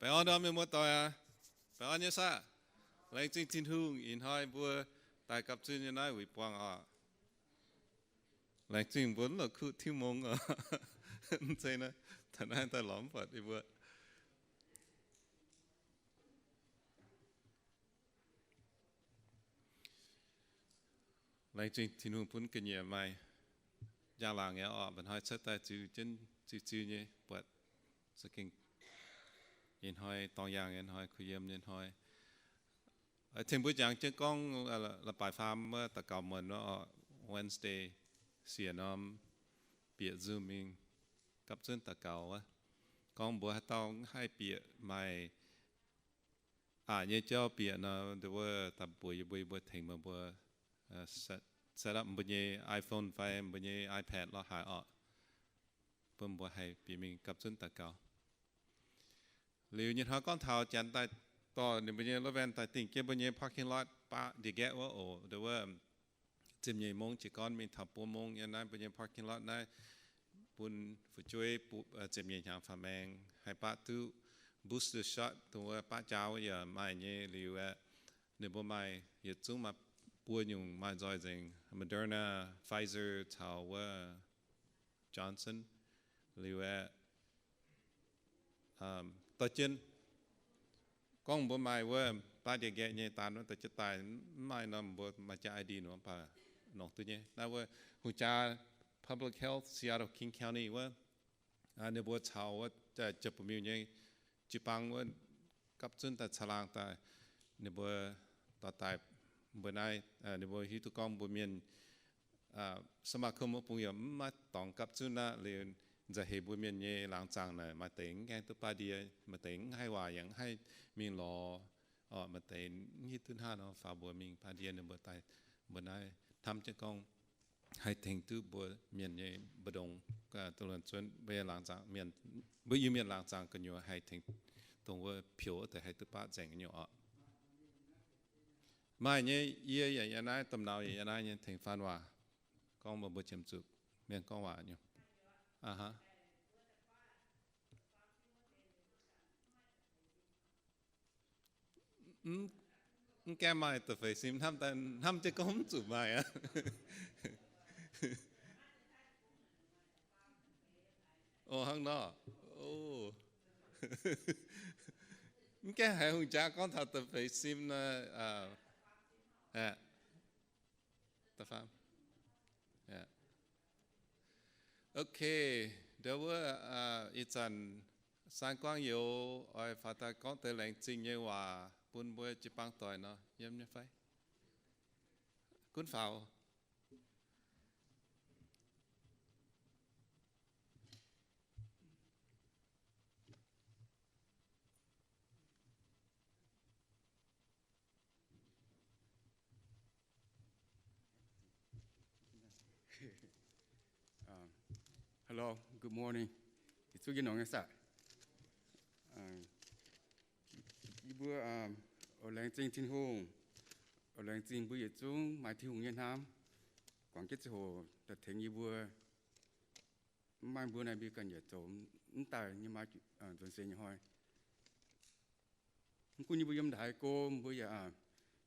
Baengh orn ndorm mienh muoz-doic aac. Baengh orn nyei saah? Laengz zingh Tin-Hungh ih hnoi mbuo daaih gapv zunv nyei naaiv wuic buangh oc. Laengz zingh mbuo la'kuqv tiuv mong oc. Mv zeiz naaiv, taux naaiv daaih lorz mv buatc yie mbuo. Laengz zingh Tin-Hungh bun ga'nyiec maaih njang-laangc nyei oc. Mba'hnoi cuotv daaih ziux jienv ziux ziux nyei buatc za'gengh nyei hnoi, dorng yaangh nyei hnoi, kuh yiem nyei hnoi. Tengx mbuo jangx jienv gorngv la'baaix faam wuov daux gaux muonz wuov oc, Wednesday siec norm bieqc Zoom mingh gapv zunv daux gaux wuov. Gorngv mbuo haaix dauh haih bieqc maaih aqc nyei jauv bieqc nor, nduov wuov daaih mbuox yie mbuo, yie mbuo tengx meih mbuo set up mbuo nyei iPhone fai mbuo nyei iPad lorz haaix oc, bun mbuo haih bieqc mingh gapv zunv daux gaux. Liuz nyei hnoi gorngv taux janx daaih dorh ninh mbuo nyei loov van daaih dingh jienv mbuo nyei parking lot baqv ndie-nqaeqv wuov oc, nduov wuov ziepc nyeic mong jiez gorn mingh taux buo mong yiem naaiv mbuo nyei parking lot naaiv bun fu'jueiv ziepc nyeic hnyangx faaux maengx haih baqv duqv booster shot, dongh wuov baqv jaa wuov yaac maaih nyei liuz aeqv, ninh mbuo maaih yietc zungv maaih buo nyungc maaih nzoih nzengc, Moderna, Pfizer caux wuov Johnson. Liuz aeqv, dorh jienv gorngv mbuo maaih wuov baqv ndie-nqaeqv nyei daan wuov dorh jienv daaih, mv maaih nor mbuo maaih jaa I D nor baac nongc duqv nyei. Naaiv wuov hungh jaa Public Health Seattle King County wuov, ninh mbuo caux wuov ziepc buoz miuh nyei jiu-baang wuov gapv zunv daaih caangh laangh daaih, ninh mbuo dorh daaih mbuo naaiv, ninh mbuo hiuv duqv gorngv mbuo mienh สมาคม wuov bung yaac mv maaih dorngx gapv zunv aqv. Liuz nzauh heix mbuo mienh nyei laangz zaangc naaic maaih deix mv gaengh duqv baqv ndie, maaih deix mv haih waac yaac mv haih mingh lorz, maaih deix mv hiuv duqv hnangv nor faaux mbuox mingh baqv ndie. Ninh mbuo daaih mbuo naaiv hnamv jienv gorngv haih tengx duqv mbuo mienh nyei mbu'ndongx, duqv luonx zuonv mbuo nyei laangz zaangc mienh, mbuo Iu-Mienh laangz zaangc gu'nyuoz haih tengx dongh wuov pioux wuov deix haih duqv baqv nzengc nyei oc. Maaih nyei, yie yaac yiem naaiv, domh nauz yaac yiem naaiv nyei, tengx faan waac gorngv mbuox mbuo qiemx zuqc mienh gorngv waac nyei. Mv gaengh maaih da'feix sim, hnamv jienv gorngv mv zuqc maaih aqv. O, hnangv nor. Mv gaengh haiz hungh jaa gorngv taux da'feix sim nor. Ok, ndau wuov ih zanc Saan Guangc Youz oix faaux daaih gorngv deix laengz zingh nyei waac bun mbuo jiu-baang doic nor, yiem nyei fai? Gunv faaux. Hello, good morning. Yietc zungv yie nongx nyei saah? Yie mbuo oix laengz zingh Tin-Hungh, oix laengz zingh mbuo yietc zungv maaih Tin-Hungh nyei hnamv, guangc jienv ziangh hoc daaih tengx yie mbuo. Mv maaih mbuo naaiv mbuo ganh yietc zoux mv daaih nyei maa nzuonx seix nyei hnoi. Mv gunv yie mbuo yiem ndaaix go, mbuo yaac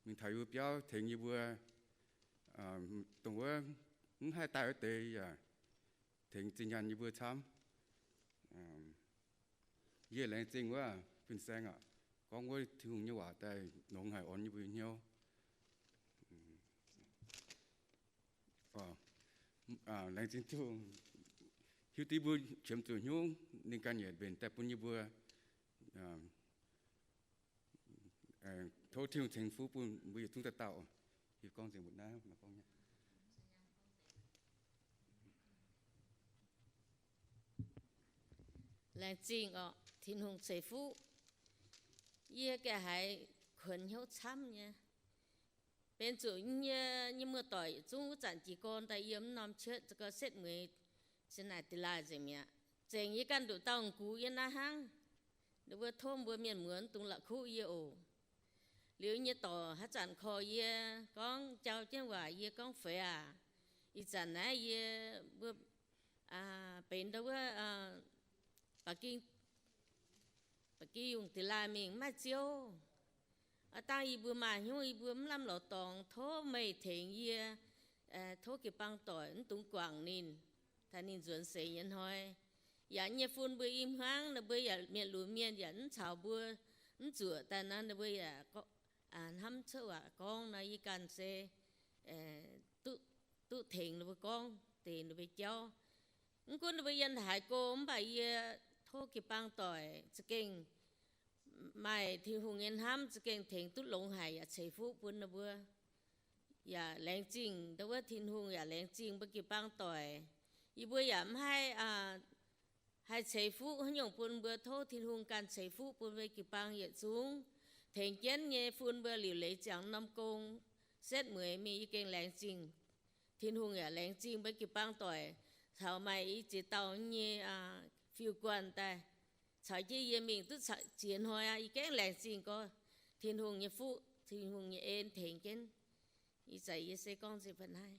mingh taux yie mbuo biauv tengx yie mbuo, dongh wuov mv haih daaih wuov deix yaac tengx zinh nyaanh yie mbuo camv. Yie laengz zingh wuov fin-saeng aac, gorngv wuov Tin-Hungh nyei waac daaih nongx haic orn yie mbuo nyei hnyouv. Laengz zingh Tin-Hungh hiuv duqv mbuo qiemx zuqc hnyouv, ninh ganh yietc mbenc daaih bun yie mbuo. Tov Tin-Hungh ceix fuqv bun mbuo yietc zungv dauh dauh. Yie gorngv nzengc mbuox naaiv, maaih gorngv nyei. Laengz zingh oc, Tin-Hungh ceix fuqv. Yie ganh haiz kuonx hnyouv camv nyei. Benx zuqc yie nyei muoz-doic yietc zungv wuov zanc jiez gorn daaih yiem mv norm church za'gengh setv mueiz ziex naaic da'laaih nzengc mi'aqv. Zengc yie ganh nduqc dauh gux yiem naaiv hnangv. Ninh mbuo tov mbuo mienh muoz mv dungx la'kuqv yie oc. Liuz nyei dorc haaix zanc korv yie gorngv jauv jienv waac, yie gorngv feix aac. Ih zanc naaiv yie mbuo benx ndau wuov baac ging Ba'gi yungh deix laaih mingh mv maaih Ziouv. Aav dangh yie mbuo maaih hnyouv yie mbuo mv lamh lorz dorngx, tov meih tengx yie, tov jiu-baang doic mv dungx guangc ninh, taux ninh nzuonx seix nyei hnoi. Yaac nyei fun mbuo i hmuangv, ninh mbuo yaac mienh lunx mienh yaac mv caux mbuo, mv zuoqc daaih nor, ninh mbuo yaac hnamv cuotv waac gorngv nor, yie ganh se duqv tengx ninh mbuo gorngv deix ninh mbuo jauv. Mv gunv ninh mbuo yiem haaix go, mv baac yie tov jiu-baang doic za'gengh maaih Tin-Hungh nyei hnamv, za'gengh tengx duqv longx haic yaac ceix fuqv bun ninh mbuo. Yaac laengz zingh ndau wuov Tin-Hungh, yaac laengz zingh mbuo jiu-baang doic. Yie mbuo yaac mv haih, haih ceix fuqv haaix nyungc bun mbuo. Tov Tin-Hungh ganh ceix fuqv bun mbuo jiu-baang yietc zungv. Tengx jienv nyei fun mbuo liuc leiz ziangx norm gong setv mueiz mingh, yie gengh laengz zingh. Tin-Hungh yaac laengz zingh mbuo jiu-baang doic caux maaih i ziex dauh nyei fiuv-guanh daaih caux jienv yie mingh duqv ziex hnoi aqv. Yie gengh laengz zingh gorngv Tin-Hungh nyei fuqv, Tin-Hungh nyei en tengx jienv. Ih zanc yie se gorngv nzengc baac naaiv.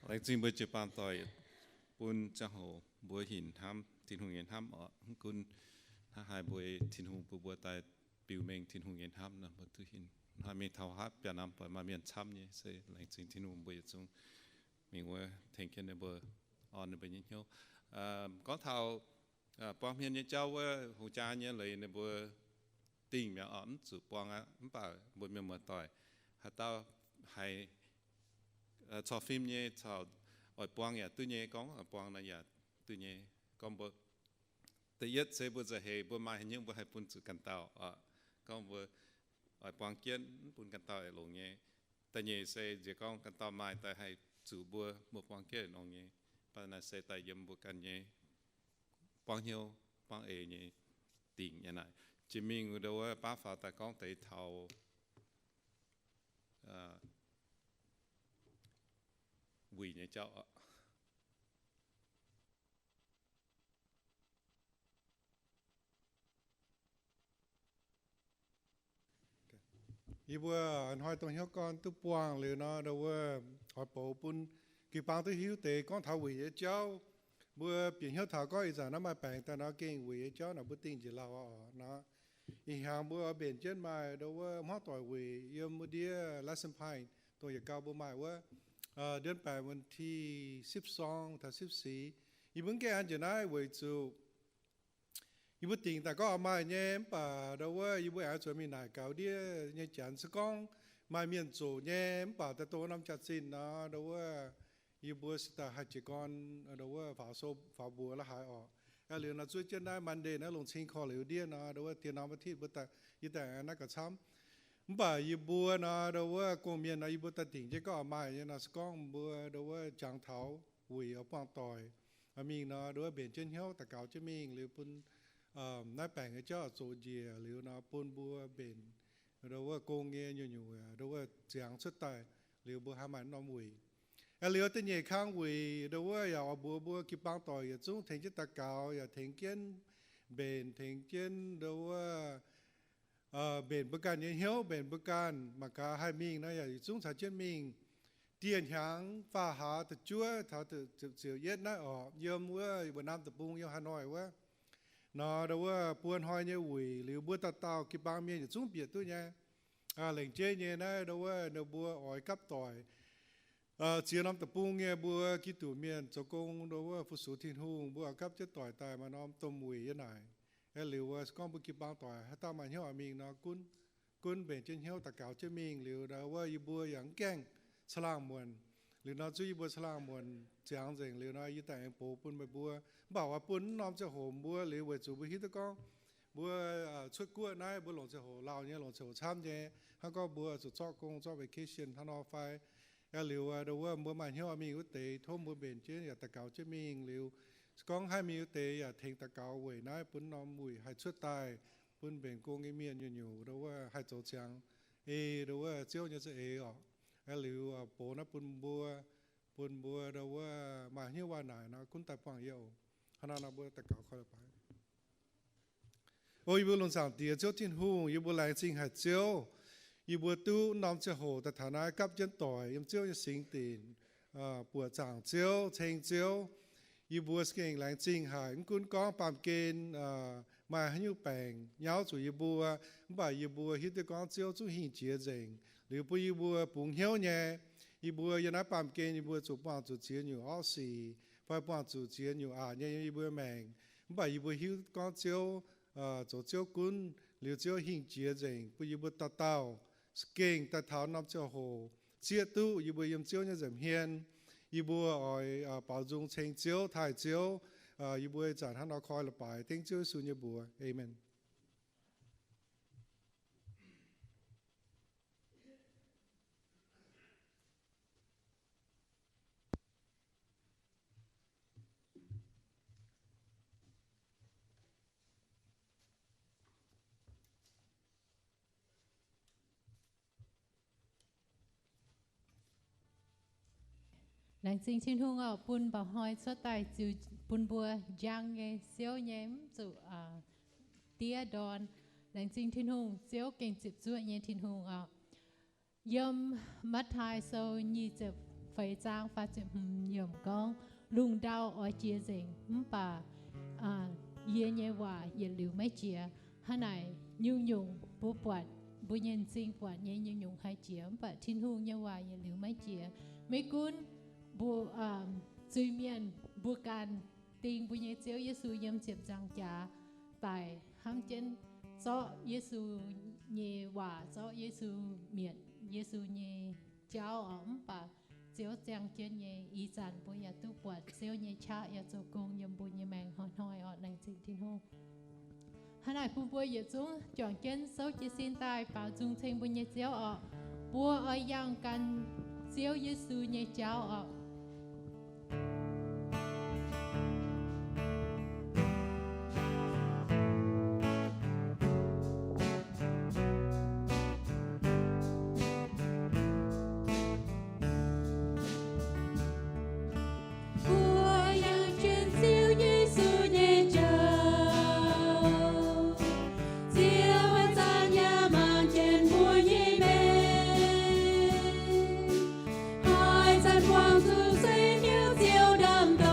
Laengz zingh mbuo jiu-baang doic bun ziangh hoc mbuo hinc hnamv Tin-Hungh nyei hnamv oc. Mv gunv hnangv haaix mbuo, Tin-Hungh bun mbuo daaih biux mengh Tin-Hungh nyei hnamv nor, mbuo duqv hinc hnoi mingh taux haaix biaav norm doic maaih mienh camv nyei, se laengz zingh Tin-Hungh mbuo yietc zungv mingh wuov tengx jienv ninh mbuo, orn ninh mbuo nyei hnyouv. Gorngv taux buang hmien nyei jauv wuov, hungh jaa nyei leiz ninh mbuo dingh mi'aqv oc, mv zuqc buang aqv. Mv baac mbuo mienh muoz-doic haaix dauh haiz corc fim nyei, corc oix buang yaac duqv nyei, gorngv oix buang nor yaac duqv nyei. Gorngv mbuo da'yietv se mbuo nzauh heix mbuo maaih haaix nyungc mbuo haih bun zuqc ganh dauh oc. Gorngv mbuo oix buang jienv mv bun ganh dauh aengx longx nyei. Da'nyeic se nziex gorngv ganh dauh maaih daaih haih zuqc mbuo, mbuo buang jienv longx nyei. Mv baac naaiv se daaih yiem mbuo ganh nyei buangv hnyouv buangv eix nyei dingc nyei naaic. Jiex mingh ndau wuov baav faaux daaih gorngv deix taux wuic nyei jauv. Yie mbuo hnoi dongh hnyouv gorn duqv buangh liuz nor, ndau wuov oix bouc bun jiu-baang duqv hiuv deix gorngv taux wuic nyei jauv. Mbuo bieqc hnyouv taux gorngv ih zanc naaiv maaih baengc daaih nor gengh wuic nyei jauv naaic mbuo dingh njiec lauh oc nor. Ih hnyangx mbuo oix mbenc jienv maaih ndau wuov hmuangv doic wuic yiem mbuo ndiev lesson plan dongh yietc gau mbuo maaih wuov, ndiev baengc วันที่สิบสอง taux สิบสี่. Yie mbuo mv gaengh an njiec naaiv weic zuqc yie mbuo dingc daaih gorngv oix maaih nyei, mv baac ndau wuov yie mbuo aengx zuqc mingh naaic gaux ndiev nyei janx. Se gorngv maaih mienh zoqc nyei mv baac daaih dongh norm jaax-zinh nor, ndau wuov yie mbuo se daaih haih jiez gorn ndau wuov faaux sou faaux mbuox la'haaix oc. Aa liuz nor zuov jienv naaiv Monday naaiv longc cing korv-liuz ndiev nor, ndau wuov dien norm อาทิตย์ mbuo daaih, yie daaih naaiv gauh camv. Mv baac yie mbuo nor, ndau wuov gong-mienh nor, yie mbuo daaih dingc jienv gorngv oix maaih nyei nor, se gorngv mbuo ndau wuov jangx taux wuic oix buangh doic mingh nor, ndau wuov mbenc jienv hnyouv daux gaux jienv mingh liuz bun naaiv baengc nyei jauv zoqc njiec liuz nor, bun mbuo mbenc ndau wuov gong nyei nyungc-nyungc ndau wuov ziangx cuotv daaih liuz mbuo haih maaih norm wuic. Aa liuz da'nyeic kang wuic ndau wuov yaac oix mbuox mbuo jiu-baang doic yietc zungv tengx jienv daux gaux, yaac tengx jienv mbenc, tengx jienv ndau wuov mbenc mbuo ganh nyei hnyouv, mbenc mbuo ganh mangc gaax haih mingh nor, yaac yietc zungv caux jienv mingh. Dieh hnyangx faah hlaax da'juov taux ziepc yietv naaiv oc, yiem wuov Việt Nam deic-bung, yiem Hà Nội wuov nor, ndau wuov buo hnoi nyei wuic liuz mbuo dauh dauh jiu-baang mienh yietc zungv bieqc duqv nyei. Lengc jeiv nyei naaiv ndau wuov ninh mbuo oix gapv doic ziex norm deic-bung nyei mbuo Giduc mienh zoux gong ndau wuov fu-sux Tin-Hungh, mbuo oix gapv jienv doic daaih maaih norm domh wuic yiem naaic. Aa liuz wuov se gorngv mbuo jiu-baang doic haaix dauh maaih hnyouv oix mingh nor, gunv mbenc jienv hnyouv daux gaux jienv mingh liuz, ndau wuov yie mbuo yaac mv gaengh caangh laangh muonc. Liuz nor zuov yie mbuo caangh laangh muonc ziangx nzengc liuz nor, yie daaih aengx box bun meih mbuo. Mv baac oix bun norm ziangh hoc mbuo liuz weic zuqc mbuo hiuv duqv gorngv mbuo cuotv guoqv naaiv mbuo longc ziangh hoc lauh nyei, longc ziangh hoc camv nyei. Hnangv gorngv mbuo zuqc zorqv gong, zorqv vacation hnangv nor fai. Aa liuz ndau wuov mbuo maaih hnyouv oix mingh wuov deix, tov mbuo mbenc jienv yaac daux gaux jienv mingh liuz, se gorngv haih mingh wuov deix yaac tengx daux gaux weic naaiv bun norm wuic haih cuotv daaih, bun mbenc gong nyei mienh nyungc-nyungc ndau wuov haih zoux ziangx ei ndau wuov Ziouv nyei za'eix oc. Aa liuz box naaiv bun mbuo, bun mbuo ndau wuov maaih hnyouv waac naaic nor gunv daaih buangh yie oc. Hnangv naaiv nor mbuo daux gaux koi la'baaix. O yie mbuo lungh zaangc Diex Ziouv Tin-Hungh, yie mbuo laengz zingh haic Ziouv. Yie mbuo duqv norm ziangh hoc daaih taux naaiv gapv jienv doic yiem Ziouv nyei singx dinc. buoqc zaangc Ziouv, ceng Ziouv. Yie mbuo za'gengh laengz zingh haic, mv gunv gorngv baamh gen maaih haaix nyungc baengc nyauv zuqc yie mbuo, mv baac yie mbuo hiuv duqv gorngv Ziouv zungv hingh jiex nzengc, liuz bun yie mbuo bungx hnyouv nyei. Yie mbuo yiem naaiv baamh gen yie mbuo zuqc buangh zuqc ziex nyungc orqv sic fai buangh zuqc ziex nyungc aqc nyei yiem yie mbuo maengc, mv baac yie mbuo hiuv gorngv Ziouv zoux Ziouv gunv, liuz Ziouv hingh jiex nzengc bun yie mbuo dauh dauh za'gengh daaih taux norm ziangh hoc zieqv duqv yie mbuo yiem Ziouv nyei nza'hmien hmien. Yie mbuo oix baaux nzung ceng Ziouv, taaih Ziouv. Yie mbuo ih zanc hnangv nor koi la'baix dengv Ziouv Yesu nyei mbuox. Aamen. Laengz zingh Tin-Hungh oc, bun mba'hnoi cuotv daaih ziux bun mbuo njang nyei, siouv nyei, mv zuqc diev ndorn. Laengz zingh Tin-Hungh, Ziouv gengh ziepc zuoqv nyei Tin-Hungh oc. Yiem Matv^taai Sou nyic ziepc feix zaang faah ziepc hmz yiemc gorngv, lungh ndau oix jiex nzengc, mv baac yie nyei waac yietc liuz maiv jiex. Hnangv naaic, nyungc-nyungc mbuo buatc, mbuo nyei m'zing buatc nyei nyungc-nyungc haih jiex, mv baac Tin-Hungh nyei waac yietc liuz maiv jiex. Maiv gunv mbuo zuiz-mienh, mbuo ganh ding mbuo nyei Ziouv Yesu yiem ziepc nzaangc jaax daic, hnamv jienv zorqv Yesu nyei waac, zorqv Yesu mietc, Yesu nyei jauv oc, mv baac Ziouv ziangh jienv nyei. Ih zanc mbuo yaac duqv buatc Ziouv nyei qaqv yaac zoux gong yiem mbuo nyei maengc hnoi-hnoi oc. Laengz zingh Tin-Hungh. Hnangv naaic bun mbuo yietc zungv juangc jienv souv jiez sin daaih baaux nzung ceng mbuo nyei Ziouv oc. Mbuo oix yangh gan Ziouv Yesu nyei jauv oc. Mbuo yangh jienv Ziouv Yesu nyei jauv. Ziouv haaix zanc yaac mangc jienv mbuo nyei maengc. Haaix zanc buangh zuqc seix hnyouv Ziouv ndaam-ndorngx,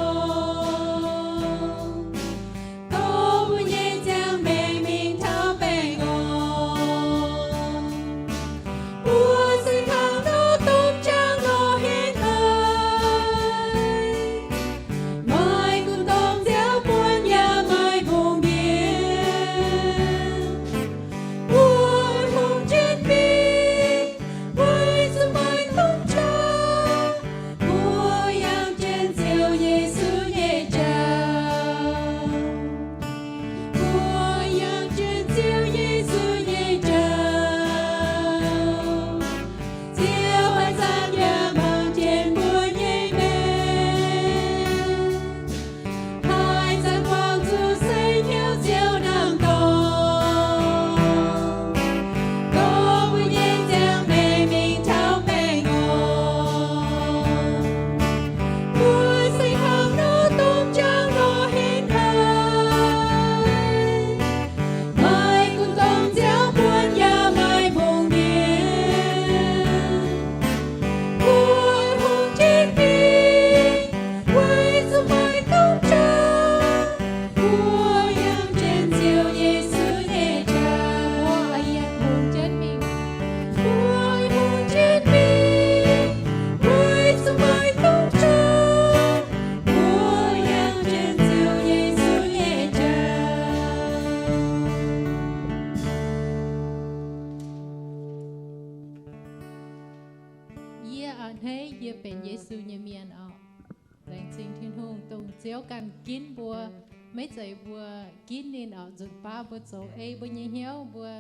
dongh mbuo nyei ziangh maengc mingh taux baengh orn. Mbuo se hnangv nor domh jaang nor henv haic. Maiv gunv domh Ziouv buonc yaac maiv mbungh mienh. Mbuo hungh jienv mingh, weic zuqc maiv domh jaang. Mbuo yangh jienv Ziouv Yesu nyei jauv. Mbuo yangh jienv Ziouv Yesu nyei jauv. Ziouv haaix zanc yaac mangc jienv mbuo nyei maengc. Haaix zanc buangh zuqc seix hnyouv Ziouv ndaam-ndorngx, dongh mbuo nyei ziangh maengc mingh taux baengh orn. Mbuo se hnangv nor domh jaang nor henv haic. Maiv gunv domh Ziouv buonc yaac maiv mbungh mienh. Mbuo hungh jienv mingh, weic zuqc maiv domh jaang. Mbuo yangh jienv Ziouv Yesu nyei jauv. Mbuo hungh jienv mingh. Mbuo hungh jienv mingh, weic zuqc maiv domh jaang. Mbuo yangh jienv Ziouv Yesu nyei jauv. Yie a'hneiv yie benx Yesu nyei mienh oc. Laengz zingh Tin-Hungh dongh Ziouv ganh ginv mbuo, maiv zeiz mbuo ginv ninh oc. Nzunc baav mbuo zoux ei mbuo nyei hnyouv, mbuo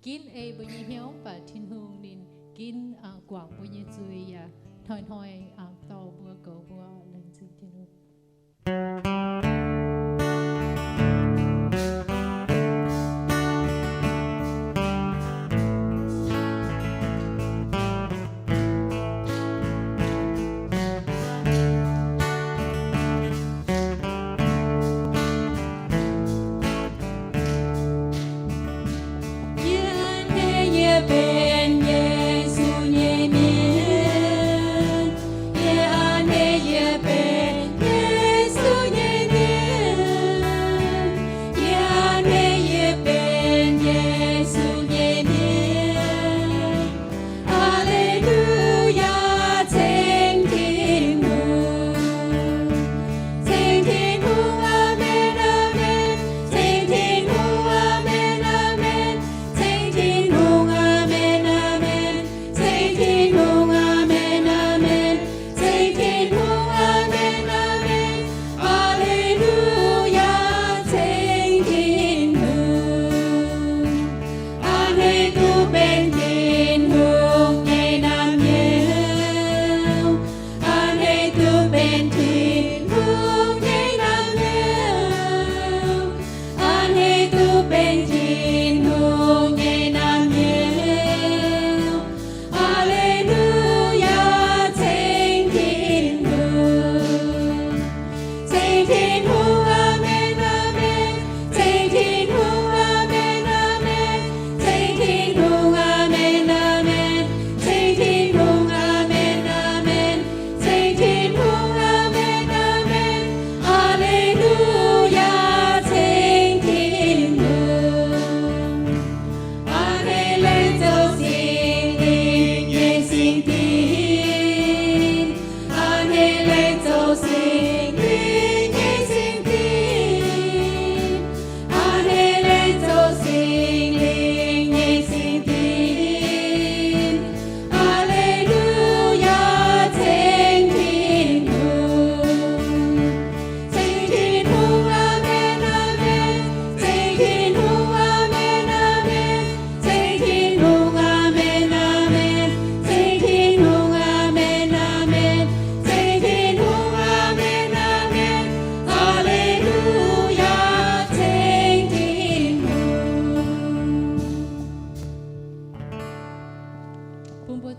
ginv ei mbuo nyei hnyouv, mv baac Tin-Hungh ninh ginv guangc mbuo nyei zuiz yaac hnoi-hnoi dorh mbuo goux mbuo. Laengz zingh Tin-Hungh. Yie a'hneiv yie benx Yesu nyei mienh. Yie a'hneiv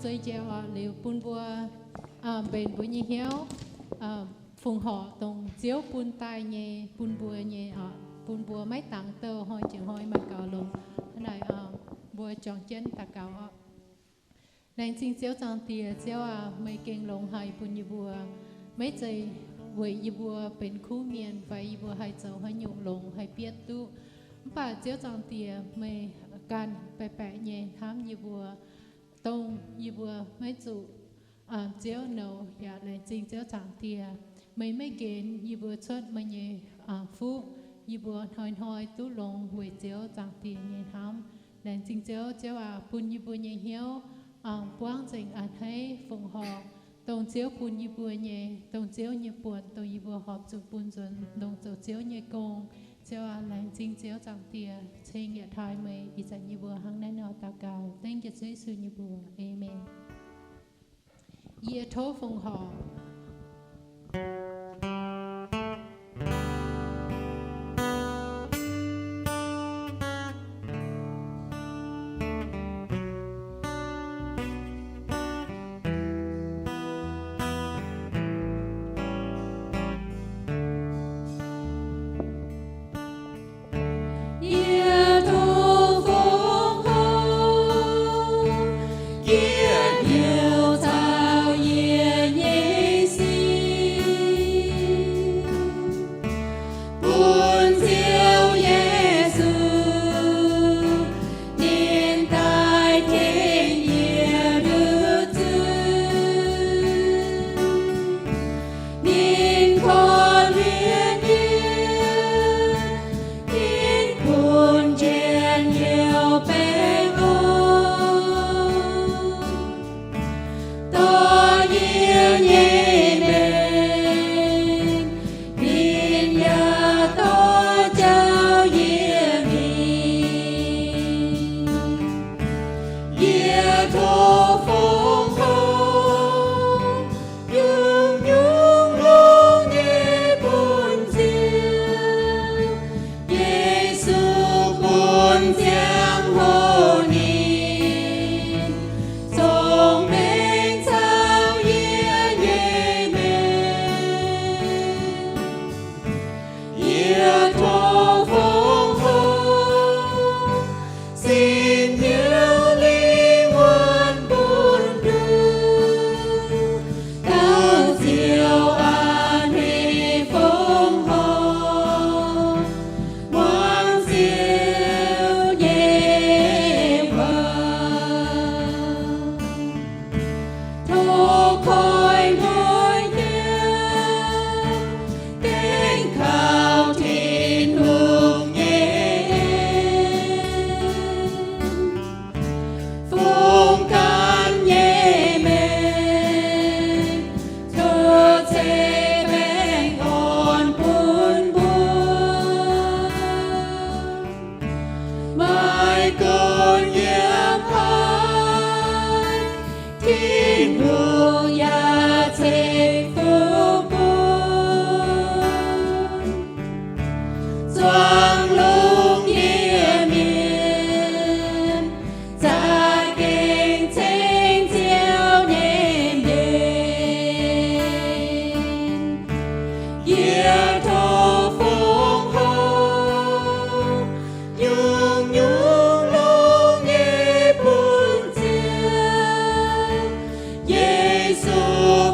sueih njoux oc, liuz bun mbuo mbenc mbuo nyei hnyouv, fongc horc dongh Ziouv bun daaih nyei, bun mbuo nyei oc, bun mbuo maiv dangx douh hnoi jiex hnoi maaih gaux longx. Hnangv naaic, mbuo juangc jienv daux gaux oc. Laengz zingh Ziouv Zaangc Diex. Ziouv aac, meih gengh longx haic bun yie mbuo, maiv zeiz weic yie mbuo benx kuv mienh fai yie mbuo haih zoux haaix nyungc longx haih bietv duqv. Mv baac Ziouv Zaangc Diex, meih ganh baeqc baeqc nyei hnamv yie mbuo, dongh yie mbuo maiv zuqc Ziouv nouz. Yaac laengz zingh Ziouv Zaangc Diex, meih maiv nqenx yie mbuo cuotv meih nyei fuqv, yie mbuo hnoi-hnoi duqv longx weic Ziouv Zaangc Diex nyei hnamv. Laengz zingh Ziouv. Ziouv aac, bun yie mbuo nyei hnyouv buangv nzengc a'hneiv fongc horc dongh Ziouv bun yie mbuo nyei, dongh Ziouv nyei buonc, dongh yie mbuo horpc zuqc bun nzuonx longc zoux Ziouv nyei gong. Ziouv aac, laengz zingh Ziouv Zaangc Diex, ceng yaac taaih meih ih zanc yie mbuo hnangv naaiv nor daux gaux dengv Yesu nyei mbuox. Aamen. Yie tov fongc horc. Yie tov fongc horc, yie hnyouv caux yie nyei sic, bun Ziouv Yesu, ninh daaih tengx yie nduov zuiz. Ninh korv-lienh yie, ninh bun njien-youh baengh orn, dorh yie nyei maengc, ninh yaac dorh jauv yie mingh. Yie tov fongc horc, nyungc-nyungc longx nyei bun Ziouv Yesu, bun ziangh hoc ninh cong-mengh caux yie nyei maengc. Yie tov fongc horc, sin Ziouv lingh wuonh bun nduqc, dauh Ziouv a'hneiv fongc horc, muangx Ziouv nyei waac. Tov koi hnoi yie gengh kaux Tin-Hungh nyei en, fongc ganh nyei maengc, coqv ceix baengh orn bun mbuo. Maiv gunv yiem haaix, Tin-Hungh yaac ceix fuqv bun. Zuangx lungh ndiev mienh za'gengh ceng Ziouv nyei mienh. Yie tov fongc horc, nyungc-nyungc longx nyei bun Ziouv Yesu,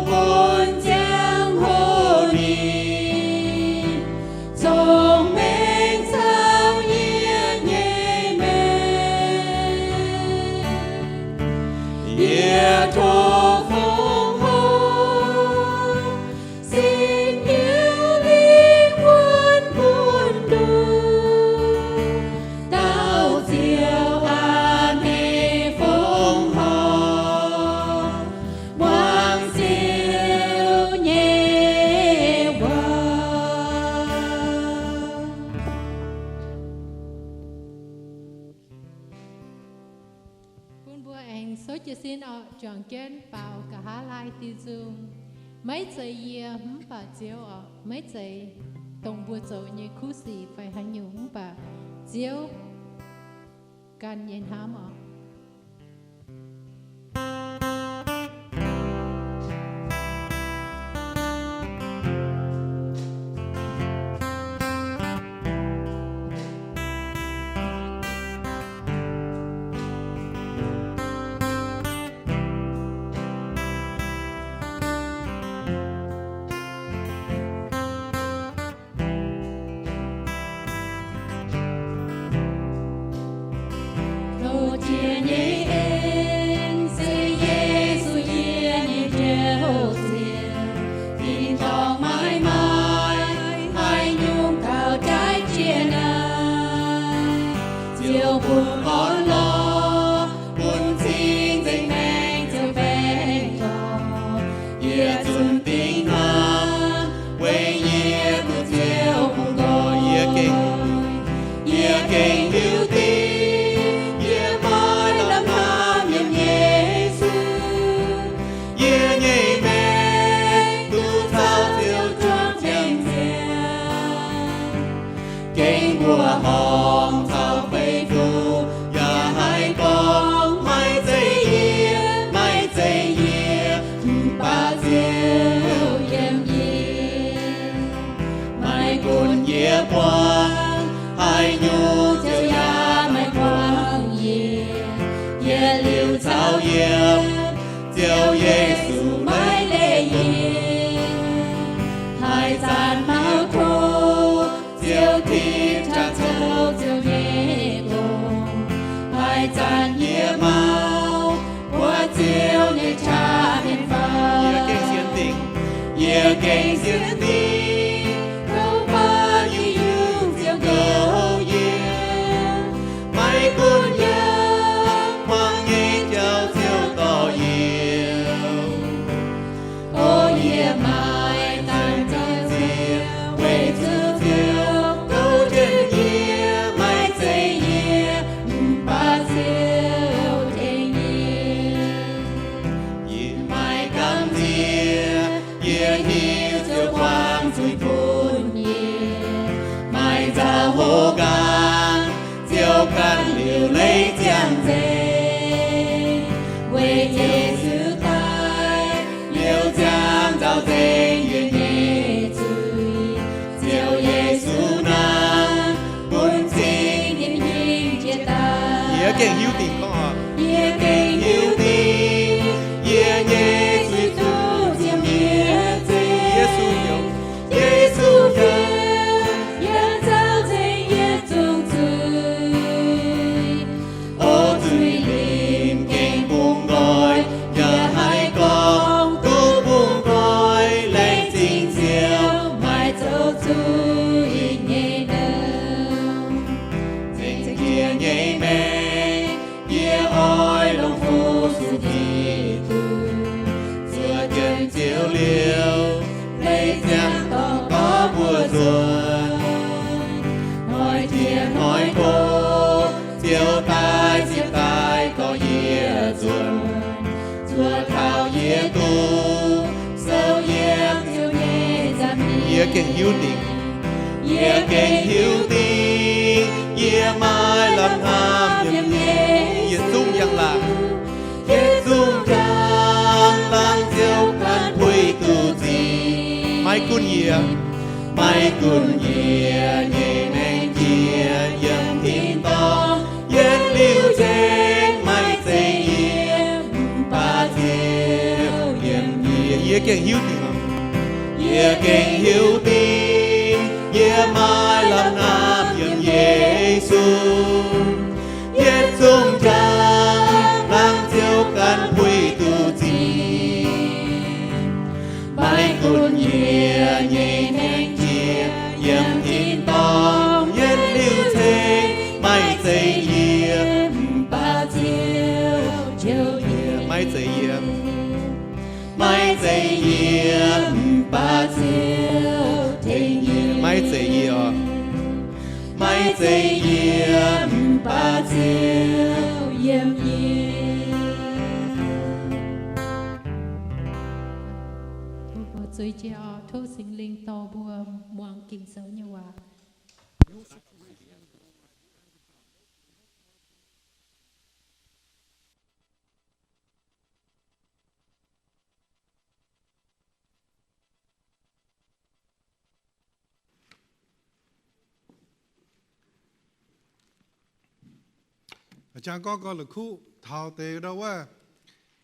bun ziangh hoc ninh cong-mengh caux yie nyei maengc. Yie tov fongc horc, sin Ziouv lingh wuonh bun nduqc, dauh Ziouv a'hneiv fongc horc, muangx Ziouv nyei waac. Bun mbuo aengx souv jiez sin oc, juangc jienv baaux nqa'haav laai diuh nzung. Maiv zeiz yie mv baac Ziouv oc. Maiv zeiz dongh mbuo zoux nyei kuv sic fai haaix nyungc, mv baac Ziouv ganh nyei hnamv oc. Yie nyei en se Yesu, yie nyei Njoux Ziouv. Tin-dorngh maiv maaih haaix nyungc gauh jaaix jiex naaiv. Ziouv bun orn-lorqc, bun cing-nzengc maengc ziouc baengh orn. Yie zunc dingc hnamv, weic yie duqv Ziouv bungx nqoi. Yie gengh, yie gengh hiuv dingc, yie maiv lamh hnamv yiem Yesu. Yie nyei maengc duqv caux Ziouv juangc jienv ziangh. Gengh mbuoqc horngh caux fei-fun yaac haih gorngv, maiv zeiz yie, maiv zeiz yie, mv baac Ziouv yiem yie. Maiv gunv yie buangh haaix nyungc, Ziouv yaac maiv buangh yie. Yietc liuz caux yiem, Ziouv Yesu maiv leih yie. Haaix zanc mauv tov, Ziouv tipv qaqv coux Ziouv nyei gong. Haaix zanc yie mauv, buov Ziouv nyei qaqv mienh faaux. Yie gengh sienx dingc, yie gengh sienx dingc, kouv baac yie yungh Ziouv nqouv yie. Maiv gunv yie muangx nyei jauv, Ziouv dorh yie. O yie maaih daaih nzauh nziex, weic zuqc Ziouv gouv jienv yie. Maiv zeiz yie, mv baac Ziouv tengx yie. Yie maaih gamh nziex, yie hiuv Ziouv buangh zuiz bun yie. Maaih nzauh hlo nqaang, Ziouv ganh liuz leiz ziangh nzengc. Weic Yesu daaih liuz ziangh nzauh nzengc yie nyei zuiz. Ziouv Yesu naaic bun cing-nzengc hingh jiex daaih. Yie gengh hiuv dingc gorngv oc. Yie gengh hiuv dingc, yie nyei zuiz duqv Ziouv mietc zeiz. Yesu heuc, Yesu heuc, yie nzauh nzengc yietc zungv zuiz. O zuiz-limc gengh bungx nqoi, yaac haih gorngv duqv bungx nqoi, laengz zingh Ziouv maiv zoux zuiz nyei nouh. Nzengc jiex nyei maengc, yie oix longc fu-sux Giduc, zuov jienv Ziouv liouh, leiz ziangh dorngx gorngv mbuox nzuonx. Hnoi-jiex hnoi-gong, Ziouv daaih ziepc daaih dorh yie nzuonx, zuov taux yie duqv souv yiem Ziouv nyei nza'hmien. Yie gengh hiuv dingc, yie gengh hiuv dingc, yie maaih lamh hnamv yiem Yesu. Yietc zungv njang-laangc, yietc zungv njang-laangc Ziouv ganh puix duqv zingh. Maiv gunv yie, maiv gunv yie nyei maengc jiex yiem tin-dorngh yietc liuz ceng, maiv zeiz yie, mv baac Ziouv yiem yie. Yie gengh hiuv dingc, yie gengh hiuv dingc, yie maaih lamh hnamv yiem Yesu. Yietc zungv njang-laangc Ziouv ganh puix duqv zingh. Maiv gunv yie nyei maengc jiex yiem tin-dorngh yietc liuz ceng, maiv zeiz yie, mv baac Ziouv tengx yie. Maiv zeiz yie, maiv zeiz yie, mv baac Ziouv tengx yie. Maiv zeiz yie oc. Maiv zeiz yie, mv baac Ziouv yiem yie. Mbuo buatc zuiz jiex oc. Tov Singx Lingh dorh mbuo muangx Ging-Sou nyei waac. Jangx gorngv gauh la'kuqv taux deix ndau wuov,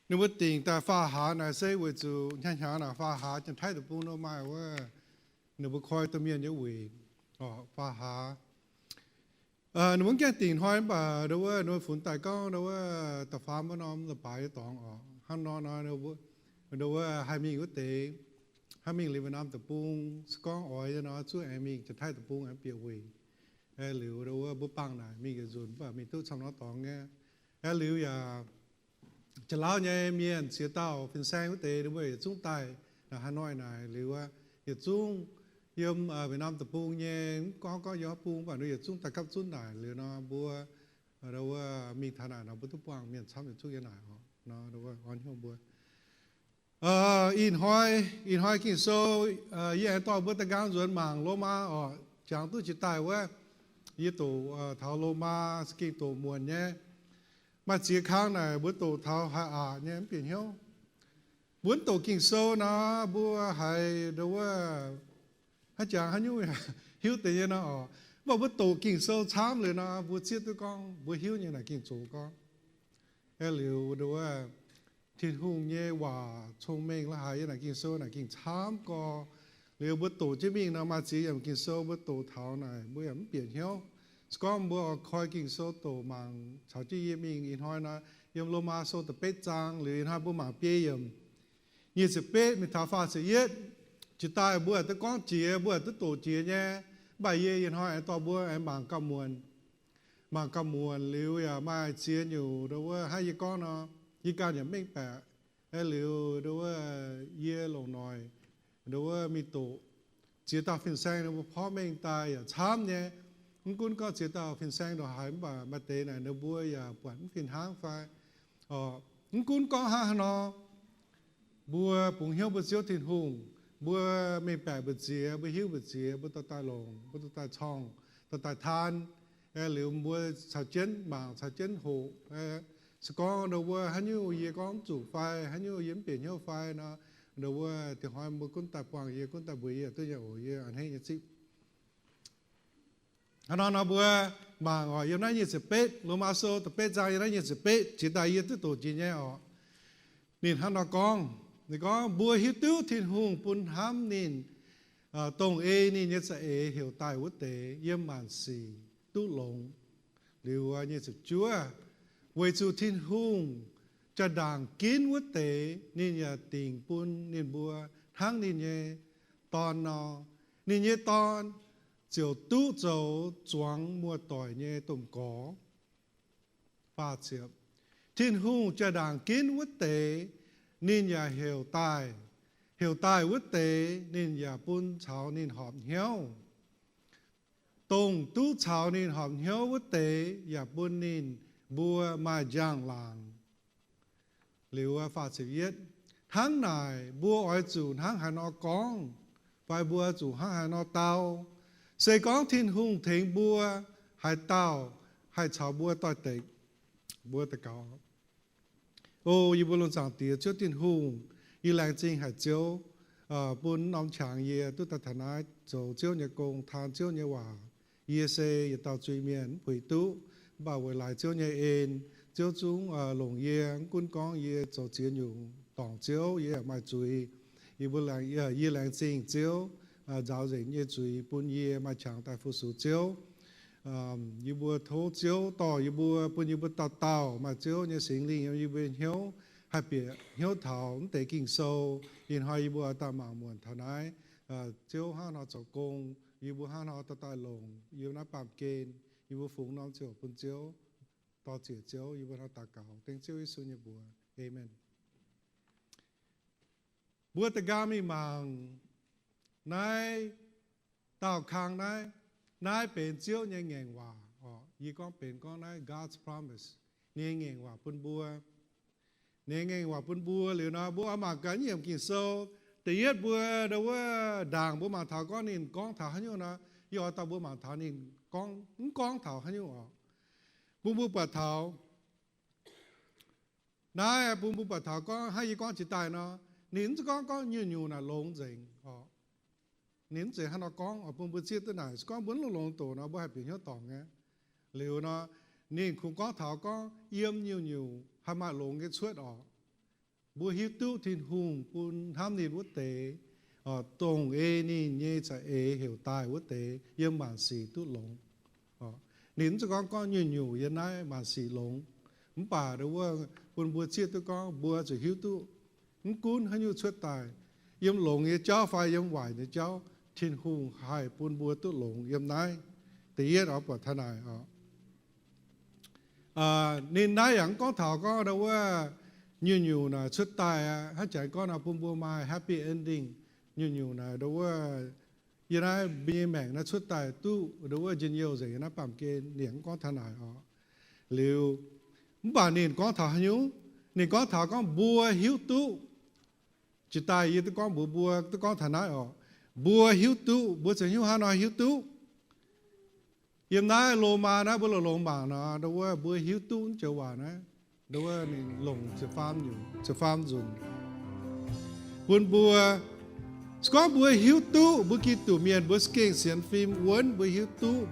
ninh mbuo dingc daaih faam-haaz naaic se weic zuqc hnyangx-hnyangx naaic faam-haaz Janx-Taiv deic-bung nor maaih wuov, ninh mbuo koi domh mienh nyei wuic, faam-haaz. Ninh mbuo mv gaengh dingc hnoi mv baac ndo wuov ninh mbuo funx daaih gorngv ndo wuov da'faam wuov norm la'baaix nyei dorngx oc. Hnangv nor nor, ndo wuov haih mingh wuov deix, hnangv mingh liuz Việt Nam deic-bung, se gorngv oix nor zuqc aengx mingh Janx-Taiv deic-bung aengx bieqc wuic. Aeqv, liuz ndo wuov mbuo bangh naaic mingh yietc nzunc mv baac mingh duqv camv norm dorngx nyei. Aeqv, liuz yaac Janx-Lauv nyei mienh ziex dauh fin-saeng wuov deix ninh mbuo yietc zungv daaih naaic Hà Nội naaic liuz, yietc zungv yiem Việt Nam deic-bung nyei, mv gorngv gorngv yiem haaix bung mv baac ninh yietc zungv daaih gapv zunv naaic liuz nor mbuo ndo wuov mingh taux naaic nor mbuo duqv buangh mienh camv yietc zungv yiem naaic oc. Nor ndo wuov orn hnyouv mbuo. Ih hnoi, ih hnoi Ging-Sou yie aengx dorh mbuo daaih nqaang nzuonx mangc Lomaa oc. Jangx duqv jiex daaih wuov, yie doqc taux Lomaa se ging doqc muonc nyei. Maaih ziex kang naaic mbuo doqc taux haih aqc nyei mv bieqc hnyouv. Mbuo mv doqc Ging-Sou nor mbuo haiz ndo wuov haaix jangx haaix nyungc hiuv deix nyei nor oc. Mv baac mbuo doqc Ging-Sou camv liuz nor mbuo zieqv duqv gorngv mbuo hiuv nyei naaic gengh zoux gorngv. Aeqv, liuz ndo wuov Tin-Hungh nyei waac cong-mengh la'haaix yiem naaic Ging-Sou naaic gengh camv gorx. Liuz mbuo doqc jienv mingh nor maaih ziex yiemc Ging-Sou mbuo doqc taux naaic mbuo yaac mv bieqc hnyouv. Se gorngv mbuo oix koi Ging-Sou doqc mangc caux jienv yie mingh ih hnoi nor, yiem Lomaa Sou da'betv zaang liuz ih hnoi mbuo mangc biei yiemc, nyic ziepc betv mingh taux faah ziepc yietv. Jiex daaih mbuo duqv gorngv jiex, mbuo duqv doqc jiex nyei. Mv baac yie ih hnoi aengx dorh mbuo aengx mangc gauh muonc. Mangc gauh muonc liuz yaac maaih ziex nyungc ndo wuov hnangv yie gorngv nor, yie ganh yaac mengh baeqc. Aeqv, liuz ndo wuov yie longc noic ndo wuov mingh doqc ziex dauh fin-saeng ninh mbuo porv mengh daaih yaac camv nyei. Mv gunv gorngv ziex dauh fin-saeng ndongc haaix mv baac maaih deix naaic ninh mbuo yaac buatc mv fih hnangv fai. Mv gunv gorngv hnangv haaix nor, mbuo bungx hnyouv mbuo Ziouv Tin-Hungh, mbuo mengh baeqc mbu'ziex, mbuo hiuv mbu'ziex, mbuo dorh daaih longc, mbuo dorh daaih corngh, dorh daaih taan. Aeqv, liuz mbuo caux jienv mangc, caux jienv hoqc. Se gorngv ndo wuov haaix nyungc yie gorngv mv zuqc fai haaix nyungc yie mv bieqc hnyouv fai nor, ndo wuov dingc hnoi mbuo gunv daaih buangh yie, gunv daaih mbuox yie duqv nyei oc. Yie a'hneiv nyei zipv. Hnangv nor nor mbuo mangc oc, yiem naaiv nyic ziepc betv, Lomaa Sou da'betv zaang yiem naaiv nyic ziepc betv, jiex daaih yie duqv doqc jiex nyei oc. Ninh hnangv nor gorngv, ninh gorngv, mbuo hiuv duqv Tin-Hungh bun hnamv ninh, dongh ei ninh nyei za'eix heuc daaih wuov deix yiem maanc sic duqv longx. Liuz nyic ziepc juov, weic zuqc Tin-Hungh jaa-ndaangc ginv wuov deix ninh yaac dingc bun ninh mbuo hnangv ninh nyei Dorn nor, ninh nyei Dorn ziouc duqv zoux zuangx muoz-doic nyei domh gorx. Tin-Hungh jaa-ndaangc ginv wuov deix ninh yaac heuc daaih. Heuc daaih wuov deix ninh yaac bun caux ninh horpc hnyouv. Dongh duqv caux ninh horpc hnyouv wuov deix yaac bun ninh mbuo maaih njang-laangc. Liuz, hnangv naaic mbuo oix zuqc hnangv haaix nor gorngv, fai mbuo zuqc hnangv haaix nor dau? Se gorngv Tin-Hungh tengx mbuo, haaix dauh haih caux mbuo doix-dekc? Mbuo daux gaux. O yie mbuo lungh zaangc Diex, Ziouv Tin-Hungh, yie laengz zingh haic Ziouv bun norm qangx yie duqv daaih taux naaiv zoux Ziouv nyei gong, taan Ziouv nyei waac. Yie se yietc dauh zuiz mienh, mv puix duqv, mv baac weic laaix Ziouv nyei en, Ziouv zungv longc yie. Mv gunv gorngv yie zoux ziex nyungc dorngc Ziouv, yie yaac maaih zuiz. Yie mbuo, yie laengz zingh Ziouv nzaaux nzengc nyei zuiz bun yie maaih qangx daaih fu-sux Ziouv. Yie mbuo tov Ziouv dorh yie mbuo, bun yie mbuo dauh dauh maaih Ziouv nyei Singx Lingh yiem yie mbuo hnyouv, haih bieqc hnyouv taux mv deix Ging-Sou. Ih hnoi yie mbuo daaih mangc muonc taux naaiv, Ziouv hnangv nor zoux gong, yie mbuo hnangv nor dorh daaih longc yiem naaiv baamh gen. Yie mbuo fungx norm ziouc bun Ziouv. Dor-ziec Ziouv, yie mbuo hnangv daux gaux dengv Ziouv Yesu nyei mbuox. Aamen. Mbuo da'nqaang mingh mangc naaiv daauh kang naaiv. Naaiv benx Ziouv nyei ngaengc waac oc. Yie gorngv benx gorngv naaiv God's promise, ninh nyei ngaengc waac bun mbuo. Ninh nyei ngaengc waac bun mbuo liuz nor, mbuo oix mangc gaax yiemc Ging-Sou. Da'yietv mbuo ndo wuov ndaangc mbuo mangc taux gorngv ninh gorngv taux haaix nyungc nor, yie oix dorh mbuo mangc taux ninh gorngv, mv gorngv taux haaix nyungc oc. Bun mbuo buatc taux naaiv, bun mbuo buatc taux gorngv hnangv yie gorngv jiex daaih nor, ninh mv zeiz gorngv gorngv nyungc-nyungc naaic longx nzengc oc. Ninh mv zeiz hnangv nor gorngv oc. Bun mbuo zieqv duqv naaic, se gorngv mbuo mv longx-longx doqc nor, mbuo haih bieqc hnyouv dorngc nyei. Liuz nor, ninh kungx gorngv taux gorngv yiem nyungc-nyungc haih maaih longx nyei cuotv oc. Mbuo hiuv duqv Tin-Hungh bun hnamv ninh wuov deix, dongh ei ninh nyei za'eix heuc daaih wuov deix yiem maanc sic duqv longx. Ninh mv zeiz gorngv, gorngv nyungc-nyungc yiem naaiv maanc sic longx. Mv baac ndo wuov bun mbuo zieqv duqv gorngv mbuo zuqc hiuv duqv, mv gunv haaix nyungc cuotv daaih, yiem longx nyei jauv fai yiem waaic nyei jauv, Tin-Hungh haih bun mbuo duqv longx yiem naaiv. Da'yietv oix buatc taux naaic oc. Ninh naaiv yaac mv gorngv taux gorngv ndo wuov nyungc-nyungc naaic cuotv daaih aqv. Hnangv jangx gorngv naaiv bun mbuo maaih happy ending. Nyungc-nyungc naaic ndo wuov yiem naaiv mbuo nyei maengc naaiv cuotv daaih duqv ndo wuov njien-youh nzengc yiem naaiv baamh gen. Ninh mv gorngv taux naaic oc. Liuz, mv baac ninh gorngv taux haaix nyungc? Ninh gorngv taux gorngv mbuo hiuv duqv. Jiex daaih yie duqv gorngv mbuox mbuo, duqv gorngv taux naaiv oc. Mbuo hiuv duqv, mbuo ziouc hiuv hnangv nor hiuv duqv. Yiem naaiv Lomaa naaiv mbuo longc-longx mangc nor, ndo wuov mbuo hiuv duqv naaiv joux waac naaiv, ndo wuov ninh longc ziepc faam nyungc, ziepc faam nzunc bun mbuo. Se gorngv mbuo hiuv duqv mbuo Giduc mienh, mbuo za'gengh sienx fim wuonv, mbuo hiuv duqv,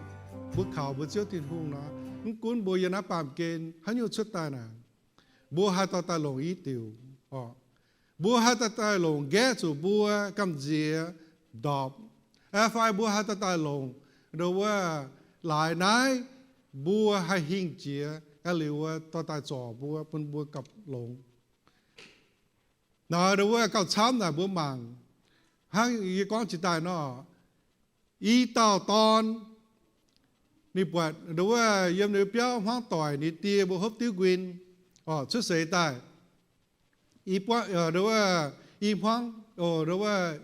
mbuo kaux mbuo Ziouv Tin-Hungh nor, mv gunv mbuo yiem naaiv baamh gen haaix nyungc cuotv daaih naaic, mbuo haih dorh daaih longc i diuc oc. Mbuo haih dorh daaih longc nqaeqv zuqc mbuo gamh nziex ndorpc, fai mbuo haih dorh daaih longc ndo wuov laaix naaiv mbuo haih hingh jiex, aeqv, liuz wuov dorh daaih zorc mbuo, bun mbuo gapv longx. Naaiv ndo wuov gauh camv naaic mbuo mangc, hnangv yie gorngv jiex daaih nor, i dauh dorn, ninh buatc ndo wuov yiem ninh biauv hmuangv doic ninh die mbuo hopv diuv nquin, oc, cuotv seix daaih, i buangv, ndo wuov, i hmuangv, ndo wuov,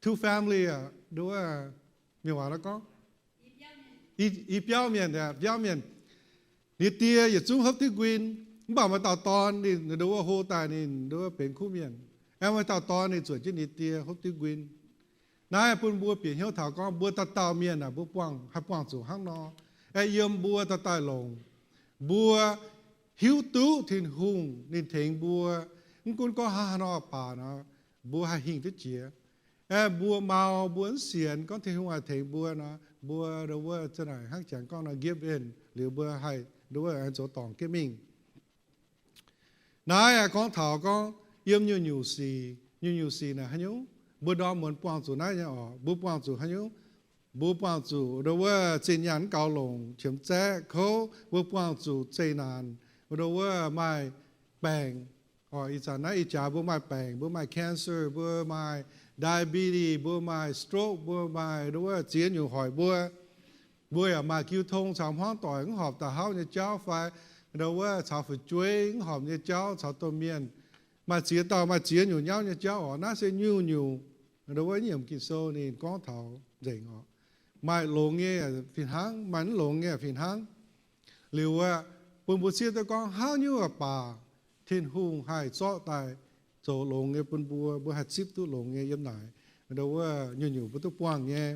two family, ndo wuov, mienh waac nor gorngv, i biauv mienh, biauv mienh, ninh die yietc zungv hopv diuv nquin, mv baac maaih dauh dorn ninh ndo wuov hlo daaih ninh ndo wuov benx kuv mienh. Aeqv, maaih dauh dorn ninh zuotc jienv ninh die hopv diuv nquin. Naaiv bun mbuo bieqc hnyouv taux gorngv mbuo dauh dauh mienh naaic mbuo buangh, haih buangh zuqc hnangv nor. Aeqv, yiem mbuo dauh dauh longc, mbuo hiuv duqv Tin-Hungh ninh tengx mbuo, mv gunv gorngv hnangv haaix nor baac nor, mbuo haih hingh duqv jiex. Aeqv, mbuo mau, mbuo mv sienx gorngv Tin-Hungh haih tengx mbuo nor, mbuo ndo wuov za'naaic hnangv jangx gorngv nor give in, liuz mbuo haih ndo wuov aengx zoux dorngc jienv mingh. Naaiv aeqv, gorngv taux gorngv yiem nyungc-nyungc sic, nyungc-nyungc sic naaic haaix nyungc, mbuo ndorm muonz buangh zuqc naaiv nyei oc. Mbuo buangh zuqc haaix nyungc? Mbuo buangh zuqc ndo wuov zinh nyaanh mv gaux longc, qiemx zaeqv kouv, mbuo buangh zuqc zeqc naanc, ndo wuov maaih baengc. Oc, ih zanc naaiv ih jaax mbuo maaih baengc, mbuo maaih cancer, mbuo maaih diabetes, mbuo maaih stroke, mbuo maaih ndo wuov ziex nyungc hoic mbuo. Mbuo yaac maaih jiu tong caux hmuangv doic mv horpc da'hauv nyei jauv fai ndo wuov caux fu'jueiv mv horpc nyei jauv, caux domh mienh maaih ziex dauh maaih ziex nyungc nyauv nyei jauv oc. Naaiv se nyungc-nyungc ndo wuov nyiemc Ging-Sou ninh gorngv taux nzengc oc. Maaih longx nyei fih hnangv, maaih mv longx nyei fih hnangv. Liuz aqv, bun mbuo zieqv duqv gorngv hnangv nyungc baac Tin-Hungh haih zorqv daaih zoux longx nyei bun mbuo, mbuo haih zipv duqv longx nyei yiem naaic, ndo wuov nyungc-nyungc mbuo duqv buangh nyei.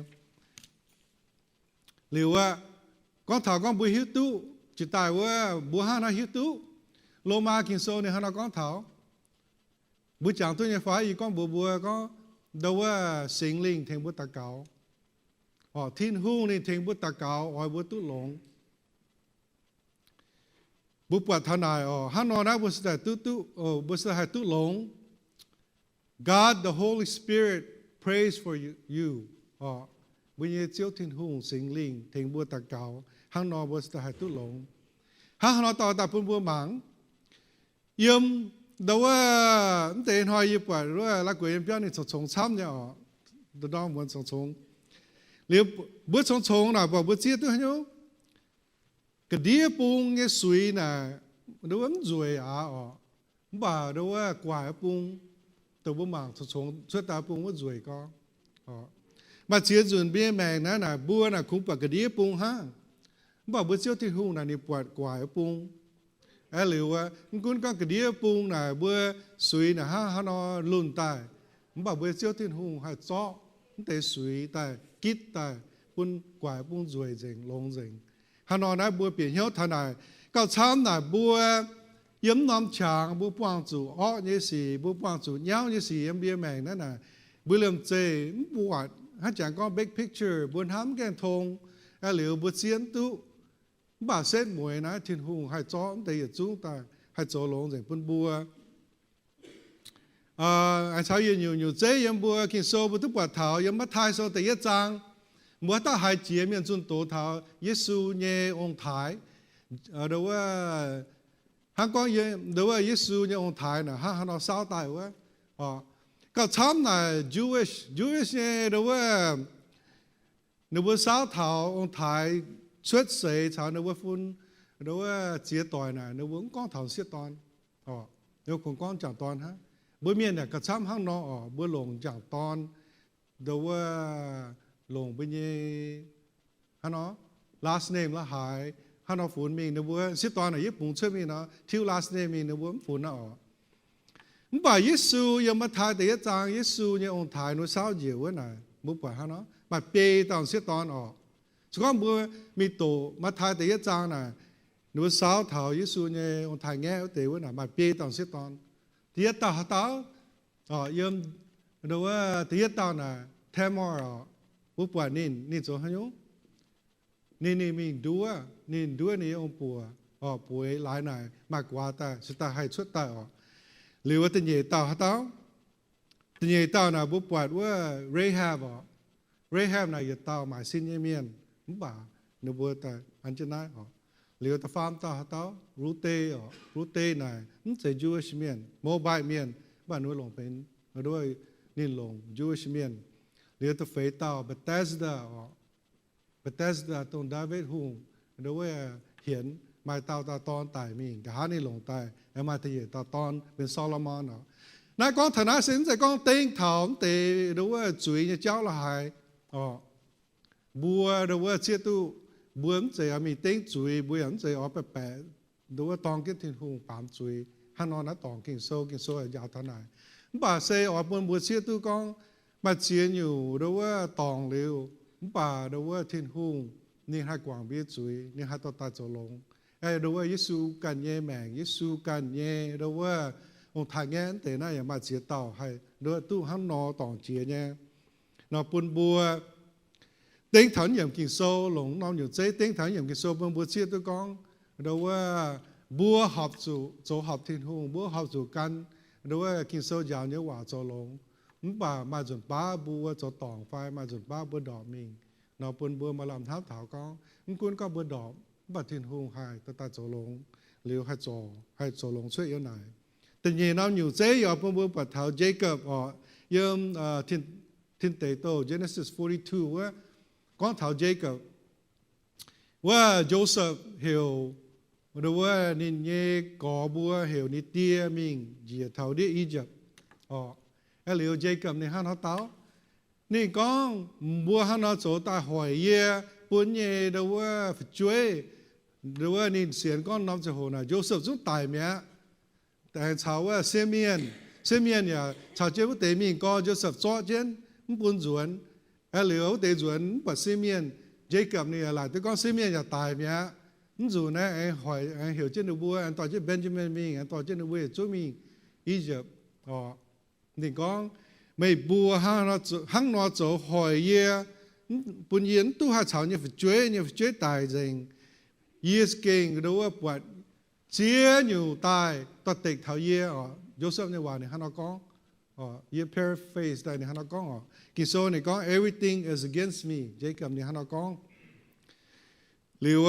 Liuz aqv, gorngv taux gorngv mbuo hiuv duqv jiex daaih wuov, mbuo hnangv haaix nor hiuv duqv? Lomaa Ging-Sou ninh hnangv haaix nor gorngv taux? Mbuo jangx duqv nyei fai? Yie gorngv mbuox mbuo gorngv, ndo wuov Singx Lingh tengx mbuo daux gaux. Oc, Tin-Hungh ninh tengx mbuo daux gaux oix mbuo duqv longx. Mbuo buatc taux naaic oc, hnangv nor naaiv mbuo se daaih duqv, duqv, mbuo se haih duqv longx. God the Holy Spirit prays for you, you. Oc, mbuo nyei Ziouv Tin-Hungh Singx Lingh tengx mbuo daux gaux, hnangv nor mbuo se daaih haih duqv longx. Hnangv haaix nor dorh daaih bun mbuo mangc? Yiem ndo wuov mv deix hnoi yie buatc wuov la'guaih yiem biauv ninh congx-congx camv nyei oc. Ndorm muonz congx-congx. Liuz mbuo congx-congx naaic buatc mbuo zieqv duqv haaix nyungc? Ga'ndiev bung nyei suix naaic, ndo wuov mv nzueic aqv oc. Mv baac ndo wuov gu'nguaaic bung, dongh mbuo mangc congx-congx cuotv daaih bung wuov nzueic gorngv. Maaih ziex nzunc mbuo nyei maengc naaiv naaic mbuo naaic kungx buatc ga'ndiev bung hnangv. Mv baac mbuo Ziouv Tin-Hungh naaic ninh buatc gu'nguaaic bung. Aeqv, liuz aqv, mv gunv gorngv ga'ndiev bung naaic mbuo suix naaic hnangv haaix nor lunh daaih, mv baac mbuo Ziouv Tin-Hungh haih zorqv mv deix suix daaih gitv daaih bun gu'nguaaic bung nzueic nzengc, longx nzengc. Hnangv nor naaiv mbuo bieqc hnyouv taux naaic, gauh camv naaic mbuo yiem mv norm qangx mbuo buangh zuqc orqv nyei sic, mbuo buangh zuqc nyauv nyei sic yiem mbuo nyei maengc naaiv naaic, mbuo liemh zeih mv buatc hnangv jangx gorngv big picture, mbuo hnamv mv gaengh tong. Aeqv, liuz mbuo zieqv mv duqv. Mv baac setv mueiz naaiv Tin-Hungh haih zorqv mv deix yietc zungv daaih haih zoux longx nzengc bun mbuo. Aengx caux yietc nyungc nyungc zeiv yiem mbuo Ging-Sou mbuo duqv buatc taux yiem Matv^taai Sou da'yietv zaang, Mbuo haaix dauh haiz jiex mienh zunh doz taux Yesu nyei ong-taaix, ndo wuov, hnangv gorngv ndo wuov Yesu nyei ong-taaix naaic hnangv haaix nor saauv daaih wuov. Gauh camv naaic Jewish, Jewish nyei ndo wuov, ninh mbuo saauv taux ong-taaix cuotv seix caux ninh mbuo fun ndo wuov ziex doic naaic, ninh mbuo mv gorngv taux m'sieqv dorn. Ninh mbuo kungx gorngv m'jangc dorn hnangv. Mbuo mienh yaac gauh camv hnangv nor oc. Mbuo longc m'jangc dorn ndo wuov longc mbuo nyei hnangv nor last name la'haaix hnangv nor funx mingh. Ninh mbuo m'sieqv dorn naaic yietv bungx cuotv mingh nor, tiuv last name mingh ninh mbuo mv funx aqv oc. Mv baac Yesu yiem Matv^taai da'yietv zaang, Yesu nyei ong-taaix ninh mbuo saauv njiec wuov naaic, mbuo buatc hnangv nor maaih biei dauh m'sieqv dorn oc. Se gorngv mbuo mingh doqc Matv^taai da'yietv zaang naaic, ninh mbuo saauv taux Yesu nyei ong-taaix-ngaeqv wuov deix wuov naaic maaih biei dauh m'sieqv dorn. Da'yietv dauh haaix dauh? Yiem ndo wuov da'yietv dauh naaic Tamar oc. Mbuo buatc ninh, ninh zoux haaix nyungc? Ninh, ninh mingh nduov, ninh nduov ninh nyei ong-buoc oc, bueix laaix naaic maaih guaax daaih, se daaih haih cuotv daaih oc. Liuz wuov da'nyeic dauh haaix dauh? Da'nyeic dauh naaic mbuo buatc wuov Rahab oc. Rahab naaic yietc dauh maaic sin nyei mienh, mv baac ninh mbuo daaih an jienv naaiv oc. Liuz da'faam dauh haaix dauh? Rude oc. Rude naaic mv zeiz Jewish mienh, Moabite mienh, mv baac ninh mbuo longc benx ndo wuov, ninh longc Jewish mienh. Liuz da'feix dauh Bethesda oc. Bethesda dongh Ndaawitv Hungh ndo wuov hienx, maaih dauh dauh dorn daic mingh, nqa'haav ninh longc daaih aengx maaih da'nyeic dauh dorn benx Solomon oc. Naaiv gorngv taux naaiv se mv zeiz gorngv dengv taux mv deix ndo wuov zuiz nyei jauv la'haaix oc. Mbuo ndo wuov zieqv duqv mbuo mv zeiz oix mingh dengv zuiz, mbuo yaac mv zeiz oix baeqc baeqc ndo wuov dorng jienv Tin-Hungh baamz zuiz. Hnangv nor naaiv dorngc Ging-Sou, Ging-Sou yaac njaaux taux naaic. Mv baac se oix bun mbuo zieqv duqv gorngv maaih ziex nyungc ndo wuov dorngc liuz, mv baac ndo wuov Tin-Hungh ninh haih guangc mbuo nyei zuiz, ninh haih dorh daaih zoux longx. Aeqv, ndo wuov Yesu ganh nyei maengc, Yesu ganh nyei ndo wuov ong-taaix-ngaeqv deix naaiv yaac maaih ziex dauh haih ndo wuov duqv hnangv nor dorngc jiex nyei. Nor bun mbuo dengv taux yiemc Ging-Sou, longc norm nyungc zeiv dengv taux yiemc Ging-Sou bun mbuo zieqv duqv gorngv ndo wuov mbuo horpc zuqc zoux horpc Tin-Hungh, mbuo horpc zuqc gan ndo wuov Ging-Sou njaaux nyei waac zoux longx. Mv baac maaih nzunc baav mbuo zoux dorngc fai maaih nzunc baav mbuo ndorpc mingh. Nor bun mbuo maaih lamh hnamv taux gorngv mv gunv gorngv mbuo ndorpc, mv baac Tin-Hungh haih dorh daaih zoux longx, liuz haih zoux, haih zoux longx cuotv yiem naaic. Da'nyeic norm nyungc zeiv yaac bun mbuo buatc taux Jacob oc. Yiem Tin Deic Douh, Genesis forty-two wuov, gorngv taux Jacob wuov, Joseph heuc ndo wuov ninh nyei gorx mbuo heuc ninh die mingh njiec taux ndiev Egypt oc. Aeqv, liuz Jacob ninh hnangv haaix dauh? Ninh gorngv, mbuo hnangv nor zoux daaih hoic yie, bun nyei ndo wuov fu'jueiv, ndo wuov ninh sienx gorngv norm ziangh hoc naaic Joseph zungv daic mi'aqv. Aengx caux wuov Simeon, Simeon yaac caux jienv wuov deix mingh gorx Joseph zorqv jienv, mv bun nzuonx. Aeqv, liuz wuov deix nzuonx mv buatc Simeon, Jacob ninh yaac laaic duqv gorngv Simeon yaac daic mi'aqv. Mv nzunc naaiv aengx hoic, aengx heuc jienv ninh mbuo, aengx dorh jienv Benjamin mingh, aengx dorh jienv ninh mbuo yietc zungv mingh Egypt oc. Ninh gorngv, meih mbuo hnangv nor zoux hoic yie, bun yie mv duqv haih caux nyei fu'jueiv, nyei fu'jueiv daic nzengc. Yie za'gengh ndo wuov buatc ziex nyungc daaih dorh dekc taux yie oc. Joseph nyei waac ninh hnangv nor gorngv. Yie paraphrase daaih ninh hnangv nor gorngv oc. Ging-Sou ninh gorngv, everything is against me. Jacob ninh hnangv nor gorngv. Liuz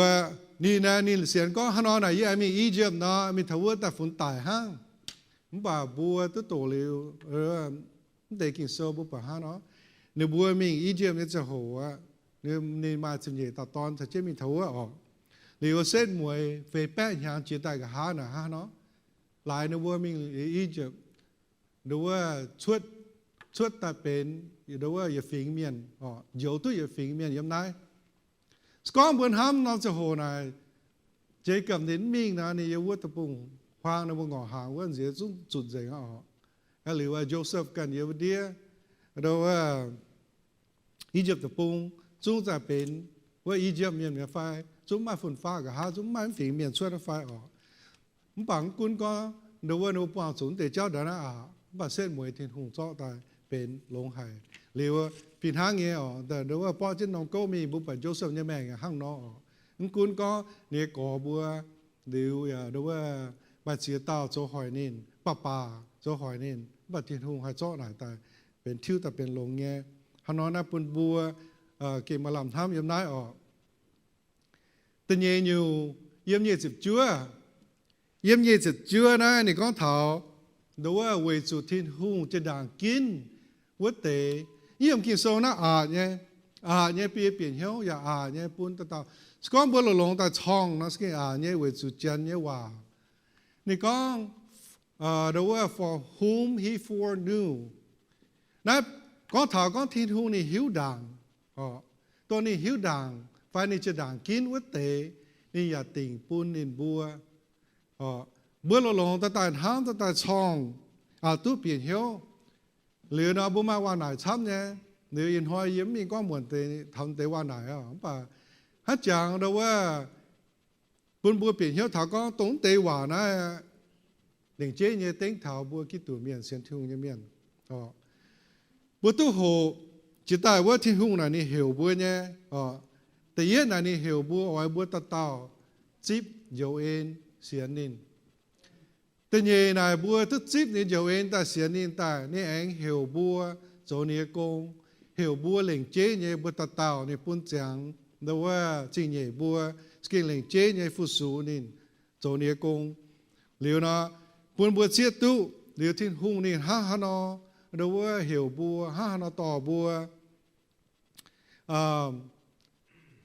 ninh, ninh sienx gorngv hnangv nor naaic, yie aengx mingh Egypt nor, mingh taux wuov daaih funx daic hnangv. Mv baac mbuo duqv doqc liuz mv deix Ging-Sou mbuo buatc hnangv nor, ninh mbuo mingh Egypt nyei ziangh hoc aqv, ninh maaih ziepc nyeic dauh dorn caux jienv mingh taux wuov oc. Liuz setv mueiz feix baeqv hnyangx jiex daaih nqa'haav naaic hnangv nor, laaix ninh mbuo mingh Egypt, ndo wuov cuotv, cuotv daaih benx ndo wuov yietc fingx mienh oc, njoux duqv yietc fingx mienh yiem naaiv. Se gorngv mbuo hnamv norm ziangh hoc naaic, Jacob ninh mingh nor, ninh yiem wuov deic-bung-huaang ninh mbuo ngorc hnaangx wuov nziex zungv zutc nzengc aqv oc. Aeqv, liuz Joseph ganh yiem wuov ndiev, ndo wuov Egypt deic-bung zungv zaah benx wuov Egypt mienh mi'aqv fai? Zungv maaih fun-faqv nqa'haav, zungv maaih mv fingx mienh cuotv aqv fai oc? Mv baac mv gunv gorngv ndo wuov ninh mbuo buangh zuqc mv deix jauv ndongc naaiv aqv, mv baac setv mueiz Tin-Hungh zorqv daaih benx longx haic. Liuz fih hnangv nyei oc, ndo wuov borqv jienv norm gouv mingh, mbuo buatc Joseph nyei maengc hnangv nor oc. Mv gunv gorngv ninh nyei gorx mbuo liuz yaac ndo wuov maaih ziex dauh zoux hoic ninh, baac baac zoux hoic ninh, mv baac Tin-Hungh haih zorqv naaic daaih benx tiuv daaih benx longx nyei. Hnangv nor naaiv bun mbuo gengh maaih lamh hnamv yiem naaiv oc. Da'nyeic nyungc, yiem nyic ziepc juov, yiem nyic ziepc juov naaiv ninh gorngv taux ndo wuov weic zuqc Tin-Hungh jaa-ndaangc ginv wuov deix. Yiem Ging-Sou naaiv aqc nyei, aqc nyei bun bieqc hnyouv yaac aqc nyei bun dauh dauh. Se gorngv mbuo longx-longx daaih corngh nor, se gengh aqc nyei weic zuqc Janx nyei waac. Ninh gorngv ndo wuov for whom he foreknew. Naaiv gorngv taux gorngv Tin-Hungh ninh hiuv ndaangc, dongh ninh hiuv ndaangc fai ninh jaa-ndaangc ginv wuov deix, ninh yaac dingc bun ninh mbuo. Mbuo longx-longx daaih daaih hnamv daaih daaih corngh, aqc duqv bieqc hnyouv. Liuz nor mbuo maaih waac-naaic camv nyei. Liuz ih hnoi yie mv mingh gorngv muonc deix taux deix waac-naaic oc, mv baac hnangv jangx ndo wuov bun mbuo bieqc hnyouv taux gorngv dongh deix waac naaiv lengc jeiv nyei dengv taux mbuo Giduc mienh, sienx Tin-Hungh nyei mienh. Mbuo duqv hoqc jiex daaih wuov Tin-Hungh naaic ninh heuc mbuo nyei. Da'yietv naaic ninh heuc mbuo oix mbuo dauh dauh zipv njoux en sienx ninh. Da'nyeic naaic mbuo duqv zipv ninh njoux en daaih sienx ninh daaih, ninh aengx heuc mbuo zoux ninh nyei gong, heuc mbuo lengc jeiv nyei mbuo dauh dauh ninh bun ziangx ndo wuov zingh nyeic mbuo, se gengh lengc jeiv nyei fu-sux ninh, zoux ninh nyei gong. Liuz nor, bun mbuo zieqv duqv liuz Tin-Hungh ninh hnangv haaix nor ndo wuov heuc mbuo, hnangv haaix nor dorh mbuo.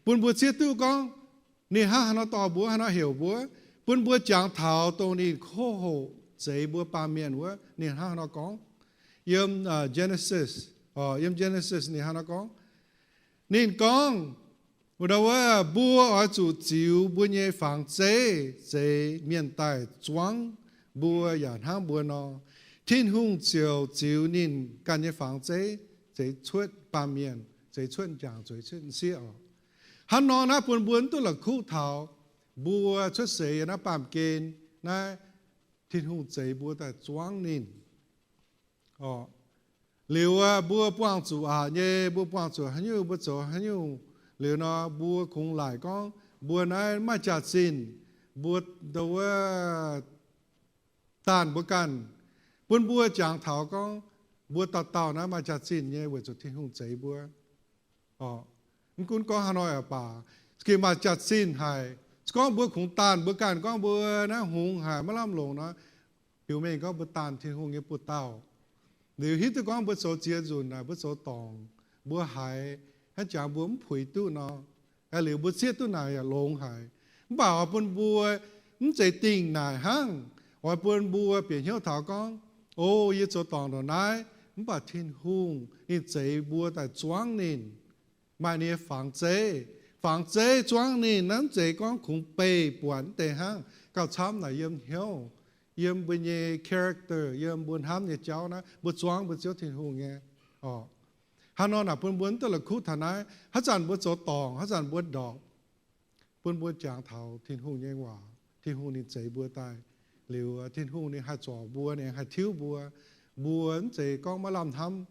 Bun mbuo zieqv duqv gorngv ninh hnangv haaix nor dorh mbuo, haaix nor heuc mbuo. Bun mbuo jangx taux dongh ninh kov hoqc zeix mbuo baamh mienh wuov, ninh hnangv haaix nor gorngv. Yiem Genesis, yiem Genesis ninh hnangv haaix nor gorngv. Ninh gorngv, wuov, mbuo oix zuqc ziux mbuo nyei fangx zeiv zeix mienh daaih zuangv mbuo yaac hnangv mbuo nor. Tin-Hungh ziouc ziux ninh ganh nyei fangx zeiv zeix cuotv baamh mienh, zeix cuotv m'jangc, zeix cuotv m'sieqv oc. Hnangv nor naaiv bun mbuo mv duqv la'kuqv taux mbuo cuotv seix yiem naaiv baamh gen naaiv, Tin-Hungh zeix mbuo daaih zuangv ninh. Liuz mbuo buangh zuqc aqc nyei, mbuo buangh zuqc haaix nyungc mbuo zoux haaix nyungc. Liuz nor mbuo kungx laaic gorngv mbuo naaiv maaih jaax-zinh, mbuo ndo wuov daanh mbuo ganh. Bun mbuo jangx taux gorngv mbuo dauh dauh naaiv maaih jaax-zinh nyei weic zuqc Tin-Hungh zeix mbuo. Mv gunv gorngv haaix nor yaac baac, gengh maaih jaax-zinh haic. Se gorngv mbuo kungx daanh mbuo ganh gorngv mbuo naaiv hngongx haic maiv lamh longc nor, biux mengh gorngv mbuo daanh Tin-Hungh nyei buoz-dauh. Liuz hiuv duqv gorngv mbuo zoux ziex nzunc naaic mbuo zoux dorngc, mbuo haiz hnangv jangx mbuo mv puix duqv nor, liuz mbuo zieqv duqv naaic yaac longx haic. Mv baac oix bun mbuo mv zeiz dingh naaic hnangv. Oix bun mbuo bieqc hnyouv taux gorngv, o, yie zoux dorngc ndongc naaiv, mv baac Tin-Hungh ninh zeix mbuo daaih zuangv ninh. Maaih ninh nyei fangx zeiv. Fangx zeiv zuangv ninh naaiv mv zeiz gorngv kungx beih buatc mv deix hnangv. Gauh camv naaic yiem hnyouv, yiem mbuo nyei character, yiem mbuo hnamv nyei jauv naaiv, mbuo zuangv mbuo Ziouv Tin-Hungh nyei. Hnangv nor naaic bun mbuo mv duqv la'kuqv taux naaiv. Haaix zanc mbuo zoux dorngc, haaix zanc mbuo ndorpc, bun mbuo jangx taux Tin-Hungh nyei waac. Tin-Hungh ninh zeix mbuo daaih. Liuz Tin-Hungh ninh haih zorc mbuo, ninh haih tiuv mbuo. Mbuo mv zeiz gorngv maiv lamh hnamv.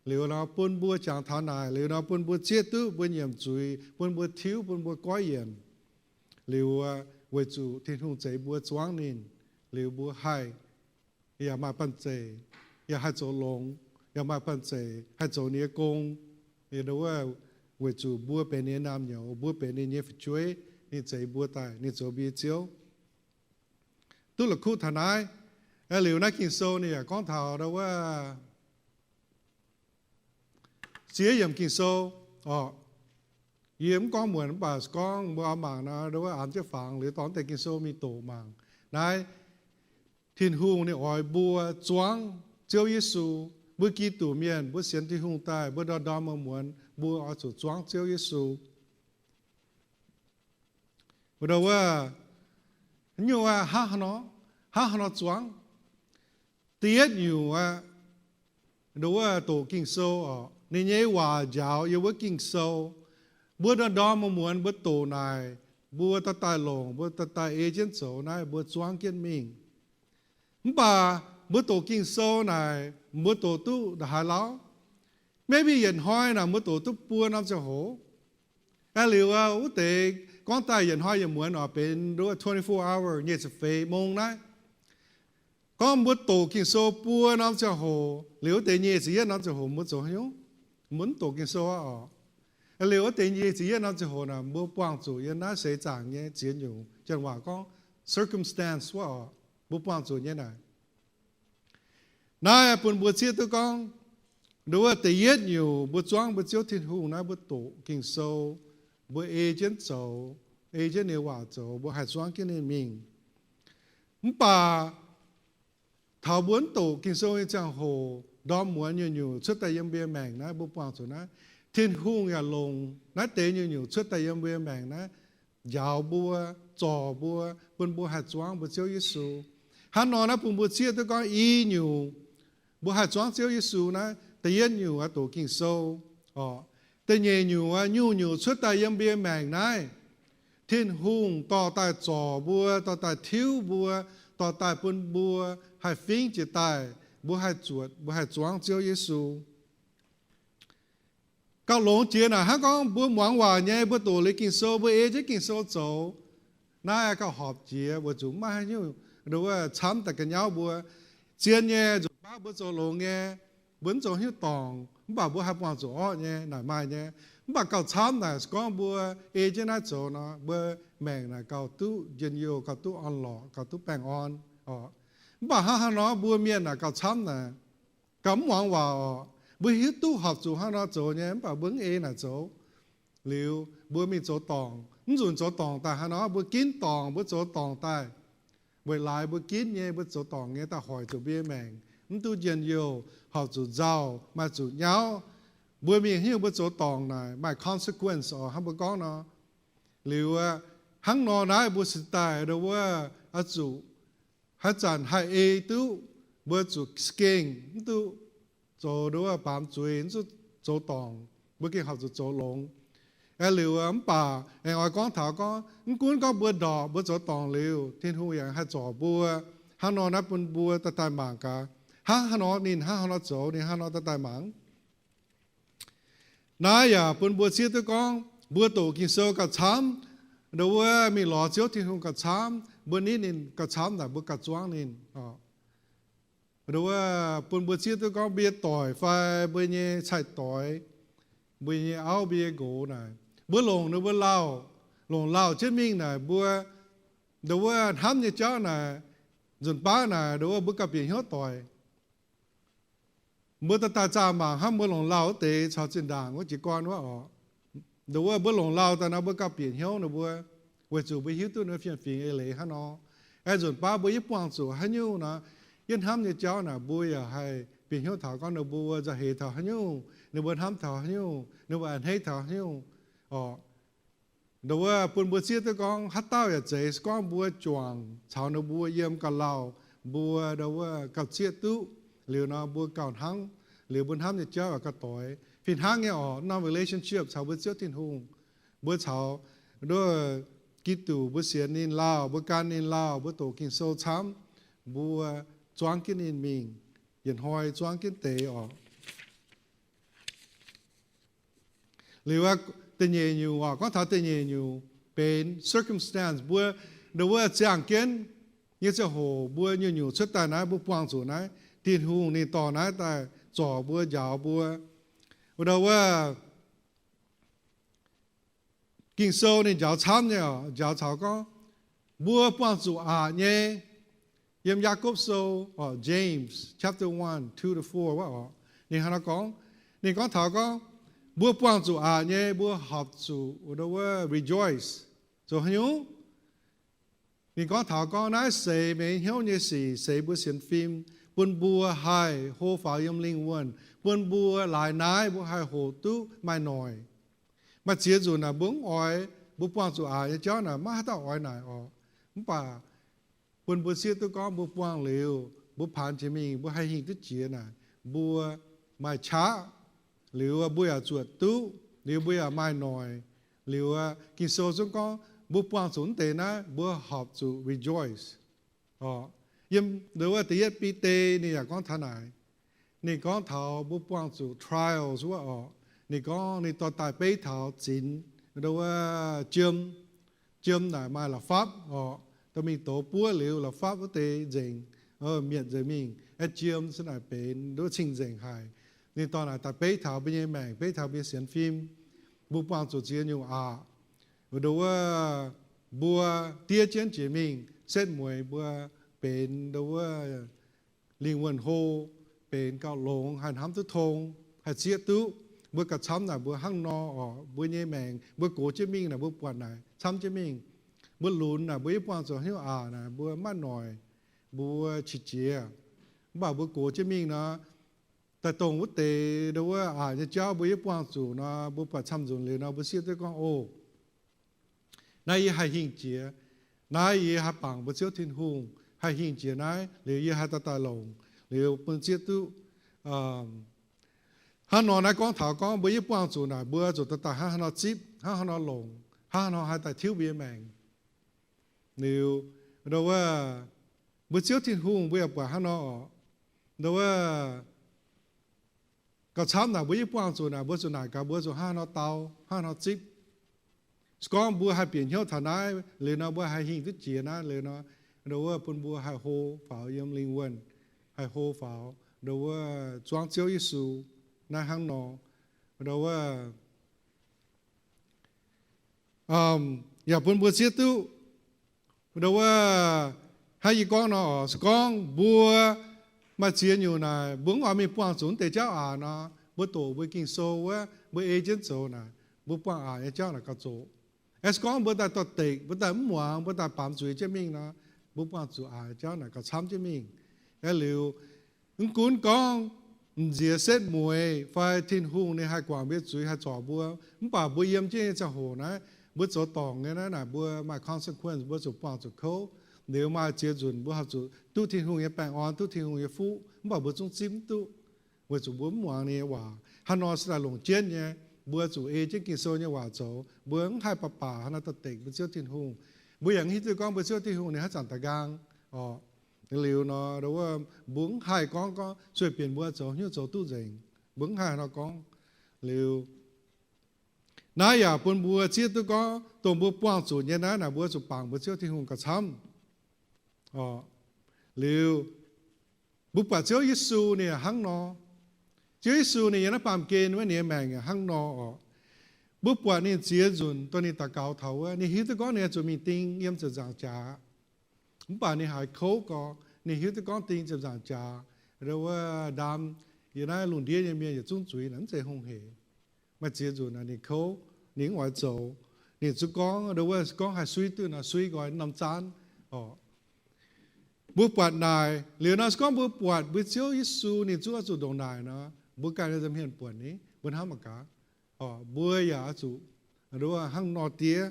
Liuz nor bun mbuo jangx taux naaic, liuz nor bun mbuo zieqv duqv mbuo nyiemc zuiz, bun mbuo tiuv, bun mbuo goiv yienc. Liuz weic zuqc Tin-Hungh zeix mbuo zuangv ninh, liuz mbuo haih yaac maaih banh zeic, yaac haih zoux longx, yaac maaih banh zeic haih zoux ninh nyei gong. Weic zuqc mbuo benx ninh nyei naamh nyouz, mbuo benx ninh nyei fu'jueiv, ninh zeix mbuo daaih, ninh zoux mbuo nyei Ziouv. Duqv la'kuqv taux naaiv. Liuz naaiv Ging-Sou ninh yaac gorngv taux ndo wuov ziex yiemc Ging-Sou oc. Yie mv gorngv muonc mv baac gorngv mbuo oix mangc nor, ndo wuov an jienv fangx liuz dorh deix Ging-Sou mingh doqc mangc. Naaiv Tin-Hungh ninh oix mbuo zuangv Ziouv Yesu. Mbuo Giduc mienh, mbuo sienx Tin-Hungh daaih, mbuo ndorm ndorm muonz muonz mbuo oix zuqc zuangv Ziouv Yesu. Ndo wuov, nyungc aqv, hnangv haaix nor, hnangv haaix nor zuangv? Da'yietv nyungc aqv, ndo wuov doqc Ging-Sou oc. Ninh nyei waac njaaux yiem wuov Ging-Sou. Mbuo ndorm ndorm muonz muonz mbuo doqc naaic, mbuo daaih daaih longc, mbuo daaih daaih ei jienv zoux naaiv, mbuo zuangv jienv mingh. Mv baac mbuo doqc Ging-Sou naaic, mbuo doqc duqv ndongc haaix lauh? Maybe yietc hnoi naaic mbuo doqc duqv buo norm ziangh hoc. Aa, liuz wuov deix gorngv daaih yietc hnoi yietc muonz oc, benx ndo wuov twenty-four hour, nyic ziepc feix mong naaiv. Gorngv mbuo doqc Ging-Sou buo norm ziangh hoc, liuz wuov deix nyic ziepc yietv norm ziangh hoc mbuo zoux haaix nyungc? Mbuo mv doqc Ging-Sou aqv oc. Liuz wuov deix nyic ziepc yietv norm ziangh hoc naaic, mbuo buangh zuqc yiem naaiv seix zaangc nyei ziex nyungc, janx waac gorngv circumstance wuov oc, mbuo buangh zuqc nyei naaic. Naaiv bun mbuo zieqv duqv gorngv, nduov wuov da'yietv nyungc mbuo zuangv mbuo Ziouv Tin-Hungh naaiv, mbuo doqc Ging-Sou, mbuo ei jienv zoux, ei jienv ninh waac zoux, mbuo haih zuangv jienv ninh mingh. Mv baac taux mbuo mv doqc Ging-Sou nyei ziangh hoc, ndorm muonz nyungc-nyungc cuotv daaih yiem mbuo nyei maengc naaiv, mbuo buangh zuqc naaiv, Tin-Hungh yaac longc naaiv deix nyungc-nyungc cuotv daaih yiem mbuo nyei maengc naaiv njaaux mbuo, zorc mbuo, bun mbuo haih zuangv mbuo Ziouv Yesu. Hnangv nor naaiv bun mbuo zieqv duqv gorngv i nyungc mbuo haih zuangv Ziouv Yesu naaiv, da'yietv nyungc aah, doqc Ging-Sou oc. Da'nyeic nyungc aah, nyungc-nyungc cuotv daaih yiem mbuo nyei maengc naaiv, Tin-Hungh dorh daaih zorc mbuo, dorh daaih tiuv mbuo, dorh daaih bun mbuo haih fingv jiex daaih, mbuo haih zuotc, mbuo haih zuangv Ziouv Yesu. Gauh longx jiex naaic hnangv gorngv mbuo muangx waac nyei, mbuo doqc liuz Ging-Sou, mbuo ei jienv Ging-Sou zoux, naaiv gauh horpc jiex weic zuqc maiv haaix nyungc nduov wuov camv daaih ga'nyauv mbuo. Zien nyei, nzunc baav mbuo zoux longx nyei, mbuo mv zoux haaix nyungc dorngc, mv baac mbuo haih buangh zuqc orqv nyei naaic maaih nyei. Mv baac gauh camv naaic se gorngv mbuo ei jienv naaiv zoux nor, mbuo maengc naaic gauh duqv njien-youh, gauh duqv orn-lorqc, gauh duqv baengh orn oc. Mv baac hnangv haaix nor mbuo mienh naaic gauh camv naaic, gauh mv muangx waac oc. Mbuo hiuv duqv horpc zuqc hnangv nor zoux nyei, mv baac mbuo mv ei naaic zoux. Liuz mbuo mingh zoux dorngc, mv nzunc zoux dorngc daaih hnangv nor, mbuo ginv dorngc, mbuo zoux dorngc daaih. Weic laaix mbuo ginv nyei, mbuo zoux dorngc nyei daaih hoic zuqc mbuo nyei maengc, mv duqv njien-youh, horpc zuqc nzauh, maaih zuqc nyauv. Mbuo mingh haaix nyungc mbuo zoux dorngc naaic maaih consequence oc, hnangv mbuo gorngv nor. Liuz aqv, hnangv nor naaiv mbuo cingx daaih nduov wuov, oix zuqc haaix zanc haih ei duqv, mbuo zuqc za'gengh mv duqv zoux nduov wuov baamz zuiz, mv duqv zoux dorngc, mbuo gengh horpc zuqc zoux longx. Aeqv, liuz mv baac aengx oix gorngv taux gorngv, mv gunv gorngv mbuo ndorpc, mbuo zoux dorngc liuz, Tin-Hungh yaac haih zorc mbuo. Hnangv nor naaiv bun mbuo daaih daaih mangc gaax, hnangv haaix nor ninh hnangv haaix nor zoux, ninh hnangv nor daaih daaih mangc. Naaiv yaac bun mbuo zieqv duqv gorngv, mbuo doqc Ging-Sou gauh camv, nduov wuov mingh lorz Ziouv Tin-Hungh gauh camv, mbuo nitv ninh gauh camv naaic, mbuo gauh zuangv ninh. Nduov wuov bun mbuo zieqv duqv gorngv mbuo nyei doic fai mbuo nyei cai-doix, mbuo nyei auv, mbuo nyei nqox naaic, mbuo longc ninh mbuo lauh, longc lauh jienv mingh naaic, mbuo nduov wuov hnamv nyei jauv naaic, nzunc baav naaic nduov wuov mbuo gauh bieqc hnyouv doic. Mbuo daaih daaih zaah mangc hnangv mbuo longc lauh wuov deix caux zinh ndaangc wuov jiez gorn wuov oc. Nduov wuov mbuo longc lauh daaih nor mbuo gauh bieqc hnyouv ninh mbuo, weic zuqc mbuo hiuv duqv ninh mbuo fiem-fingx eix leiz hnangv nor. Aeqv, nzunc baav mbuo yie buangh zuqc haaix nyungc nor, yie hnamv nyei jauv naaic mbuo yaac haih bieqc hnyouv taux gorngv ninh mbuo nzauh heix taux haaix nyungc, ninh mbuo hnamv taux haaix nyungc, ninh mbuo a'hneiv taux haaix nyungc oc. Nduov wuov bun mbuo zieqv duqv gorngv haaix dauh yaac zeiz, se gorngv mbuo juangc caux ninh mbuo yiem gauh lauh, mbuo nduov wuov gauh zieqv duqv, liuz nor mbuo gauh hnangv, liuz mbuo hnamv nyei jauv yaac gauh doix. Fih hnangv nyei oc, norm relationship caux mbuo Ziouv Tin-Hungh, mbuo caux nduov Giduc, mbuo sienx ninh lauh, mbuo gan ninh lauh, mbuo doqc Ging-Sou camv, mbuo zuangv jienv ninh mingh, yietc hnoi zuangv jienv deix oc. Liuz aqv, da'nyeic nyungc oc, gorngv taux da'nyeic nyungc benx circumstance, mbuo nduov wuov ziangh jienv nyei ziangh hoc mbuo nyungc-nyungc cuotv daaih naaiv, mbuo buangh zuqc naaiv, Tin-Hungh ninh dorh naaiv daaih zorc mbuo, njaaux mbuo. Nduov wuov Ging-Sou ninh njaaux camv nyei oc, njaaux caux gorngv mbuo buangh zuqc aqc nyei. Yiem Yaakopv Sou, James chapter one, two to four wuov oc, ninh hnangv naaiv gorngv, ninh gorngv taux gorngv mbuo buangh zuqc aqc nyei, mbuo horpc zuqc nduov wuov rejoice. Zoux haaix nyungc? Ninh gorngv taux gorngv naaiv seix meih hnyouv nyei sic, seix mbuo sienx fim, bun mbuo haih hlo faaux yiem lingh wuonh, bun mbuo laaix naaiv mbuo haih hoqc duqv maaih noic. Maaih ziex nzunc naaic mbuo mv oix, mbuo buangh zuqc aqc nyei jauv naaic maiv haaix dauh oix naaic oc. Mv baac bun mbuo zieqv duqv gorngv mbuo buangh liuz, mbuo paanx jiex mingh, mbuo haih hingh duqv jiex naaic, mbuo maaih qaqv, liuz mbuo yaac zuotc duqv, liuz mbuo yaac maaih noic. Liuz Ging-Sou zungv gorngv mbuo buangh zuqc mv deix naaiv mbuo horpc zuqc rejoice. Yiem nduov wuov da'yietv Bide ninh yaac gorngv taux naaic. Ninh gorngv taux mbuo buangh zuqc trials wuov oc. Ninh gorngv ninh dorh daaih beiv taux zinx, nduov wuov jiem. Jiem naaic maaih la'fapv oc, dorh mingh douz buov liuz la'fapv wuov deix nzengc, mietc nzengc mingh. Aeqv, jiem se naaic benx nduov cing-nzengc haic. Ninh dorh naaic daaih beiv taux mbuo nyei maengc, beiv taux mbuo nyei sienx fim. mbuo buangh zuqc ziex nyungc aqc. Nduov wuov, mbuo diev jienv jiex mingh, setv mueiz mbuo benx nduov wuov lingh wuonh hlo, benx gauh longx, haih hnamv duqv tong, haih zieqv duqv. Mbuo gauh camv naaic mbuo hnangv nor oc, mbuo nyei maengc, mbuo gox jienv mingh naaic mbuo buatc naaic camv jienv mingh. Mbuo lunx naaic mbuo yie buangh zuqc hnyouv aqc naaic mbuo maiv noic, mbuo qiex jiez. Mv baac mbuo gox jienv mingh nor, daaih dongh wuov deix nduov wuov aqc nyei jauv mbuo yie buangh zuqc nor, mbuo buatc camv nzunc liuz nor, mbuo sieqv duqv gorngv, O, naaiv yie haih hingh jiex. Naaiv yie haih bangc mbuo Ziouv Tin-Hungh, haih hingh jiex naaiv liuz yie haih daaih daaih longc liuz bun zieqv duqv. Hnangv nor naaiv gorngv taux gorngv mbuo yie buangh zuqc naaic mbuo zuqc daaih daaih hnangv haaix nor zipv, hnangv haaix nor longc, hnangv haaix nor haih daaih tiuv mbuo nyei maengc. Liuz, nduov wuov, mbuo Ziouv Tin-Hungh mbuo yaac buatc hnangv nor oc. Nduov wuov, gauh camv naaic mbuo yie buangh zuqc naaic mbuo zuqc naaic gaax mbuo zuqc hnangv haaix nor dau, hnangv haaix nor zipv. Se gorngv mbuo haih bieqc hnyouv taux naaiv liuz nor, mbuo haih hingh duqv jiex naaiv liuz nor, nduov wuov, bun mbuo haih hlo faaux yiem lingh wuonh, haih hlo faaux nduov wuov zuangv Ziouv Yesu naaiv hnangv nor. Nduov wuov, yaac bun mbuo zieqv duqv, nduov wuov, hnangv yie gorngv nor oc, se gorngv mbuo maaih ziex nyungc naaic mbuo mv oix mingh buangh zuqc wuov deix jauv aqc nor, mbuo doqc mbuo Ging-Sou wuov, mbuo ei jienv zoux naaic, mbuo buangh aqc nyei jauv naaic gauh zoqc. Aeqv, se gorngv mbuo daaih dorh dekc, mbuo daaih mv muangx, mbuo daaih baamz zuiz jienv mingh nor, mbuo buangh zuqc aqc nyei jauv naaic gauh camv jienv mingh. Aeqv, liuz, mv gunv gorngv m'nziex setv mueiz fai Tin-Hungh ninh haih guangc mbuo zuiz haih zorc mbuo, mv baac mbuo yiem jienv nyei ziangh hoc naaiv, mbuo zoux dorngc nyei naaiv naaic mbuo maaih consequence, mbuo zuqc buangh zuqc kouv. Liuz maaih ziex nzunc mbuo haih zuqc duqv Tin-Hungh nyei baengh orn, duqv Tin-Hungh nyei fuqv, mv baac mbuo zungv zipv mv duqv, weic zuqc mbuo mv muangx ninh nyei waac. Haaix nor se daaih longc jienv nyei, mbuo zuqc ei jienv Ging-Sou nyei waac zoux. Mbuo mv haih baac baac haaix nor dorh dekc mbuo Ziouv Tin-Hungh. Mbuo yaac mv hiuv duqv gorngv mbuo Ziouv Tin-Hungh ninh haaix zanc daaih nqaang oc. Liuz nor, mbuo mv haih gorngv, gorngv sueih bienh mbuo zoux hnyouv zoux duqv nzengc. Mbuo mv haih haaix nor gorngv. Liuz, naaiv yaac bun mbuo zieqv duqv gorngv dongh mbuo buangh zuqc nyei naaiv naaic mbuo zuqc bangc mbuo Ziouv Tin-Hungh gauh camv. Liuz, mbuo buatc Ziouv Yesu ninh yaac hnangv nor. Ziouv Yesu ninh yiem naaiv baamh gen wuov ninh nyei maengc yaac hnangv nor oc. Mbuo buatc ninh ziex nzunc dongh ninh daux gaux taux wuov, ninh hiuv duqv gorngv ninh oix zuqc mingh ding yiem ziepc nzaangc jaax. Mv baac ninh haiz kouv gorx, ninh hiuv duqv gorngv ding ziepc nzaangc jaax, wuov ndaam yiem naaiv lungh ndiev nyei mienh yietc zungv zuiz naaic mv zeiz hungh hec. Maaih ziex nzunc naaic ninh kouv, ninh mv oix zoux. Ninh zungv gorngv, wuov gorngv haih suiv duqv nor suiv nqoi norm zaanv oc. Mbuo buatc naaic liuz nor, se gorngv mbuo buatc mbuo Ziouv Yesu ninh zungv oix zuqc ndongc naaic nor, mbuo ganh nyei nza'hmien buonc ni, mbuo hnamv mangc gaax. Mbuo yaac oix zuqc nduov hnangv nor diev,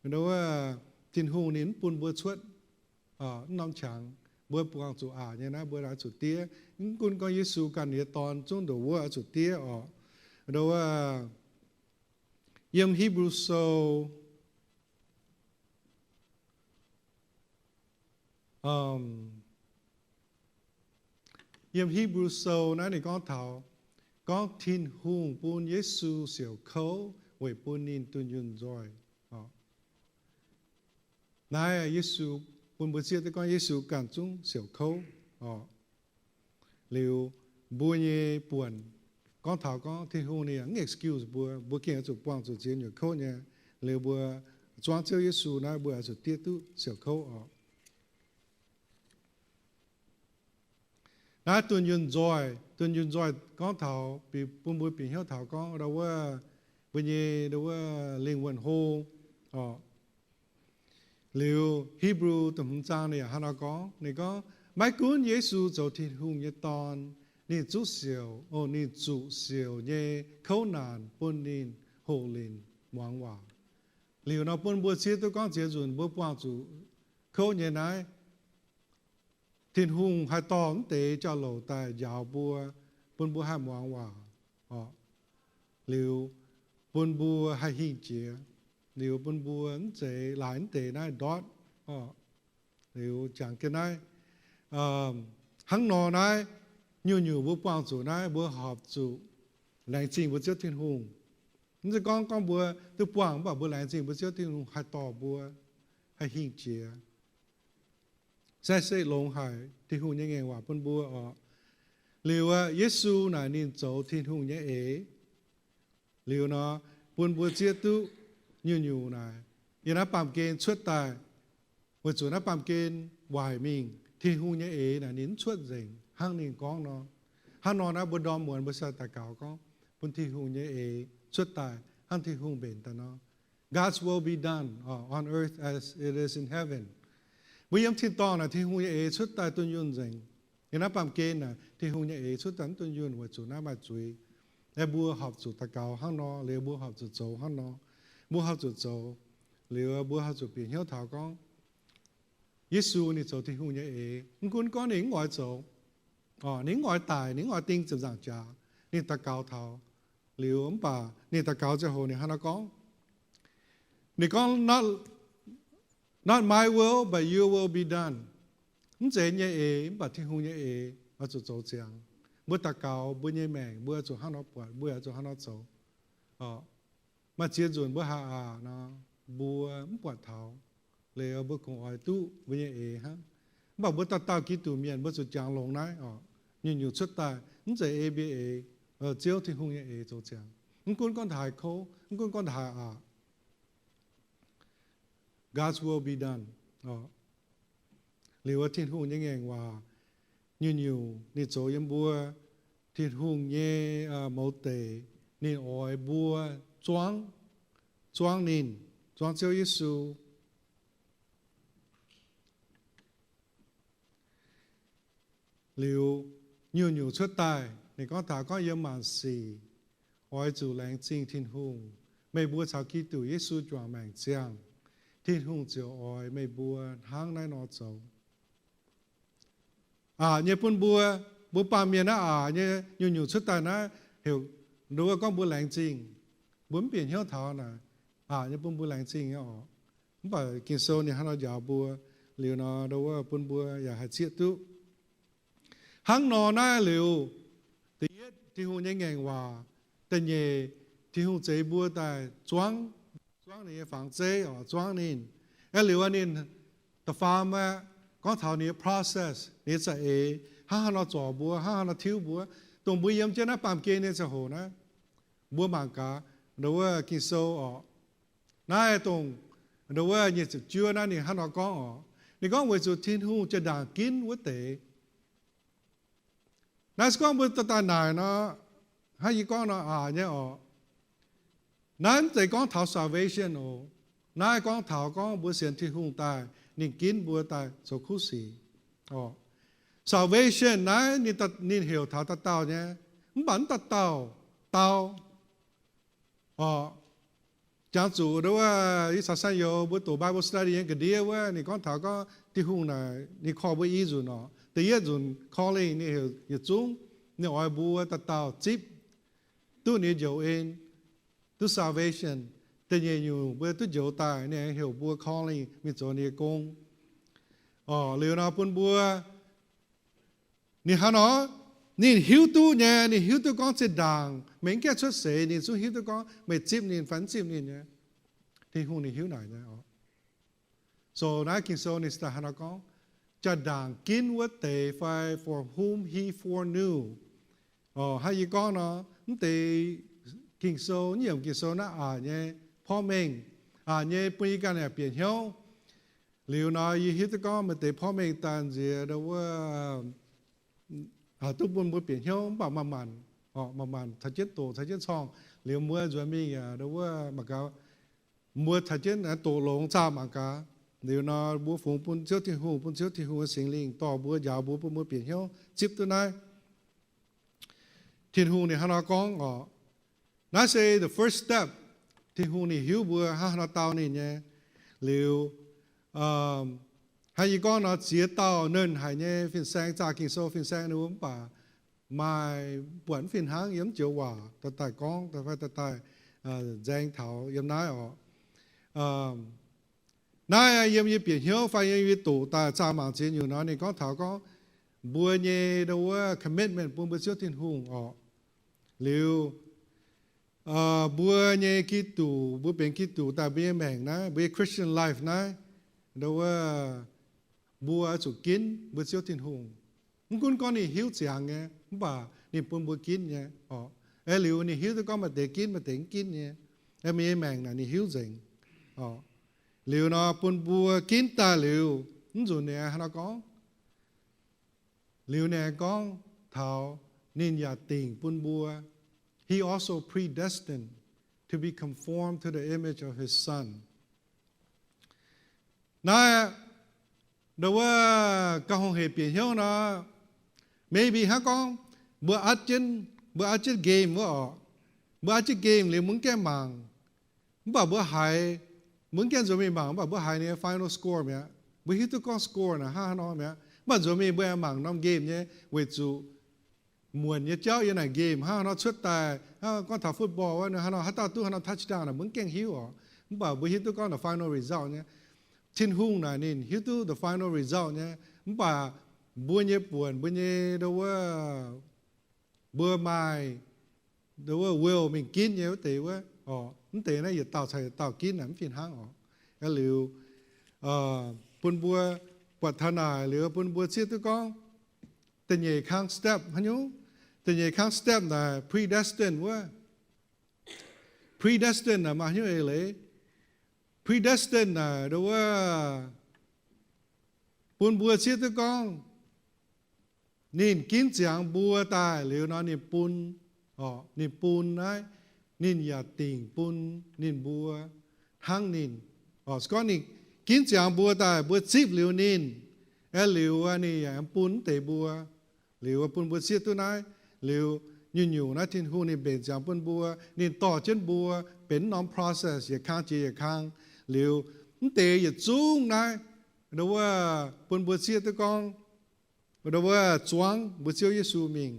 nduov Tin-Hungh ninh mv bun mbuo cuotv mv norm qangx, mbuo buangh zuqc aqc nyei naaiv mbuo oix zuqc diev. Mv gunv gorngv Yesu ganh nyei dorn zungv ndoqc wuov oix zuqc diev oc. Nduov yiem Hebrew Sou Yiem Hebrew Sou naaiv ninh gorngv taux, gorngv Tin-Hungh bun Yesu siouc kouv weic bun ninh dunh yunh nzoih. Naaiv Yesu bun mbuo zieqv duqv gorngv Yesu ganh zungv siouc kouv oc. Liuz mbuo nyei buonc gorngv taux gorngv Tin-Hungh ninh mv excuse mbuo, mbuo gengh oix zuqc buangh zuqc ziex nyuoqc kouv nyei. Liuz mbuo zuangv Ziouv Yesu naaiv mbuo oix zuqc diev duqv siouc kouv oc. Naaiv dunh yunh nzoih, dunh yunh nzoih gorngv taux bun mbuo bieqc hnyouv taux gorngv ndau wuov mbuo nyei ndau wuov lingh wuonh hlo oc. Liuz Hebrew da'hmz zaang ninh yaac hnangv nor gorngv, ninh gorngv, maiv gunv Yesu zoux Tin-Hungh nyei Dorn, ninh zuqc siouc, o, ninh zuqc siouc nyei kouv naanc bun ninh hoqc linc muangx waac. Liuz nor bun mbuo zieqv duqv gorngv ziex nzunc mbuo buangh zuqc kouv nyei naaiv, Tin-Hungh haih dorh mv deix jauv-louc daaih njaaux mbuo, bun mbuo haih muangx waac oc. Liuz bun mbuo haih hingh jiex, liuz bun mbuo mv zeiz laaix mv deix naaiv ndortv oc. Liuz jangx jienv naaiv, hnangv nor naaiv, nyungc-nyungc mbuo buangh zuqc naaiv mbuo horpc zuqc laengz zingh mbuo Ziouv Tin-Hungh. Mv zeiz gorngv, gorngv mbuo duqv buangh mv baac mbuo laengz zingh mbuo Ziouv Tin-Hungh haih dorh mbuo haih hingh jiex, se se longx haic Tin-Hungh nyei ngaengc waac bun mbuo oc. Liuz aqv, Yesu naaic ninh zoux Tin-Hungh nyei eix. Liuz nor, bun mbuo zieqv duqv nyungc-nyungc naaic. Yiem naaiv baamh gen cuotv daaih, weic zuqc naaiv baamh gen waaic mingh, Tin-Hungh nyei eix naaic ninh mv cuotv nzengc hnangv ninh gorngv nor. Hnangv nor naaiv mbuo ndorm muonz mbuo sai daux gaux gorngv, bun Tin-Hungh nyei eix cuotv daaih hnangv Tin-Hungh mbenc daaih nor. God's will be done on earth as it is in heaven. Mbuo yiem tin-dorngh naaic Tin-Hungh nyei eix cuotv daaih dunh yunh nzengc. Yiem naaiv baamh gen naaic Tin-Hungh nyei eix cuotv daaih mv dunh yunh weic zuqc naaiv maaih zuiz. Aeqv, mbuo horpc zuqc daux gaux hnangv nor, liuz mbuo horpc zuqc zoux hnangv nor. Mbuo horpc zuqc zoux, liuz mbuo horpc zuqc bieqc hnyouv taux gorngv, Yesu ninh zoux Tin-Hungh nyei eix. Mv gunv gorngv ninh mv oix zoux, ninh mv oix daic, ninh mv oix ding ziepc nzaangc jaax, ninh daux gaux taux liuz, mv baac ninh daux gaux ziangh hoc ninh hnangv nor gorngv, ninh gorngv, Not, not my will, but your will be done. Mv zeiz yie nyei eix, mv baac Tin-Hungh nyei eix oix zuqc zoux ziangx. Mbuo daux gaux, mbuo nyei maengc, mbuo zuqc hnangv nor buatc, mbuo zuqc hnangv nor zoux. Maaih ziex nzunc mbuo haih aqc nor, mbuo mv buatc taux, liuz mbuo kungx oix duqv mbuo nyei eix hnangv. Mv baac mbuo dauh dauh Giduc mienh mbuo zuqc jangx longx naaiv oc. Nyungc-nyungc cuotv daaih mv zeiz ei mbuo eix, Ziouv Tin-Hungh nyei eix zoux ziangx. Mv gunv gorngv haaix kouv, mv gunv gorngv haaix aqc, God's will be done. Liuz Tin-Hungh nyei ngaengc waac, nyungc-nyungc ninh zoux yiem mbuo, Tin-Hungh nyei mouz deic, ninh oix mbuo zuangv, zuangv ninh, zuangv Ziouv Yesu. Liuz nyungc-nyungc cuotv daaih, ninh gorngv taux gorngv yiem maanc sic oix zuqc laengz zingh Tin-Hungh. Meih mbuo caux Giduc Yesu juangc maengc ziangh, Tin-Hungh ziouc oix meih mbuo hnangv naaiv nor zoux. Aqc nyei bun mbuo, mbuo baamh mienh naaiv aqc nyei nyungc-nyungc cuotv daaih naaiv heuc nduov gorngv mbuo laengz zingh, mbuo mv bieqc hnyouv taux naaic, aqc nyei bun mbuo laengz zingh nyei oc. Mv baac Ging-Sou ninh hnangv nor njaaux mbuo, liuz nor nduov bun mbuo yaac haih zieqv duqv. Hnangv nor naaiv liuz, da'yietv Tin-Hungh nyei ngaengc waac, da'nyeic Tin-Hungh zeix mbuo daaih zuangv, zuangv ninh nyei fangx zeiv oc, zuangv ninh. Aeqv, liuz ninh da'faam aqv, gorngv taux ninh nyei process, ninh nyei za'eix, hnangv haaix nor zorc mbuo, hnangv haaix nor tiuv mbuo, dongh mbuo yiem jienv naaiv baamh gen nyei ziangh hoc naaiv, mbuo mangc gaax, nduov Ging-Sou oc. Naaiv dongh, nduov nyic ziepc juov naaiv ninh hnangv nor gorngv oc. Ninh gorngv weic zuqc Tin-Hungh jaa-ndaangc ginv wuov deix. Naaiv se gorngv mbuo daaih daaih naaic nor, hnangv yie gorngv nor aqc nyei oc. Naaiv mv zeiz gorngv taux salvation oc. Naaiv gorngv taux gorngv mbuo sienx Tin-Hungh daaih, ninh ginv mbuo daaih zoux kuv sic oc. Salvation naaiv ninh, ninh heuc taux dauh dauh nyei, mv baac mv dauh dauh dau oc. Jangx zuqc nduov wuov, ih caux sanh youz mbuo doqc Bible study nyei ga'ndiev wuov, ninh gorngv taux gorngv Tin-Hungh naaic ninh call mbuo i nzunc oc. Da'yietv nzunc calling ninh heuc yietc zungv, ninh oix mbuo dauh dauh zipv duqv ninh nyei njoux en, duqv salvation. Da'nyeic nyungc mbuo duqv njoux daaih, ninh aengx heuc mbuo calling mingh zoux ninh nyei gong. Oc, liuz nor bun mbuo, ninh hnangv nor, ninh hiuv duqv nyei, ninh hiuv duqv gorngv zinh ndaangc meih mv gaengh cuotv seix, ninh zungv hiuv duqv gorngv meih zipv ninh fai mv zipv ninh nyei. Tin-Hungh ninh hiuv naaic nyei oc. So naaiv Ging-Sou ninh se daaih hnangv nor gorngv, jaa-ndaangc ginv wuov deix fai for whom he foreknew. Oc, hnangv yie gorngv nor, mv deix Ging-Sou, mv yiemc Ging-Sou naaiv aqc nyei porv mengh, aqc nyei bun yie ganh yaac bieqc hnyouv. Liuz nor yie hiuv duqv gorngv maaih deix porv mengh daaih nziex nduov wuov, haih duqv bun mbuo bieqc hnyouv mv baac manc-manc, oc, manc-manc caux jienv doqc caux jienv corngh. Liuz mbuo nzuonx mingh yaac nduov wuov mangc gaax, mbuo caux jienv doqc longx zaah mangc gaax. Liuz nor mbuo fungx bun Ziouv Tin-Hungh, bun Ziouv Tin-Hungh nyei Singx Lingh dorh mbuo, njaaux mbuo, bun mbuo bieqc hnyouv zipv duqv naaiv. Tin-Hungh ninh hnangv nor gorngv oc. Naaiv se the first step. Tin-Hungh ninh hiuv mbuo hnangv haaix nor dau ninh nyei. Liuz, hnangv yie gorngv nor, ziex dauh nernh haic nyei fin-saeng, zaah Ging-Sou fin-saeng ninh mbuo mv baac maaih buatc mv fih hnangv yiem mv joux waac daaih daaih gorngv, daaih fai daaih daaih nzaeng taux yiem naaiv oc. Naaiv yiem yie bieqc hnyouv fai yiem yie doqc daaih zaah mangc ziex nyungc nor, ninh gorngv taux gorngv mbuo nyei nduov wuov commitment bun mbuo Ziouv Tin-Hungh oc. Liuz, mbuo nyei Giduc, mbuo benx Giduc daaih mbuo nyei maengc naaiv, mbuo nyei Christian life naaiv, nduov wuov, mbuo zuqc ginv mbuo Ziouv Tin-Hungh. Mv gunv gorngv ninh hiuv ziangx nyei, mv baac ninh bun mbuo ginv nyei oc. Aeqv, liuz ninh hiuv duqv gorngv maaih deix ginv, maaih deix mv ginv nyei. Mienh nyei maengc naaic ninh hiuv nzengc. Liuz nor bun mbuo ginv daaih liuz, mv nzunc ninh aengx haaix nor gorngv? Liuz ninh aengx gorngv taux ninh yaac dingc bun mbuo. He also predestined to be conformed to the image of his Son. Naaiv ndo wuov gauh hungh hec bieqc hnyouv nor, maybe hnangv gorngv mbuo atv jienv, mbuo atv jienv game wuov orqc. Mbuo atv jienv game liuz mbuo mv gaengh mangc, mv baac mbuo haiz, mbuo mv gaengh nzuonx mingh mangc, mv baac mbuo haiz ninh nyei final score mi'aqv. Mbuo hiuv duqv gorngv score naaic hnangv haaix nor mi'aqv. Mv baac nzuonx mingh mbuo aengx mangc norm game nyei, weic zuqc muonc nyei jauv yiem naaic game hnangv haaix nor cuotv daaih. Hnangv gorngv taux football wuov, haaix nor haaix dauh duqv haaix norm touchdown naaic mbuo mv gaengh hiuv orqc. Mv baac mbuo hiuv duqv gorngv naaic final result nyei. Tin-Hungh naaic ninh hiuv duqv the final result nyei. Mv baac mbuo nyei buonc, mbuo nyei ndo wuov, mbuo maaih ndo wuov will mingh ginv nyei wuov deix wuov orqc. Mv deix naaiv yietc dauh caux yietc dauh ginv naaic mv fih hnangv orqc. Aa liuz bun mbuo buatc taux naaic liuz bun mbuo zieqv duqv gorngv da'nyeic kang step haaix nyungc? Da'nyeic kang step naaic predestined wuov. Predestined naaic maaih haaix nyungc eix leiz? Predestined naaic ndo wuov bun mbuo zieqv duqv gorngv ninh ginv ziangx mbuo daaih liuz nor ninh bun, orqc, ninh bun naaiv, ninh yaac dingc bun ninh mbuo hnangv ninh. Orqc, se gorngv ninh ginv ziangx mbuo daaih mbuo zipv liuz ninh, aeqv, liuz ninh yaac bun deix mbuo. Liuz bun mbuo zieqv duqv naaiv, liuz nyungc-nyungc naaiv Tin-Hungh ninh mbenc ziangx bun mbuo, ninh dorh jienv mbuo benx norm process yietc kang jiex yietc kang. Liuz mv deix yietc zungv naaiv ndo wuov bun mbuo zieqv duqv gorngv ndo wuov zuangv mbuo Ziouv Yesu mingh.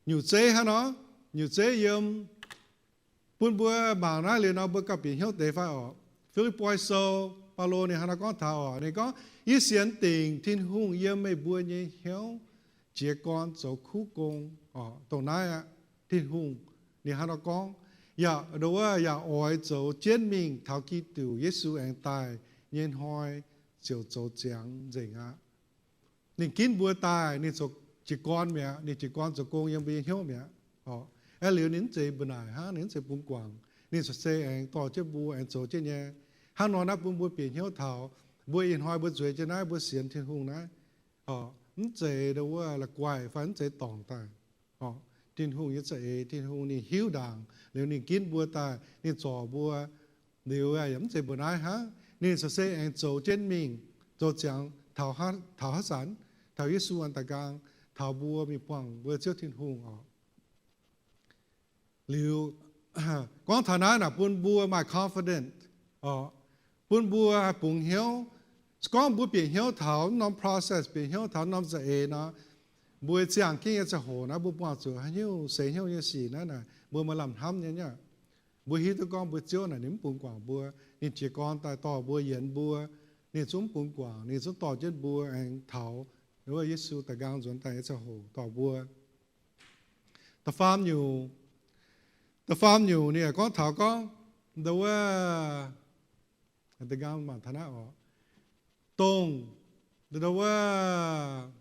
Nyungc zeiv hnangv nor, nyungc zeiv yiem bun mbuo mangc naaiv liuz nor mbuo gauh bieqc hnyouv deix fai orqc? Fi^lipv^poi Sou, Baulo ninh hnangv naaiv gorngv taux orqc, ninh gorngv, yie sienx dingc Tin-Hungh yiem meih mbuo nyei hnyouv jiez gorn zoux kuv gong. Orqc, dongh naaiv aqv, Tin-Hungh ninh hnangv nor gorngv, yaac ndo wuov yaac oix zoux jienv mingh taux Giduc Yesu aengx daaih nyei hnoi ziouc zoux ziangx nzengc aqv. Ninh ginv mbuo daaih, ninh zoux jiez gorn mi'aqv, ninh jiez gorn zoux gong yiem mbuo nyei hnyouv mi'aqv. Orqc, aeqv, liuz ninh mv zeiz mbu'naaic hnangv, ninh mv zeiz bungx guangc, ninh se aengx dorh jienv mbuo aengx zoux jienv nyei. Hnangv nor naaiv bun mbuo bieqc hnyouv taux mbuo ih hnoi mbuo nzueic jienv naaiv, mbuo sienx Tin-Hungh naaiv, orqc, mv zeiz ndo wuov la'guaih fai mv zeiz dorngc daaih. Orqc, Tin-Hungh nyei za'eix, Tin-Hungh ninh hiuv ndaangc liuz ninh ginv mbuo daaih, ninh zorc mbuo liuz yaac mv zeiz mbu'naaiv hnangv, ninh se aengx zoux jienv mingh, zoux ziangx taux haaix zanc? Taux Yesu an daaih nqaang, taux mbuo mingh buangh mbuo Ziouv Tin-Hungh orqc. Liuz gorngv taux naaiv naaic bun mbuo maaih confident, orqc, bun mbuo haih bungx hnyouv. Se gorngv mbuo bieqc hnyouv taux norm process, bieqc hnyouv taux norm za'eix nor, mbuo ziangh jienv nyei ziangh hoc naaiv mbuo buangh zuqc haaix nyungc seix hnyouv nyei sic naaiv naaic mbuo maaih lamh hnamv nyei aqv. Mbuo hiuv duqv gorngv mbuo Ziouv naaic ninh mv bungx guangc mbuo, ninh jiez gorn daaih dorh mbuo, yienx mbuo, ninh zungv mv bungx guangc, ninh zungv dorh jienv mbuo aengx taux wuov Yesu daaih nqaang nzuonx daaih nyei ziangh hoc dorh mbuo. Da'faam nyungc, da'faam nyungc ninh yaac gorngv taux gorngv ndo wuov, dongh, ndo wuov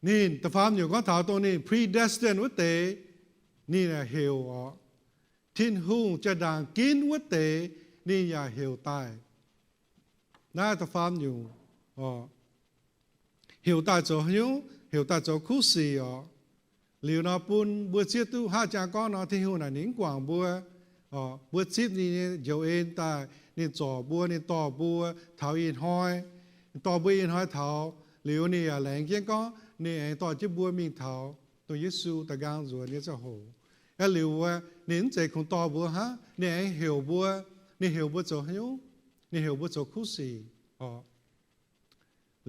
ninh da'faam nyungc gorngv taux dongh ninh predestined wuov deix, ninh yaac heuc orqc. Tin-Hungh jaa-ndaangc ginv wuov deix, ninh yaac heuc daaih. Naaiv da'faam nyungc, heuc daaih zoux haaix nyungc? Heuc daaih zoux kuv sic orqc. Liuz nor bun mbuo zieqv duqv haaix jangx gorngv nor, Tin-Hungh naaic ninh mv guangc mbuo. Mbuo zipv ninh nyei njoux en daaih, ninh zorc mbuo, ninh dorh mbuo taux ih hnoi, ninh dorh mbuo ih hnoi taux. Liuz ninh yaac laengz jienv gorngv ninh aengx dorh jienv mbuo mingh taux dongh Yesu daaih nqaang nzuonx nyei ziangh hoc. Aa liuz wuov, ninh mv zeiz kungx dorh mbuo hnangv, ninh aengx heuc mbuo. Ninh heuc mbuo zoux haaix nyungc? Ninh heuc mbuo zoux kuv sic orqc.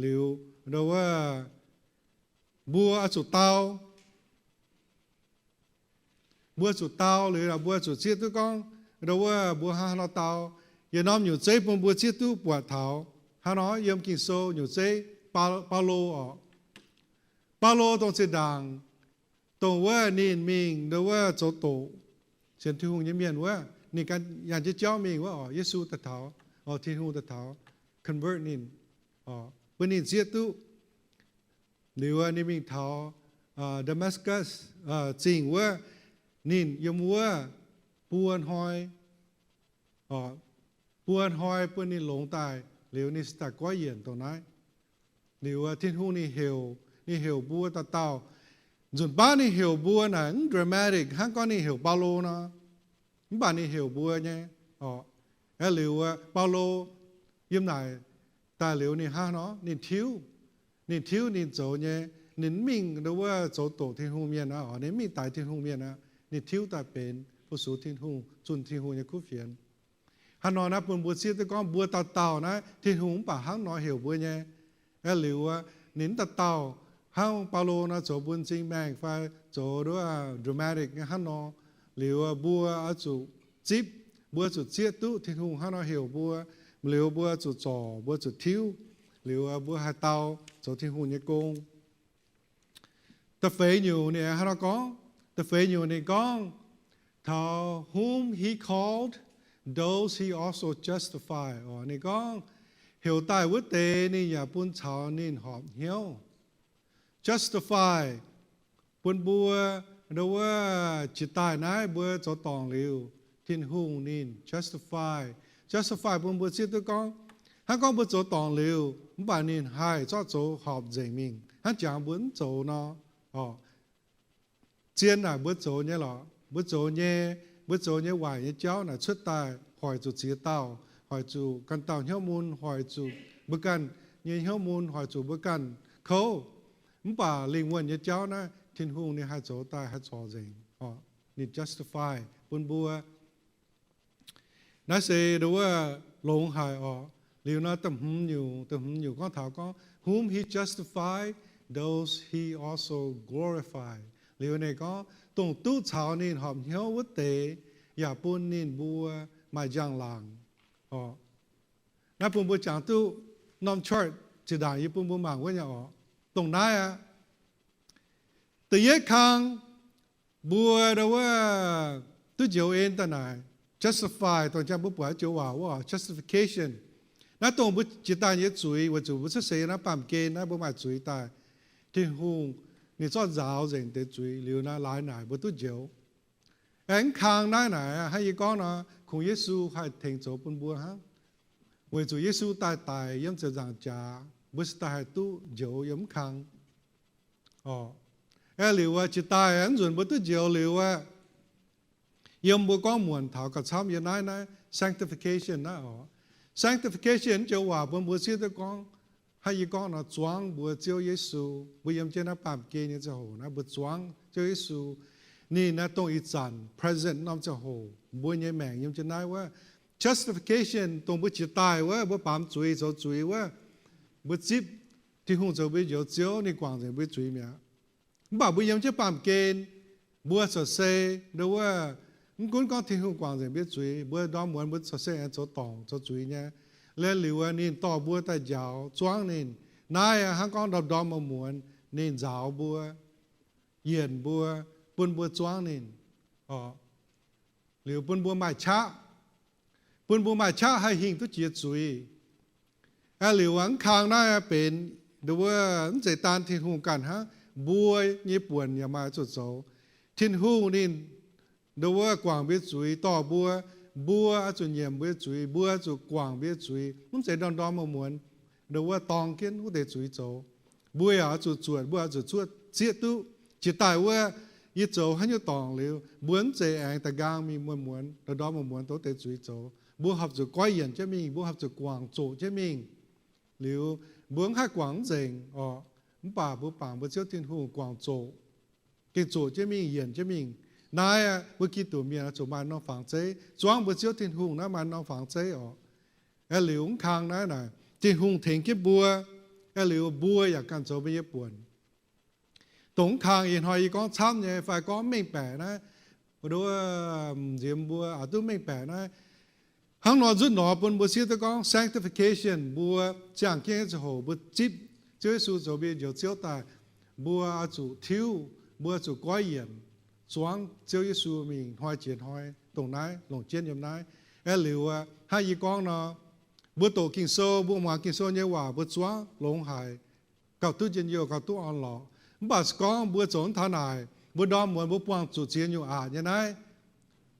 Liuz ndo wuov, mbuo oix zuqc dau. Mbuo zuqc dau liuz, mbuo zuqc zieqv duqv gorngv ndo wuov mbuo hnangv haaix nor dau. Yietc norm nyungc zeiv bun mbuo zieqv duqv buatc taux hnangv nor yiem Ging-Sou nyungc zeiv, Baulo orqc. Baulo dongh zinh ndaangc, dongh wuov ninh mingh ndo wuov zoux doqc sienx Tin-Hungh nyei mienh wuov, ninh ganh yangh jienv jauv mingh wuov orqc, Yesu daaih taux. Tin-Hungh daaih taux convert ninh, bun ninh zieqv duqv. Liuz ninh mingh taux Damascus Zingh wuov, ninh yiem wuov buo hnoi, buo hnoi bun ninh longx daaih, liuz ninh se daaih goiv yienc dongh naaiv. Liuz Tin-Hungh ninh heuc, ninh heuc mbuo dauh dauh. Nzunc baav ninh heuc mbuo naaic mv dramatic hnangv gorngv ninh heuc Baulo nor, mv baac ninh heuc mbuo nyei. Aeqv, liuz Baulo yiem naaic daaih liuz ninh hnangv nor, ninh tiuv, ninh tiuv ninh zoux nyei, ninh mv mingh nduov wuov zoux doqc Tin-Hungh mienh aqv, ninh mv mingh daix Tin-Hungh mienh aqv, ninh tiuv daaih benx fu-sux Tin-Hungh, zunh Tin-Hungh nyei kuv fienx. Hnangv nor naaiv bun mbuo zieqv duqv gorngv mbuo dauh dauh naaiv Tin-Hungh mv baac hnangv nor heuc mbuo nyei. Aeqv, liuz ninh mv dauh dauh hnangv Baulo nor zoux bun m'zing maengh fai zoux nduov dramatic hnangv nor. Liuz mbuo oix zuqc zipv, mbuo zuqc zieqv duqv Tin-Hungh hnangv nor heuc mbuo. Liuz mbuo zuqc zorc, mbuo zuqc tiuv. Liuz mbuo haih dau zoux Tin-Hungh nyei gong. Da'feix nyungc ninh hnangv nor gorngv, da'feix nyungc ninh gorngv, taux whom he called, those he also justified. Ninh gorngv, heuc daaih wuov deix ninh yaac bun caux ninh horpc hnyouv. Justify, bun mbuo nduov wuov jiex daaih naaiv mbuo zoux dorngc liuz, Tin-Hungh ninh justify. Justify bun mbuo zieqv duqv gorngv, hnangv gorngv mbuo zoux dorngc liuz mv baac ninh haih zorqv zoux horpc nzengc mingh hnangv jangx mbuo mv zoux nor. Zien naaic mbuo zoux nyei lorqc, mbuo zoux nyei, mbuo zoux nyei waaic nyei jauv naaic cuotv daaih hoic zuqc ziex dauh, hoic zuqc ganh dauh hnyouv mun, hoic zuqc mbuo ganh nyei hnyouv mun, hoic zuqc mbuo ganh kouv. Mv baac lingh wuonh nyei jauv naaiv Tin-Hungh ninh haih zoux daaih haih zorc nzengc. Ninh justify bun mbuo. Naaiv se nduov wuov longx haic orqc. Liuz nor da'hmz nyungc, da'hmz nyungc gorngv taux gorngv, whom he justified, those he also glorified. Liuz ninh gorngv, dongh duqv caux ninh horpc hnyouv wuov deix, yaac bun ninh mbuo maaih njang-laangc orqc. Naaiv bun mbuo jangx duqv norm chart zinh ndaangc yie bun mbuo mangc wuov nyei orqc. Dongh naaiv aqv. Da'yietv kang mbuo nduov wuov duqv njoux en daaih naaic, justify, dongh jang mbuo buatc joux waac wuov justification. Naaiv dongh mbuo jiex daaih nyei zuiz, weic zuqc mbuo cuotv seix naaiv baamh gen naaiv mbuo maaih zuiz daaih. Tin-Hungh ninh zorqv nzaaux nzengc deix zuiz liuz naaiv laaix naaic mbuo duqv njoux. Aengx mv kang naaiv naaic, hnangv yie gorngv nor, kungx Yesu haih tengx zoux bun mbuo hnangv. Weic zuqc Yesu daaih daic yiem ziepc nzaangc jaax, mbuo se daaih haih duqv njoux yiem mv kang. Orqc. Aeqv, liuz wuov jiex daaih mv nzunc mbuo duqv njoux liuz wuov, yiem mbuo gorngv muonc taux gauh camv yiem naaiv, naaiv sanctification naaiv orqc. Sanctification joux waac bun mbuo zieqv duqv gorngv, hnangv yie gorngv nor, zuangv mbuo Ziouv Yesu. Mbuo yiem jienv naaiv baamh gen nyei ziangh hoc naaiv mbuo zuangv Ziouv Yesu. Ninh naaiv dongh ih zanc, present, norm ziangh hoc mbuo nyei maengc yiem jienv naaiv wuov. Justification dongh mbuo jiex daaih wuov, mbuo baamz zuiz zoux zuiz wuov, mbuo zipv Tin-Hungh zoux mbuo njoux Ziouv, ninh guangc nzengc mbuo zuiz mi'aqv. Mv baac mbuo yiem jienv baamh gen, mbuo corc se nduov wuov, mv gunv gorngv Tin-Hungh guangc nzengc mbuo zuiz, mbuo ndorm muonz mbuo corc se aengx zoux dorngc zoux zuiz nyei. Liuz wuov ninh dorh mbuo daaih njaaux zuangv ninh. Naaiv hnangv gorngv ndorm ndorm muonz muonz ninh nzaaux mbuo, yienc mbuo, bun mbuo zuangv ninh. Orqc. Liuz bun mbuo maaih qaqv, bun mbuo maaih qaqv haih hingh duqv jiex zuiz. Aeqv, liuz mv kang naaiv benx nduov wuov mv zeiz daan Tin-Hungh ganh hnangv, mbuo nyei buonc yaac maaih zuqc zoux. Tin-Hungh ninh nduov wuov guangc mbuo zuiz dorh mbuo, mbuo oix zuqc nyiemc mbuo zuiz, mbuo oix zuqc guangc mbuo zuiz. Mv zeiz ndorm ndorm muonz muonz nduov wuov dorng jienv wuov deix zuiz zoux. Mbuo yaac oix zuqc zuotc, mbuo oix zuqc zuotc zieqv duqv. Jiex daaih wuov, yie zoux haaix nyungc dorngc liuz, mbuo mv zeiz aengx da'nqaang mingh muonz muonz, ndorm ndorm muonz muonz douz deix zuiz zoux. Mbuo horpc zuqc goiv yienc jienv mingh, mbuo horpc zuqc guangc zoqc jienv mingh. Liuz mbuo mv haih guangc mv nzengc orqc, mv baac mbuo bangc mbuo Ziouv Tin-Hungh guangc zoqc, gengh zoqc jienv mingh, yienc jienv mingh. Naaiv mbuo Giduc mienh oix zuqc maaih norm fangx zeiv. Zuangv mbuo Ziouv Tin-Hungh naaiv maaih norm fangx zeiv orqc. Aeqv, liuz mv kang naaiv naaic, Tin-Hungh tengx jienv mbuo. Aeqv, liuz mbuo yaac ganh zoux mbuo nyei buonc. Dongh mv kang ih hnoi yie gorngv camv nyei fai gorngv mengh baeqc naaiv, nduov nziex mbuo aqc duqv mengh baeqc naaiv. Hnangv nor nzutv nor bun mbuo siev duqv gorngv sanctification, mbuo ziangh jienv nyei ziangh hoc mbuo zipv Ziouv Yesu zoux mbuo njoux Ziouv daaih, mbuo oix zuqc tiuv, mbuo oix zuqc goiv yienc, zuangv Ziouv Yesu mingh hnoi jiex hnoi, dongh naaiv longc jienv yiem naaiv. Aeqv, liuz aqv, hnangv yie gorngv nor, Mbuo doqc Ging-Sou, mbuo muangx Ging-Sou nyei waac, mbuo zuangv longx haic, gauh duqv njien-youh, gauh duqv orn-lorqc. Mv baac se gorngv mbuo zoux mv taux naaic, mbuo ndorm muonz mbuo buangh zuqc ziex nyungc aqc nyei naaiv.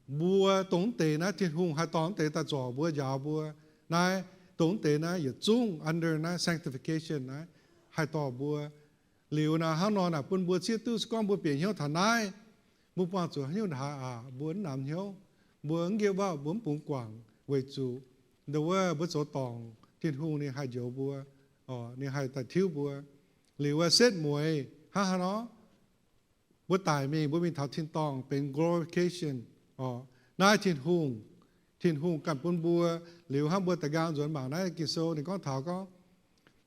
Mbuo dongh mv deix naaiv, Tin-Hungh haih dorh mv deix daaih zorc mbuo, njaaux mbuo naaiv, dongh mv deix naaiv yietc zungv under naaiv sanctification naaiv haih dorh mbuo. Liuz naaiv hnangv nor naaic bun mbuo zieqv duqv, se gorngv mbuo bieqc hnyouv taux naaiv, mbuo buangh zuqc haaix nyungc haaix aqc, mbuo mv namx hnyouv, mbuo mv nqipv wauv, mbuo mv bungx guangc, weic zuqc ndau wuov mbuo zoux dorngc, Tin-Hungh ninh haih njoux mbuo, ninh haih daaih tiuv mbuo. Liuz wuov setv mueiz hnangv haaix nor, mbuo daic mingh, mbuo mingh taux tin-dorngh benx glorification oc. Naaiv Tin-Hungh, Tin-Hungh ganh bun mbuo. Liuz hnangv mbuo da'nqaang nzuonx mangc naaiv Ging-Sou ninh gorngv taux gorngv,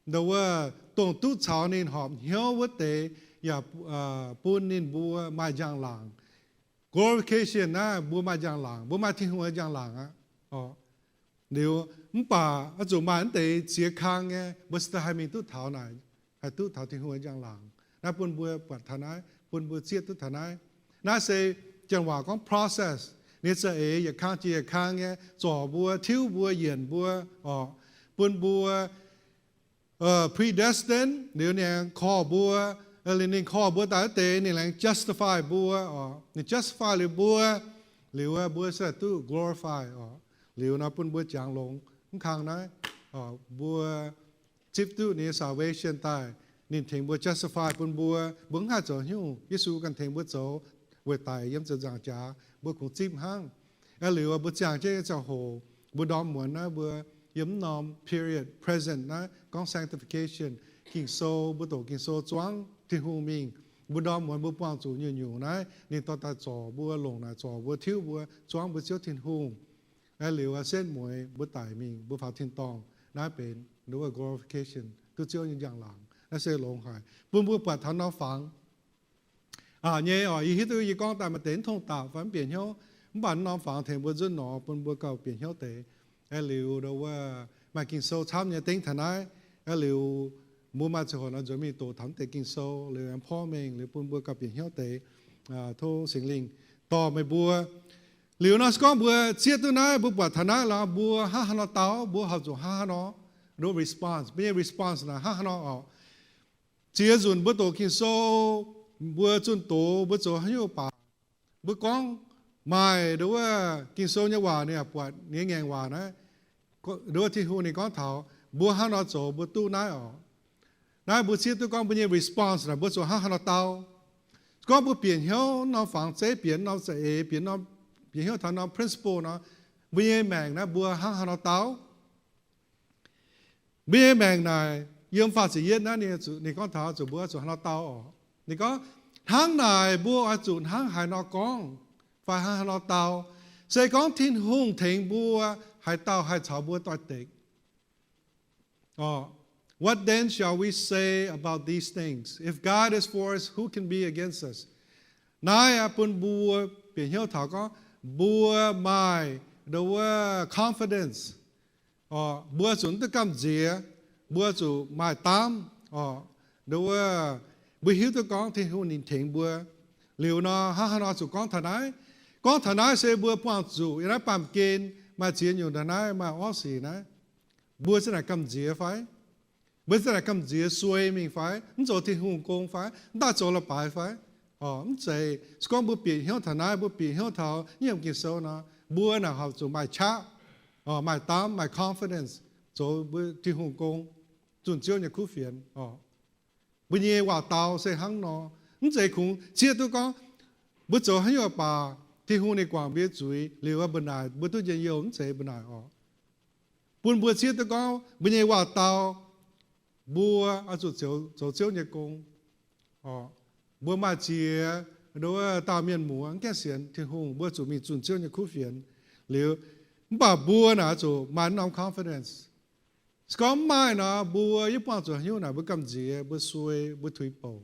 ndau wuov dongh duqv caux ninh horpc hnyouv wuov deix yaac bun ninh mbuo maaih njang-laangc. Glorification naaiv mbuo maaih njang-laangc, mbuo maaih Tin-Hungh nyei njang-laangc aqv. Liuz mv baac oix zuqc maaih naaiv deix ziex kang nyei, mbuo se daaih haih mingh duqv taux naaic, haih duqv taux Tin-Hungh nyei njang-laangc. Naaiv bun mbuo buatc taux naaiv, bun mbuo zieqv duqv taux naaiv. Naaiv se janx-waac gorngv process. Ninh za'eix yietc kang jiex yietc kang nyei zorc mbuo, tiuv mbuo, yienc mbuo oc, bun mbuo predestined, liuz ninh aengx korv mbuo, ninh korv mbuo daaih wuov deix ninh aengx justify mbuo oc. Ninh justify liuz mbuo, liuz mbuo se duqv glorify oc. Liuz nor bun mbuo jangx longx mv kang naaiv, mbuo zipv duqv ninh nyei salvation daaih, ninh tengx mbuo justify bun mbuo, mbuo mv haih zoux haaix nyungc, Yesu ganh tengx mbuo zoux, weic daic yiem ziepc nzaangc jaax, mbuo kungx zipv hnangv. Aa, liuz mbuo ziangh jienv nyei ziangh hoc, mbuo ndorm muonz naaiv mbuo yiem mv norm period, present naaiv gorngv sanctification, Ging-Sou, mbuo doqc Ging-Sou zuangv Tin-Hungh mingh. Mbuo ndorm muonz mbuo buangh zuqc nyungc-nyungc naaiv, ninh dorh daaih zorc mbuo, longc naaic zorc mbuo, tiuv mbuo, zuangv mbuo Ziouv Tin-Hungh. Aa, liuz setv mueiz mbuo daic mingh, mbuo faaux tin-dorngh, naaiv benx nduov glorification, duqv Ziouv nyei njang-laangc. Naaiv se longx haic, bun mbuo buatc taux norm fangx aqc nyei oc. Yie hiuv duqv yie gorngv daaih maaih deix mv tong daapc fai mv bieqc hnyouv, mv baac norm fangx tengx mbuo nzuonx nor bun mbuo gauh bieqc hnyouv deix. Aa, liuz nduov maaih Ging-Sou camv nyei dengv taux naaiv. Aa, liuz mbuo maaih ziangh hoc nor nzuonx mingh doqc taux mv deix Ging-Sou, liuz aengx porv mengh, liuz bun mbuo gauh bieqc hnyouv deix. Tov Singx Lingh dorh meih mbuo. Liuz nor se gorngv mbuo zieqv duqv naaiv, mbuo buatc taux naaiv lorqc, mbuo hnangv haaix nor dau, mbuo horpc zuqc hnangv haaix nor, nduov response, mbuo nyei response naaic hnangv haaix nor oc. Ziex nzunc mbuo doqc Ging-Sou, mbuo zunh doz, mbuo zoux haaix nyungc baac, mbuo gorngv maaih nduov Ging-Sou nyei waac ninh yaac buatc ninh nyei ngaengc waac naaiv, nduov Tin-Hungh ninh gorngv taux mbuo hnangv nor zoux mbuo duqv naaiv oc. Naaiv mbuo zieqv duqv gorngv mbuo nyei response naaic mbuo zuqc hnangv haaix nor dau. Gorngv mbuo bieqc hnyouv norm fangx zeiv, bieqc norm za'eix, bieqc norm, bieqc hnyouv taux norm principle nor, mbuo nyei maengc naaiv mbuo hnangv haaix nor dau. Mbuo nyei maengc naaic, yiem faah ziepc yietv naaiv ninh, ninh gorngv taux zuqc mbuo zuqc haaix nor dau oc. Ninh gorngv, hnangv naaic mbuo oix zuqc hnangv haaix nor gorngv fai hnangv haaix nor dau, se gorngv Tin-Hungh tengx mbuo, haaix dauh haih caux mbuo doix-dekc? What then shall we say about these things? If God is for us, who can be against us? Naaiv aqv bun mbuo bieqc hnyouv taux gorngv mbuo maaih nduov confidence. Mbuo zuqc mv duqv gamh nziex, mbuo zuqc maaih daamv. Nduov, mbuo hiuv duqv gorngv Tin-Hungh ninh tengx mbuo. Liuz nor hnangv haaix nor zuqc gorngv taux naaiv? Gorngv taux naaiv se mbuo buangh zuqc yiem naaiv baamh gen maaih ziex nyungc taux naaiv, maaih orqv sic naaiv. Mbuo za'naaic gamh nziex fai? Mbuo za'naaic gamh nziex suei mingh fai? Mv zoux Tin-Hungh gong fai? Mv daaih zoux la'baaix fai? Mv zeiz. Se gorngv mbuo bieqc hnyouv taux naaiv, mbuo bieqc hnyouv taux nyiemc Ging-Sou nor, mbuo naaic horpc zuqc maaih qaqv, maaih daamv, maaih confidence, zoux mbuo Tin-Hungh gong, zunh Ziouv nyei kuv fienx. Mbuo nyei waac-dau se hnangv nor. Mv zeiz kungx zieqv duqv gorngv mbuo zoux haaix nyungc baac Tin-Hungh ninh guangc mbuo nyei zuiz liuz mbuo naaic mbuo duqv njien-youh, mv zeiz mbuo naaic oc. Bun mbuo zieqv duqv gorngv mbuo nyei waac-dau, mbuo oix zuqc zoux Ziouv nyei gong. Mbuo maaih ziex nduov dauh mienh muoz mv gaengh sienx Tin-Hungh, mbuo zuqc mingh zunh Ziouv nyei kuv fienx liuz, mv baac mbuo naaic zuqc maaih norm confidence. Se gorngv mv maaih nor, mbuo yaac buangh zuqc haaix nyungc naaic mbuo gamh nziex, mbuo suei, mbuo tuix bouc.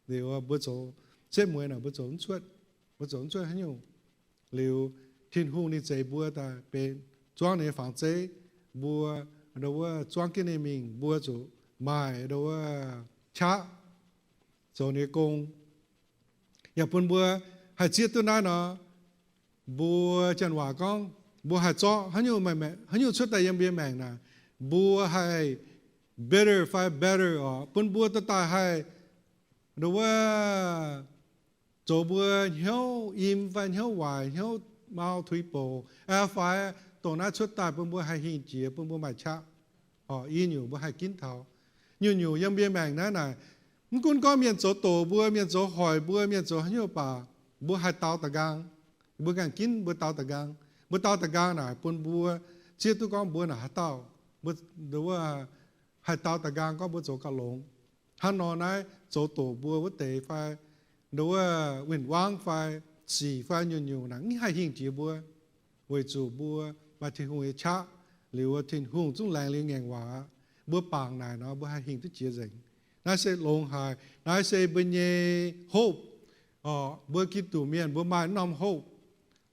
Liuz mbuo zoux setv mueiz naaic mbuo zoux mv cuotv, mbuo zoux mv cuotv haaix nyungc. Liuz Tin-Hungh ninh zeix mbuo daaih benx zuangv ninh nyei fangx zeiv, mbuo nduov zuangv jienv ninh mingh, mbuo zuqc maaih nduov qaqv zoux ninh nyei gong. Yaac bun mbuo haih zieqv duqv naaiv nor, mbuo janx-waac gorngv mbuo haih zorqv haaix nyungc, haaix nyungc cuotv daaih yiem mbuo nyei maengc naaic, mbuo haih bitter fai better oc, bun mbuo dorh daaih haih nduov wuov zoux mbuo hnyouv im fai hnyouv waaic, hnyouv mau tuix bouc, fai dongh naaiv cuotv daaih bun mbuo haih hingh jiex, bun mbuo maaih qaqv. Oc, i nyungc mbuo haih ginv taux. Nyungc-nyungc yiem mbuo nyei maengc naaiv naaic, mv gunv gorngv mienh zoux doqc mbuo, mienh zoux hoic mbuo, mienh zoux haaix nyungc baac, mbuo haih dau da'nqaang. Mbuo ganh ginv mbuo dau da'nqaang. Mbuo dau da'nqaang naaic bun mbuo zieqv duqv gorngv mbuo naaic haaix dauh, mbuo nduov wuov haih dau da'nqaang gorngv mbuo zoux gauh longx. Hnangv nor naaiv zoux doqc mbuo wuov deix fai nduov wuov win-wangv fai sic fai nyungc-nyungc naaic mv haih hingh jiex mbuo, weic zuqc mbuo maaih Tin-Hungh nyei qaqv. Liuz Tin-Hungh zungv laengz liuz ngaengc waac aqv. Mbuo bangc naaic nor mbuo haih hingh duqv jiex nzengc. Naaiv se longx haic. Naaiv se mbuo nyei hope. Oc, mbuo Giduc mienh mbuo maaih norm hope.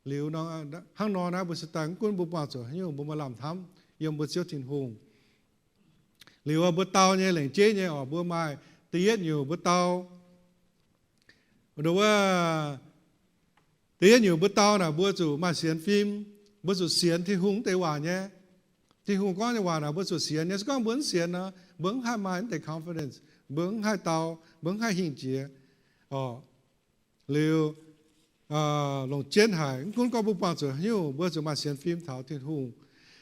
Liuz hnangv nor naaiv mbuo se daaih mv gunv mbuo buangh zuqc haaix nyungc, mbuo maaih lamh hnamv yiem mbuo Ziouv Tin-Hungh. Liuz mbuo dau nyei lengc jeiv nyei oc, mbuo maaih da'yietv nyungc mbuo dau, nduov wuov, da'yietv nyungc mbuo dau naaic mbuo zuqc maaih sienx fim. Mbuo zuqc sienx Tin-Hungh deix waac nyei. Tin-Hungh gorngv nyei waac naaic mbuo zuqc sienx nyei. Se gorngv mbuo mv sienx nor, mbuo mv haih maaih naaiv deix confidence, mbuo mv haih dau, mbuo mv haih hingh jiex. Oc, liuz longc jienv haic, mv gunv gorngv mbuo buangh zuqc haaix nyungc, mbuo zuqc maaih sienx fim taux Tin-Hungh.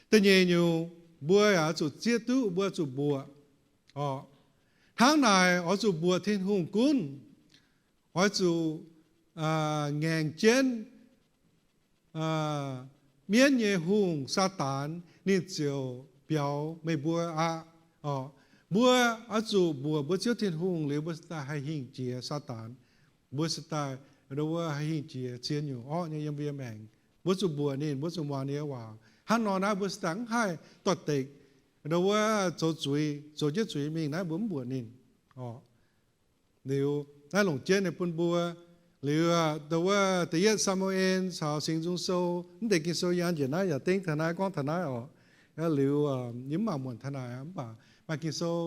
Da'nyeic nyungc, mbuo yaac zuqc zieqv duqv, mbuo zuqc mbuoqc. Oc, hnangv naaic oix zuqc mbuoqc Tin-Hungh gunv, oix zuqc ngaengc jienv mienv nyei hungh, Saadaan, ninh ziouc biaux meih mbuo aqv. Oc, mbuo oix zuqc mbuoqc mbuo Ziouv Tin-Hungh liuz mbuo se daaih haih hingh jiex Saadaan. Mbuo se daaih nduov wuov haih hingh jiex ziex nyungc orqv nyei yiem mbuo nyei maengc. Mbuo zuqc mbuoqc ninh, mbuo zuqc muangx ninh nyei waac. Hnangv nor naaiv mbuo se daaih mv haih doix-dekc nduov wuov zoux zuiz, zoux jienv zuiz mingh naaiv mbuo mv mbuoqc ninh. Oc, liuz naaiv longc jienv nyei bun mbuo. Liuz nduov wuov da'yietv Saa^mu^en caux Singx Nzung Sou, mv deix Ging-Sou yie an njiec naaiv yaac dengv taux naaiv, gorngv taux naaiv oc. Liuz yie mv mangc muonc taux naaic, mv baac maaih Ging-Sou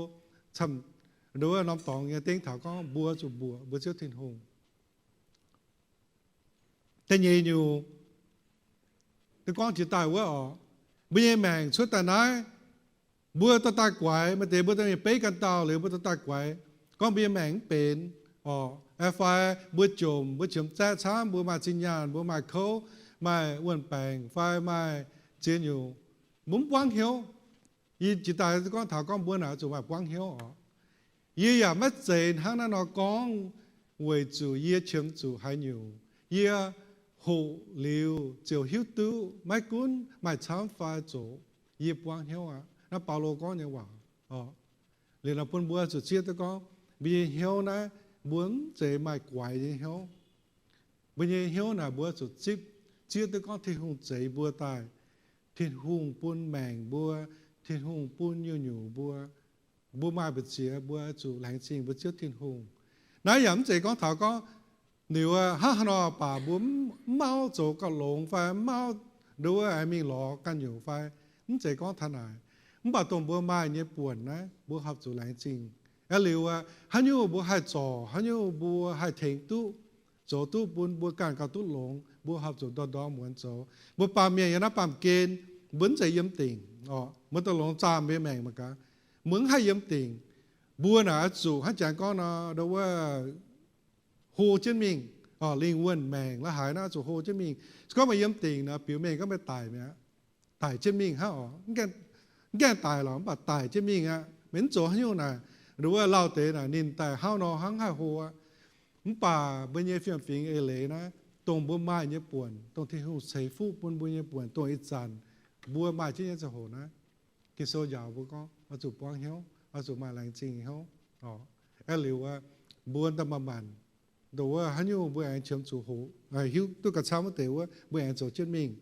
camv nduov wuov norm dorngx nyei dengv taux gorngv mbuo zuqc mbuoqc mbuo Ziouv Tin-Hungh. Da'nyeic nyungc, gorngv jiex daaih wuov oc, mbuo nyei maengc cuotv daaih naaiv, mbuo dorh daaih guaix, maaih deix mbuo dorh mingh beiv ganh dauh liuz mbuo dorh daaih guaix, gorngv mbuo nyei maengc mv benx oc, fai mbuo jomc, mbuo qiemx zaeqv camv, mbuo maaih zinh nyaanh, mbuo maaih kouv, maaih wuon-baengc fai maaih ziex nyungc, mbuo mv buangv hnyouv. Yie jiex daaih gorngv taux gorngv mbuo naaic zuqc maaih buangv hnyouv oc. Yie yaac maiv zeiz hnangv naaiv nor gorngv weic zuqc yie qiemx zuqc haaix nyungc. Yie hoqc liuz ziouc hiuv duqv maiv gunv maaih camv fai zoqc, yie buangv hnyouv aqv. Naaiv Baulo gorngv nyei waac oc. Liuz nor bun mbuo zuqc zieqv duqv gorngv mbuo nyei hnyouv naaiv, mbuo mv zeiz maaih guaix nyei hnyouv. Mbuo nyei hnyouv naaic mbuo zuqc zipv, zieqv duqv gorngv Tin-Hungh zeix mbuo daaih. Tin-Hungh bun maengc mbuo, Tin-Hungh bun nyungc-nyungc mbuo. Mbuo maaih mbu'ziex mbuo zuqc laengz zingh mbuo Ziouv Tin-Hungh. Naaiv yaac mv zeiz gorngv taux gorngv liuz hnangv haaix nor baac mbuo mv mauv zoux gauh longx fai mv mauv nduov wuov aengx mingh lorz ganh nyungc fai, mv zeiz gorngv taux naaic. Mv baac dongh mbuo maaih nyei buonc naaiv mbuo horpc zuqc laengz zingh. Aeqv, liuz haaix nyungc mbuo haih zorc, haaix nyungc mbuo haih tengx duqv, zoux duqv bun mbuo ganh gauh duqv longx, mbuo horpc zuqc ndorm-ndorm muonz zoux. Mbuo baamh mienh yiem naaiv baamh gen, mbuo mv zeiz yiem dingc oc, mbuo daaih longx zaamh mbuo nyei maengc mangc gaax. Mbuo mv haih yiem dingc. Mbuo naaic oix zuqc hnangv jangx gorngv nor, nduov wuov hlo jienv mingh oc, lingh wuonh maengc la'haaix naaiv oix zuqc hlo jienv mingh. Se gorngv meih yiem dingc nor, biux mengh gorngv meih daic mi'aqv. Daic jienv mingh hnangv oc. Mv gaengh daic lorqc, mv baac daic jienv mingh aqv. Meih mv zoux haaix nyungc naaic, nduov wuov lauh deix naaic ninh daaih hnangv nor hnangv haih hlo aqv. Mv baac mbuo nyei fiem-fingx eix leiz naaiv, dongh mbuo maaih nyei buonc, dongh Tin-Hungh ceix fuqv bun mbuo nyei buonc, dongh ih zanc mbuo maaih jienv nyei ziangh hoc naaiv, Ging-Sou njaaux mbuo gorngv oix zuqc buangv hnyouv, oix zuqc maaih laengz zingh hnyouv. Aeqv, liuz mbuo daaih manc-manc, nduov wuov haaix nyungc mbuo aengx qiemx zuqc hoqc, hiuv duqv gauh camv wuov deix wuov, mbuo aengx zoux jienv mingh.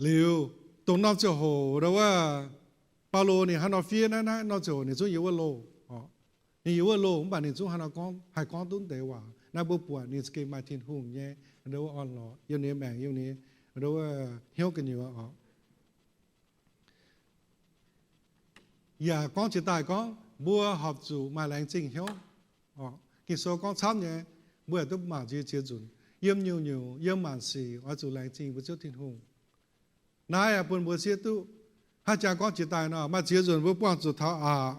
Liuz, dongh norm ziangh hoc nduov wuov, Baulo ninh hnangv nor fiev naaiv, naaiv norm ziangh hoc ninh zungv yiem wuov loh oc. Ninh yiem wuov loh mv baac ninh zungv hnangv nor gorngv, haih gorngv duqv deix waac. Naaiv mbuo buatc ninh za'gengh maaih Tin-Hungh nyei nduov wuov orn-lorqc yiem ninh nyei maengc, yiem ninh nduov wuov hnyouv gu'nyuoz oc. Yaac gorngv jiex daaih gorngv mbuo horpc zuqc maaih laengz zingh hnyouv. Ging-Sou gorngv camv nyei, mbuo yaac duqv mangc jiex ziex nzunc. yiem nyungc-nyungc, yiem maanc sic oix zuqc laengz zingh mbuo Ziouv Tin-Hungh. Naaiv bun mbuo siev duqv. Hnangv jang gorngv jiex daaih nor, maaih ziex nzunc mbuo buangh zuqc taux aqc,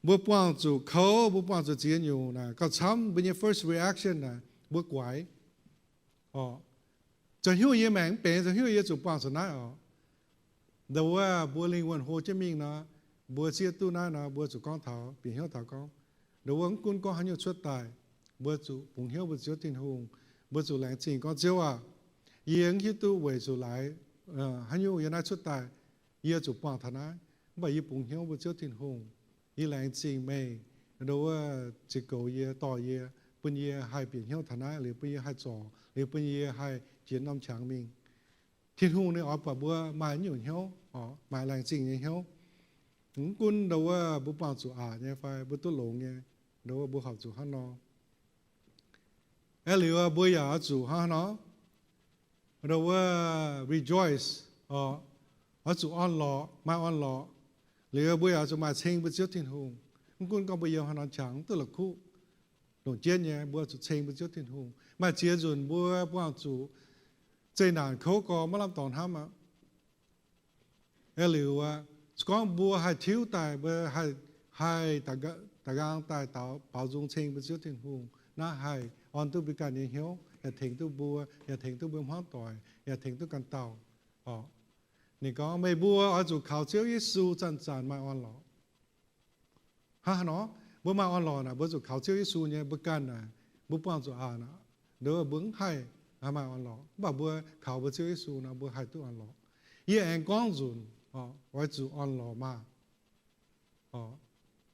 mbuo buangh zuqc kouv, mbuo buangh zuqc ziex nyungc naaic, gauh camv mbuo nyei first reaction naaic mbuo guaix. Zoux hnyouv yie maengc mv benx, zoux hnyouv yie zuqc buangh zuqc naaiv oc. Ndo wuov mbuo lingh wuonh hlo jienv mingh nor, mbuo siev duqv naaiv nor, mbuo zuqc gorngv taux, bieqc hnyouv taux gorngv, ndo wuov mv gunv gorngv haaix nyungc cuotv daaih, mbuo zuqc bungx hnyouv mbuo Ziouv Tin-Hungh, mbuo zuqc laengz zingh gorngv, Ziouv aah, yie mv hiuv duqv weic zuqc laaix haaix nyungc yiem naaiv cuotv daaih, yie zuqc buangh taux naaiv, mv baac yie bungx hnyouv mbuo Ziouv Tin-Hungh. Yie laengz zingh meih, ndo wuov ziux goux yie, dorh yie, bun yie haih bieqc hnyouv taux naaiv, liuz bun yie haih zorc, liuz bun yie haih jiex norm qangx mingh. Tin-Hungh ninh oix buatc mbuo maaih nyungc hnyouv, maaih laengz zingh nyei hnyouv. Mv gunv ndo wuov mbuo buangh zuqc aqc nyei fai mbuo duqv longx nyei, ndo wuov mbuo horpc zuqc hnangv nor. Aeqv, liuz mbuo yaac oix zuqc hnangv nor, ndo wuov rejoice, oix zuqc orn-lorqc, maaih orn-lorqc. Liuz mbuo yaac oix zuqc maaih ceng mbuo Ziouv Tin-Hungh. Mv gunv gorngv mbuo yiem haaix norm qangx, mv duqv la'kuqv, longc jienv nyei, mbuo zuqc ceng mbuo Ziouv Tin-Hungh. Maaih ziex nzunc mbuo buangh zuqc zeqc naanc kouv gorx maiv lamh dorngx hnamv aqv. Aeqv, liuz aqv, se gorngv mbuo haih tiuv daaih, mbuo haih, haih da'nqaang daaih daux baaux nzung ceng mbuo Ziouv Tin-Hungh, naaiv haih orn duqv mbuo ganh nyei hnyouv, yaac tengx duqv mbuo, yaac tengx duqv mbuo hmuangv doic, yaac tengx duqv ganh dauh oc. Ninh gorngv, meih mbuo oix zuqc kaux Ziouv Yesu zanc-zanc maaih orn-lorqc. Hnangv haaix nor mbuo maaih orn-lorqc naaic? Mbuo zuqc kaux Ziouv Yesu nyei. Mbuo ganh naaic, mbuo buangh zuqc aqc naaic, ndo wuov mbuo mv haih maaih orn-lorqc. Mv baac mbuo kaux mbuo Ziouv Yesu nor, mbuo haih duqv orn-lorqc. Yie aengx gorngv nzunc, oix zuqc orn-lorqc maah!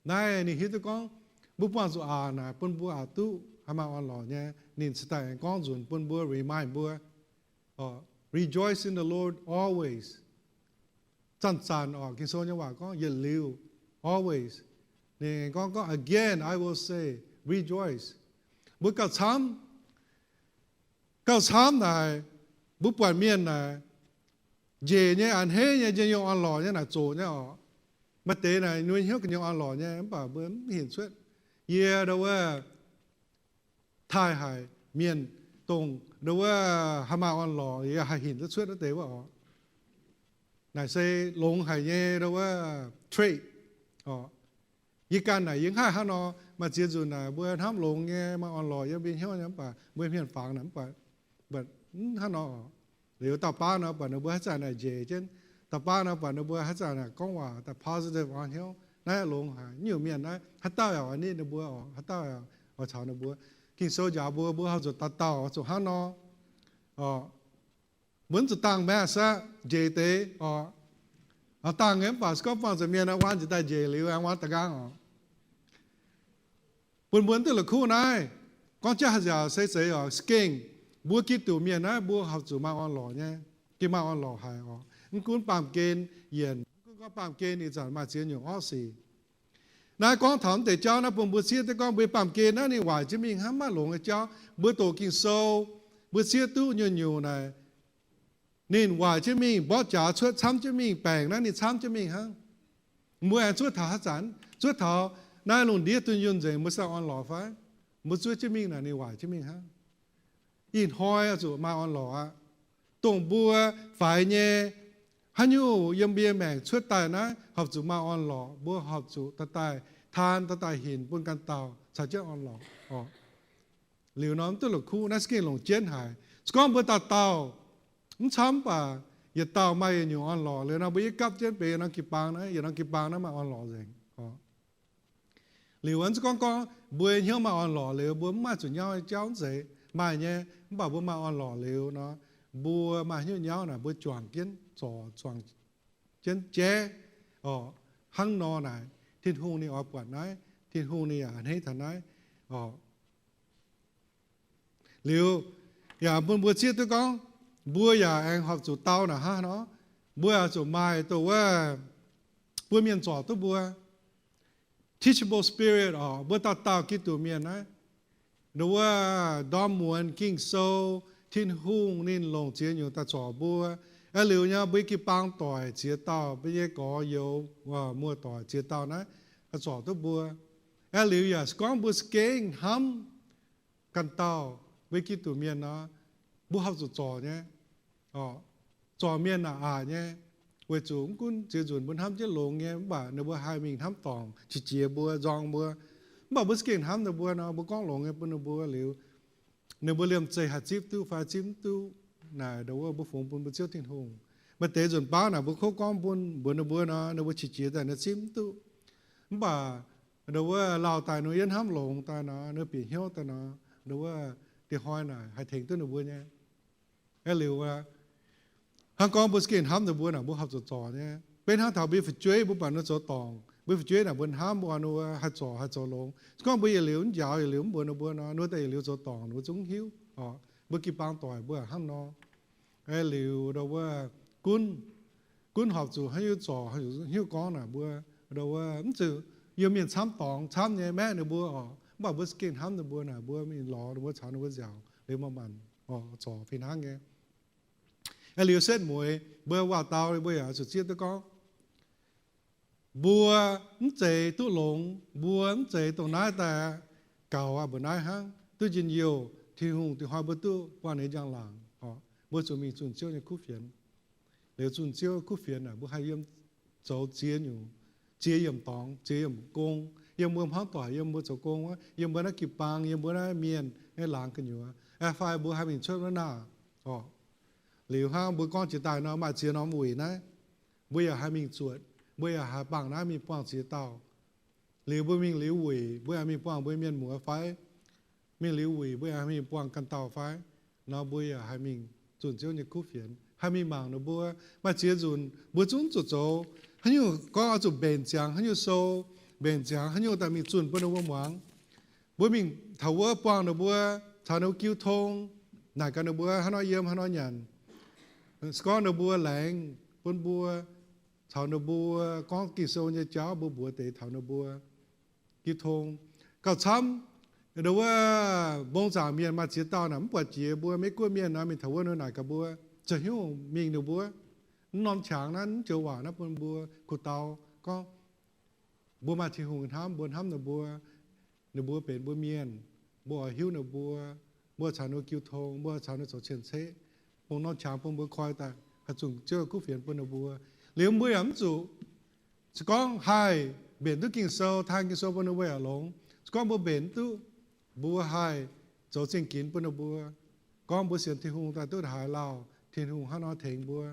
Naaiv ninh hiuv duqv gorngv mbuo buangh zuqc aqc naaic bun mbuo aqc duqv haih maaih orn-lorqc nyei. Ninh cingx daaih aengx gorngv nzunc bun mbuo, remind mbuo, rejoice in the Lord always. Zanc-zanc oc. Ging-Sou nyei waac gorngv yietc liuz, always. Ninh gorngv, gorngv, again I will say, rejoice. Mbuo gauh camv, gauh camv naaic, mbuo buatc mienh naaic, njiec nyei, a'hneiv nyei, njien-youh orn-lorqc nyei naaic zoqc nyei oc. Maaih deix naaic nyei hnyouv ga'nyuoz orn-lorqc nyei, mv baac mbuo mv hinc cuotv. Yie ndo wuov taaih haic mienh, dongh ndo wuov haih maaih orn-lorqc, yie haih hinc duqv cuotv wuov deix wuov oc. Naaic se longx haic nyei ndo wuov trait oc. Yie ganh naaic yie mv haih hnangv nor. Maaih ziex nzunc naaic mbuo hnamv longx nyei, maaih orn-lorqc yiem mbuo hnyouv nyei, mv baac mbuo hmien fangx naaic mv baac, mv hnangv nor oc. Liuz dauh baav nor, buatc ninh mbuo haaix zanc naaic njiec jienv, dauh baav nor, buatc ninh mbuo haaix zanc naaic gorngv waac daaih positive orn hnyouv. Naaiv longx haic. Nyungc mienh naaiv haaix dauh yaac oix nitv ninh mbuo oc, haaix dauh yaac oix caux ninh mbuo. Ging-Sou njaaux mbuo, mbuo horpc zuqc dauh dauh oix zuqc hnangv nor oc. Mbuo mv zuqc dangh mask aqv, njiec deix oc. Oix dangh nyei mv baac se gorngv buangh zuqc mienh aengx waan njiec daaih njiec liuz aengx waan da'nqaang oc. Bun mbuo mv duqv la'kuqv naaiv. Gorngv jaav haaix nziaauc se zeiz oc, se gengh mbuo Giduc mienh naaiv mbuo horpc zuqc maaih orn-lorqc nyei, gengh maaih orn-lorqc haic oc. Mv gunv baamh gen yienc, mv gunv gorngv baamh gen ih zanc maaih ziex nyungc orqv sic. Naaiv gorngv taux mv deix jauv naaiv bun mbuo zieqv duqv gorngv mbuo baamh gen naaiv ninh waaic jienv mingh hnangv, maiv longx nyei jauv. Mbuo doqc Ging-Sou, mbuo zieqv duqv nyungc-nyungc naaic, ninh waaic jienv mingh, mborqv jaax cuotv camv jienv mingh, baengc naaiv ninh camv jienv mingh hnangv. Mbuo aengx zuov taux haaix zanc? Zuov taux naaiv lungh ndiev dunh yunh nzengc mbuo sai orn-lorqc fai? Mbuo zuov jienv mingh naaic ninh waaic jienv mingh hnangv. Ih hnoi oix zuqc maaih orn-lorqc aqv. Dongh mbuo faix nyei, haaix nyungc yiem mbuo nyei maengc cuotv daaih naaiv horpc zuqc maaih orn-lorqc. Mbuo horpc zuqc daaih daaih taan, daaih daaih hinc bun ganh dauh caux jienv orn-lorqc oc. Liuz nor mv duqv la'kuqv, naaiv se gengh longc jienv haic. Se gorngv mbuo dauh dauh, mv camv baac yietc dauh maaih yietc nyungc orn-lorqc liuz nor, mbuo yie gapv jienv benx yietc norm jiu-baang naaiv, yietc norm jiu-baang naaiv maaih orn-lorqc nzengc oc. Liuz wuov se gorngv gorngv mbuo hnyouv maaih orn-lorqc liuz, mbuo mv maaih zuqc nyauv nyei jauv mv zeiz, maaih nyei. Mv baac mbuo maaih orn-lorqc liuz nor, mbuo maaih hnyouv nyauv naaic, mbuo juangc jienv zorc, juangc jienv jaiv oc. Hnangv nor naaic, Tin-Hungh ninh oix buatc naaiv, Tin-Hungh ninh yaac a'hneiv taux naaiv oc. Liuz yaac bun mbuo zieqv duqv gorngv, mbuo yaac aengx horpc zuqc dau naaic hnangv nor, mbuo yaac zuqc maaih dongh wuov bun mienh zorc duqv mbuo, teachable spirit oc. Mbuo dauh dauh Giduc mienh naaiv, ndo wuov ndorm muonz Ging-Sou, Tin-Hungh ninh longc ziex nyungc daaih zorc mbuo. Aeqv, liuz nyei mbuo jiu-baang doic ziex dauh, mbuo nyei gorx-youz muoz-doic ziex dauh naaiv zorc duqv mbuo. Aeqv, liuz yaac se gorngv mbuo za'gengh hnamv ganh dauh, Mbuo Giduc mienh nor, mbuo horpc zuqc zorc nyei, zorc mienh naaic aqc nyei, weic zuqc mv gunv ziex nzunc mbuo hnamv jienv longx nyei, mv baac ninh mbuo haih mingh hnamv dorngc qiex jiez mbuo, nzorng mbuo. Mv baac mbuo za'gengh hnamv ninh mbuo nor, mbuo gorngv longx nyei bun ninh mbuo liuz, ninh mbuo liemh zeih haih zipv duqv fai zipv mv duqv, naaic ndau wuov mbuo fungx bun mbuo Ziouv Tin-Hungh. Maaih deix nzunc baav naaic mbuo kov gorngv bun mbuox ninh mbuo nor, ninh mbuo qiex jiez daaih ninh zipv mv duqv. Mv baac ndau wuov lauh daaih nor, yie hnamv longx daaih nor, ninh bieqc hnyouv daaih nor, ndau wuov diex hnoi naaic haih tengx duqv ninh mbuo nyei. Aeqv, liuz hnangv gorngv mbuo za'gengh hnamv ninh mbuo naaic, mbuo horpc zuqc zorc nyei. Beiv hnangv taux mbuo fu'jueiv, mbuo buatc ninh zoux dorngc, mbuo fu'jueiv naaic mbuo hnamv mbuo, ninh mbuo haih zorc haih zoux longx. Se gorngv mbuo yietc liuz mv njaaux, yietc liuz mv mbuox ninh mbuo nor, ninh mbuo daaih yietc liuz zoux dorngc, ninh mbuo zungv mv hiuv oc. Mbuo jiu-baang doic mbuo hnangv nor. Aeqv, liuz ndau wuov gunv, gunv horpc zuqc haaix nyungc zorc, haaix nyungc hiuv gorngv naaic mbuo, ndau wuov mv zuqc yiem mienh camv dorngx camv nyei maeqv ninh mbuo oc. Mv baac mbuo za'gengh hnamv ninh mbuo naaic, mbuo mingh lorz ninh mbuo, caux ninh mbuo nziaauc liuz manc-manc zorc fih hnangv nyei. Aeqv, liuz setv mueiz mbuo waac-dau mbuo yaac zuqc zieqv duqv gorngv, mbuo mv zeiz duqv longx, mbuo mv zeiz dongh naaiv daaih gaux aqv, mbuo naaiv hnangv duqv njien-youh, Tin-Hungh diex hnoi mbuo duqv buangh ninh njang-laangc oc. Mbuo zuqc mingh zunh Ziouv nyei kuv fienx. Liuz zunh Ziouv kuv fienx naaic, mbuo haih yiem zoux ziex nyungc, ziex yiemc dorngx, ziex yiemc gong, yiem mbuo hmuangv doic, yiem mbuo zoux gong wuov, yiem mbuo naaiv jiu-baang, yiem mbuo naaiv mienh nyei laangz gu'nyuoz, fai mbuo haih mingh cuotv wuov naaic oc. Liuz hnangv mbuo gorngv jiex daaih nor, maaih ziex norm wuic naaiv, mbuo yaac haih mingh zuotc, mbuo yaac haih bangh naaiv mingh buangh ziex dauh. Liuz mbuo mingh liuz wuic, mbuo yaac mingh buangh mbuo mienh muoz fai? Mingh liuz wuic, mbuo yaac haih mingh buangh ganh dauh fai? Nor mbuo yaac haih mingh zunh Ziouv nyei kuv fienx, haih mingh mangc ninh mbuo. Maaih ziex nzunc mbuo zungv zuqc zoux haaix nyungc gorngv oix zuqc mbenc ziangx haaix nyungc sou, mbenc ziangx haaix nyungc daaih mingh zunh bun ninh mbuo muangx. Mbuo mingh taux wuov buangh ninh mbuo, caux ninh mbuo jiu tong, naaic gaax ninh mbuo haaix nor yiem haaix nor nyanc. Se gorngv ninh mbuo laengz bun mbuo, caux ninh mbuo gorngv Ging-Sou nyei jauv, mbuo mbuox deix taux ninh mbuo jiu tong. Gauh camv, ndau wuov mbong zaangc mienh maaih ziex dauh naaic mv buatc jiex mbuo Meiv Guoqv mienh nor, mingh taux wuov nor naaic gaax mbuo, zoux haaix nyungc mingh ninh mbuo, mv norm qangx naaiv, mv joux waac naaiv bun mbuo kuh dau gorngv mbuo maaih Tin-Hungh hnamv, mbuo hnamv ninh mbuo, ninh mbuo benx mbuo mienh, mbuo oix hiuv ninh mbuo, mbuo caux ninh mbuo jiu tong, mbuo caux ninh mbuo zoux cien-ceqv, bun norm qangx bun mbuo koi daaih haih zunh Ziouv kuv fienx bun ninh mbuo. Liuz mbuo yaac mv zuqc, se gorngv haih mbenc duqv Ging-Sou, taan Ging-Sou bun ninh mbuo yaac longx. Se gorngv mbuo mbenc duqv, mbuo haih zoux zingh ginx bun ninh mbuo, gorngv mbuo sienx Tin-Hungh daaih duqv haaix lauh, Tin-Hungh hnangv nor tengx mbuo.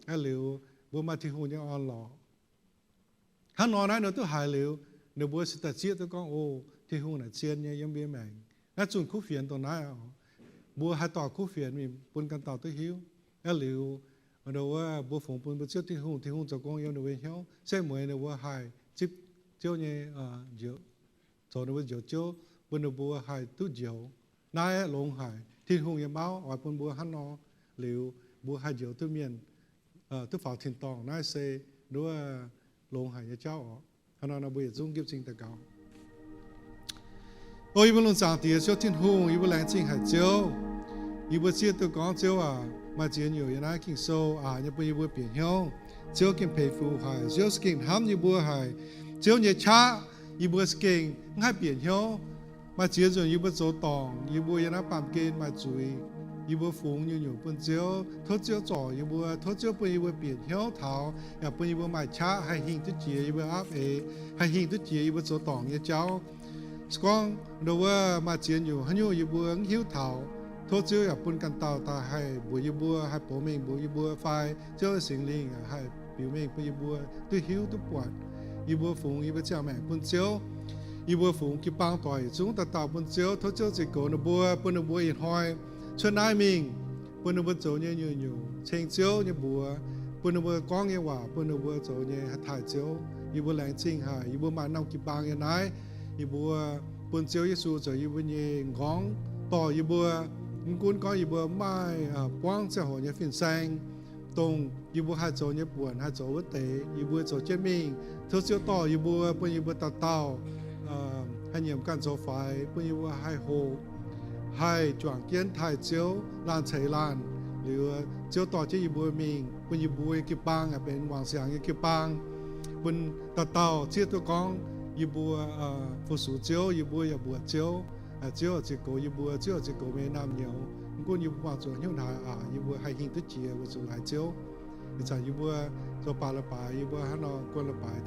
Aeqv, liuz mbuo maaih Tin-Hungh nyei orn-lorqc. Hnangv nor naaiv ninh duqv haiz liuz, ninh mbuo se daaih zieqv duqv gorngv, O, Tin-Hungh naaic zien nyei yiem mbuo maengc. Naaiv zunh kuv fienx dongh naaiv oc, mbuo haih dorh kuv fienx mingh bun ganh dauh duqv hiuv. Aeqv, liuz ndau wuov mbuo fungx bun mbuo Ziouv Tin-Hungh, Tin-Hungh zoux gong yiem ninh mbuo hnyouv, setv mueiz ninh mbuo haih zipv Ziouv nyei, zoux ninh mbuo njoux Ziouv, bun ninh mbuo haih duqv njoux. Naaiv longx haic. Tin-Hungh nyei mauv oix bun mbuo hnangv nor, liuz mbuo haih njoux duqv mienh, duqv faaux tin-dorngh. Naaiv se nduov longx haic nyei jauv oc. Hnangv nor nor mbuo yietc zungv nqipv cing daux gaux. O yie mbuo lungh zaangc Diex Ziouv Tin-Hungh, yie mbuo laengz zingh haic Ziouv. Yie mbuo zieqv duqv gorngv Ziouv aac, maaih ziex nyungc yiem naaiv Ging-Sou aac nyei bun yie mbuo bieqc hnyouv. Ziouv gengh peix fuc haic. Ziouv se gengh hnamv yie mbuo haic. Ziouv nyei qaqv yie mbuo se gengh mv haih bieqc hnyouv. Maaih ziex nzunc yie mbuo zoux dorngc, yie mbuo yiem naaiv baamh gen maaih zuiz, yie mbuo fungx nyungc-nyungc bun Ziouv. Tov Ziouv zorc yie mbuo, tov Ziouv bun yie mbuo bieqc hnyouv taux, yaac bun yie mbuo maaih qaqv haih hingh duqv jiex yie mbuo aapv eix, haih hingh duqv jiex yie mbuo zoux dorngc nyei jauv. Se gorngv ndau wuov maaih ziex nyungc haaix nyungc yie mbuo mv hiuv taux, tov Ziouv yaac bun ganh dauh daaih haih mbuox yie mbuo, haih bouc mengh mbuox yie mbuo fai Ziouv Singx Lingh haih biux mengh bun yie mbuo duqv hiuv duqv buatc. Yie mbuo fungx yie mbuo ziangh maengc bun Ziouv. Yie mbuo fungx jiu-baang doic yietc zungv dauh dauh bun Ziouv. Tov Ziouv ziux goux ninh mbuo, bun ninh mbuo ih hnoi cuotv naaiv mingh, bun ninh mbuo zoux nyei nyungc-nyungc ceng Ziouv nyei mbuox, bun ninh mbuo gorngv nyei waac, bun ninh mbuo zoux nyei haih taaih Ziouv. Yie mbuo laengz zingh haic, yie mbuo maaih norm jiu-baang yiem naaiv. Yie mbuo bun Ziouv Yesu zoux yie mbuo nyei m'nqorngv dorh yie mbuo. Mv gunv gorngv yie mbuo maaih buangv ziangh hoc nyei fin-saeng, dongh yie mbuo haih zoux nyei buonc, haih zoux wuov deix, yie mbuo zoux jienv mingh. Tov Ziouv dorh yie mbuo, bun yie mbuo dauh dauh haih nyiemc ganh zoux faix, bun yie mbuo haih hoqc, haih juangc jienv taaih Ziouv laanh ceix laanh. Liuz Ziouv dorh jienv yie mbuo mingh, bun yie mbuo nyei jiu-baang yaac benx wangc siangx nyei jiu-baang, bun dauh dauh zieqv duqv gorngv yie mbuo fu-sux Ziouv, yie mbuo yaac mbuoqc Ziouv. Ziouv oix ziux goux yie mbuo, Ziouv oix ziux goux meih nyei naamh nyouz. Mv gunv yie mbuo mangc zuqc hnyouv naaic aac, yie mbuo haih hingh duqv jiex weic zuqc laaix Ziouv. Ih zanc yie mbuo zoux baac leiz-baaix, yie mbuo hnangv nor guon leiz-baaix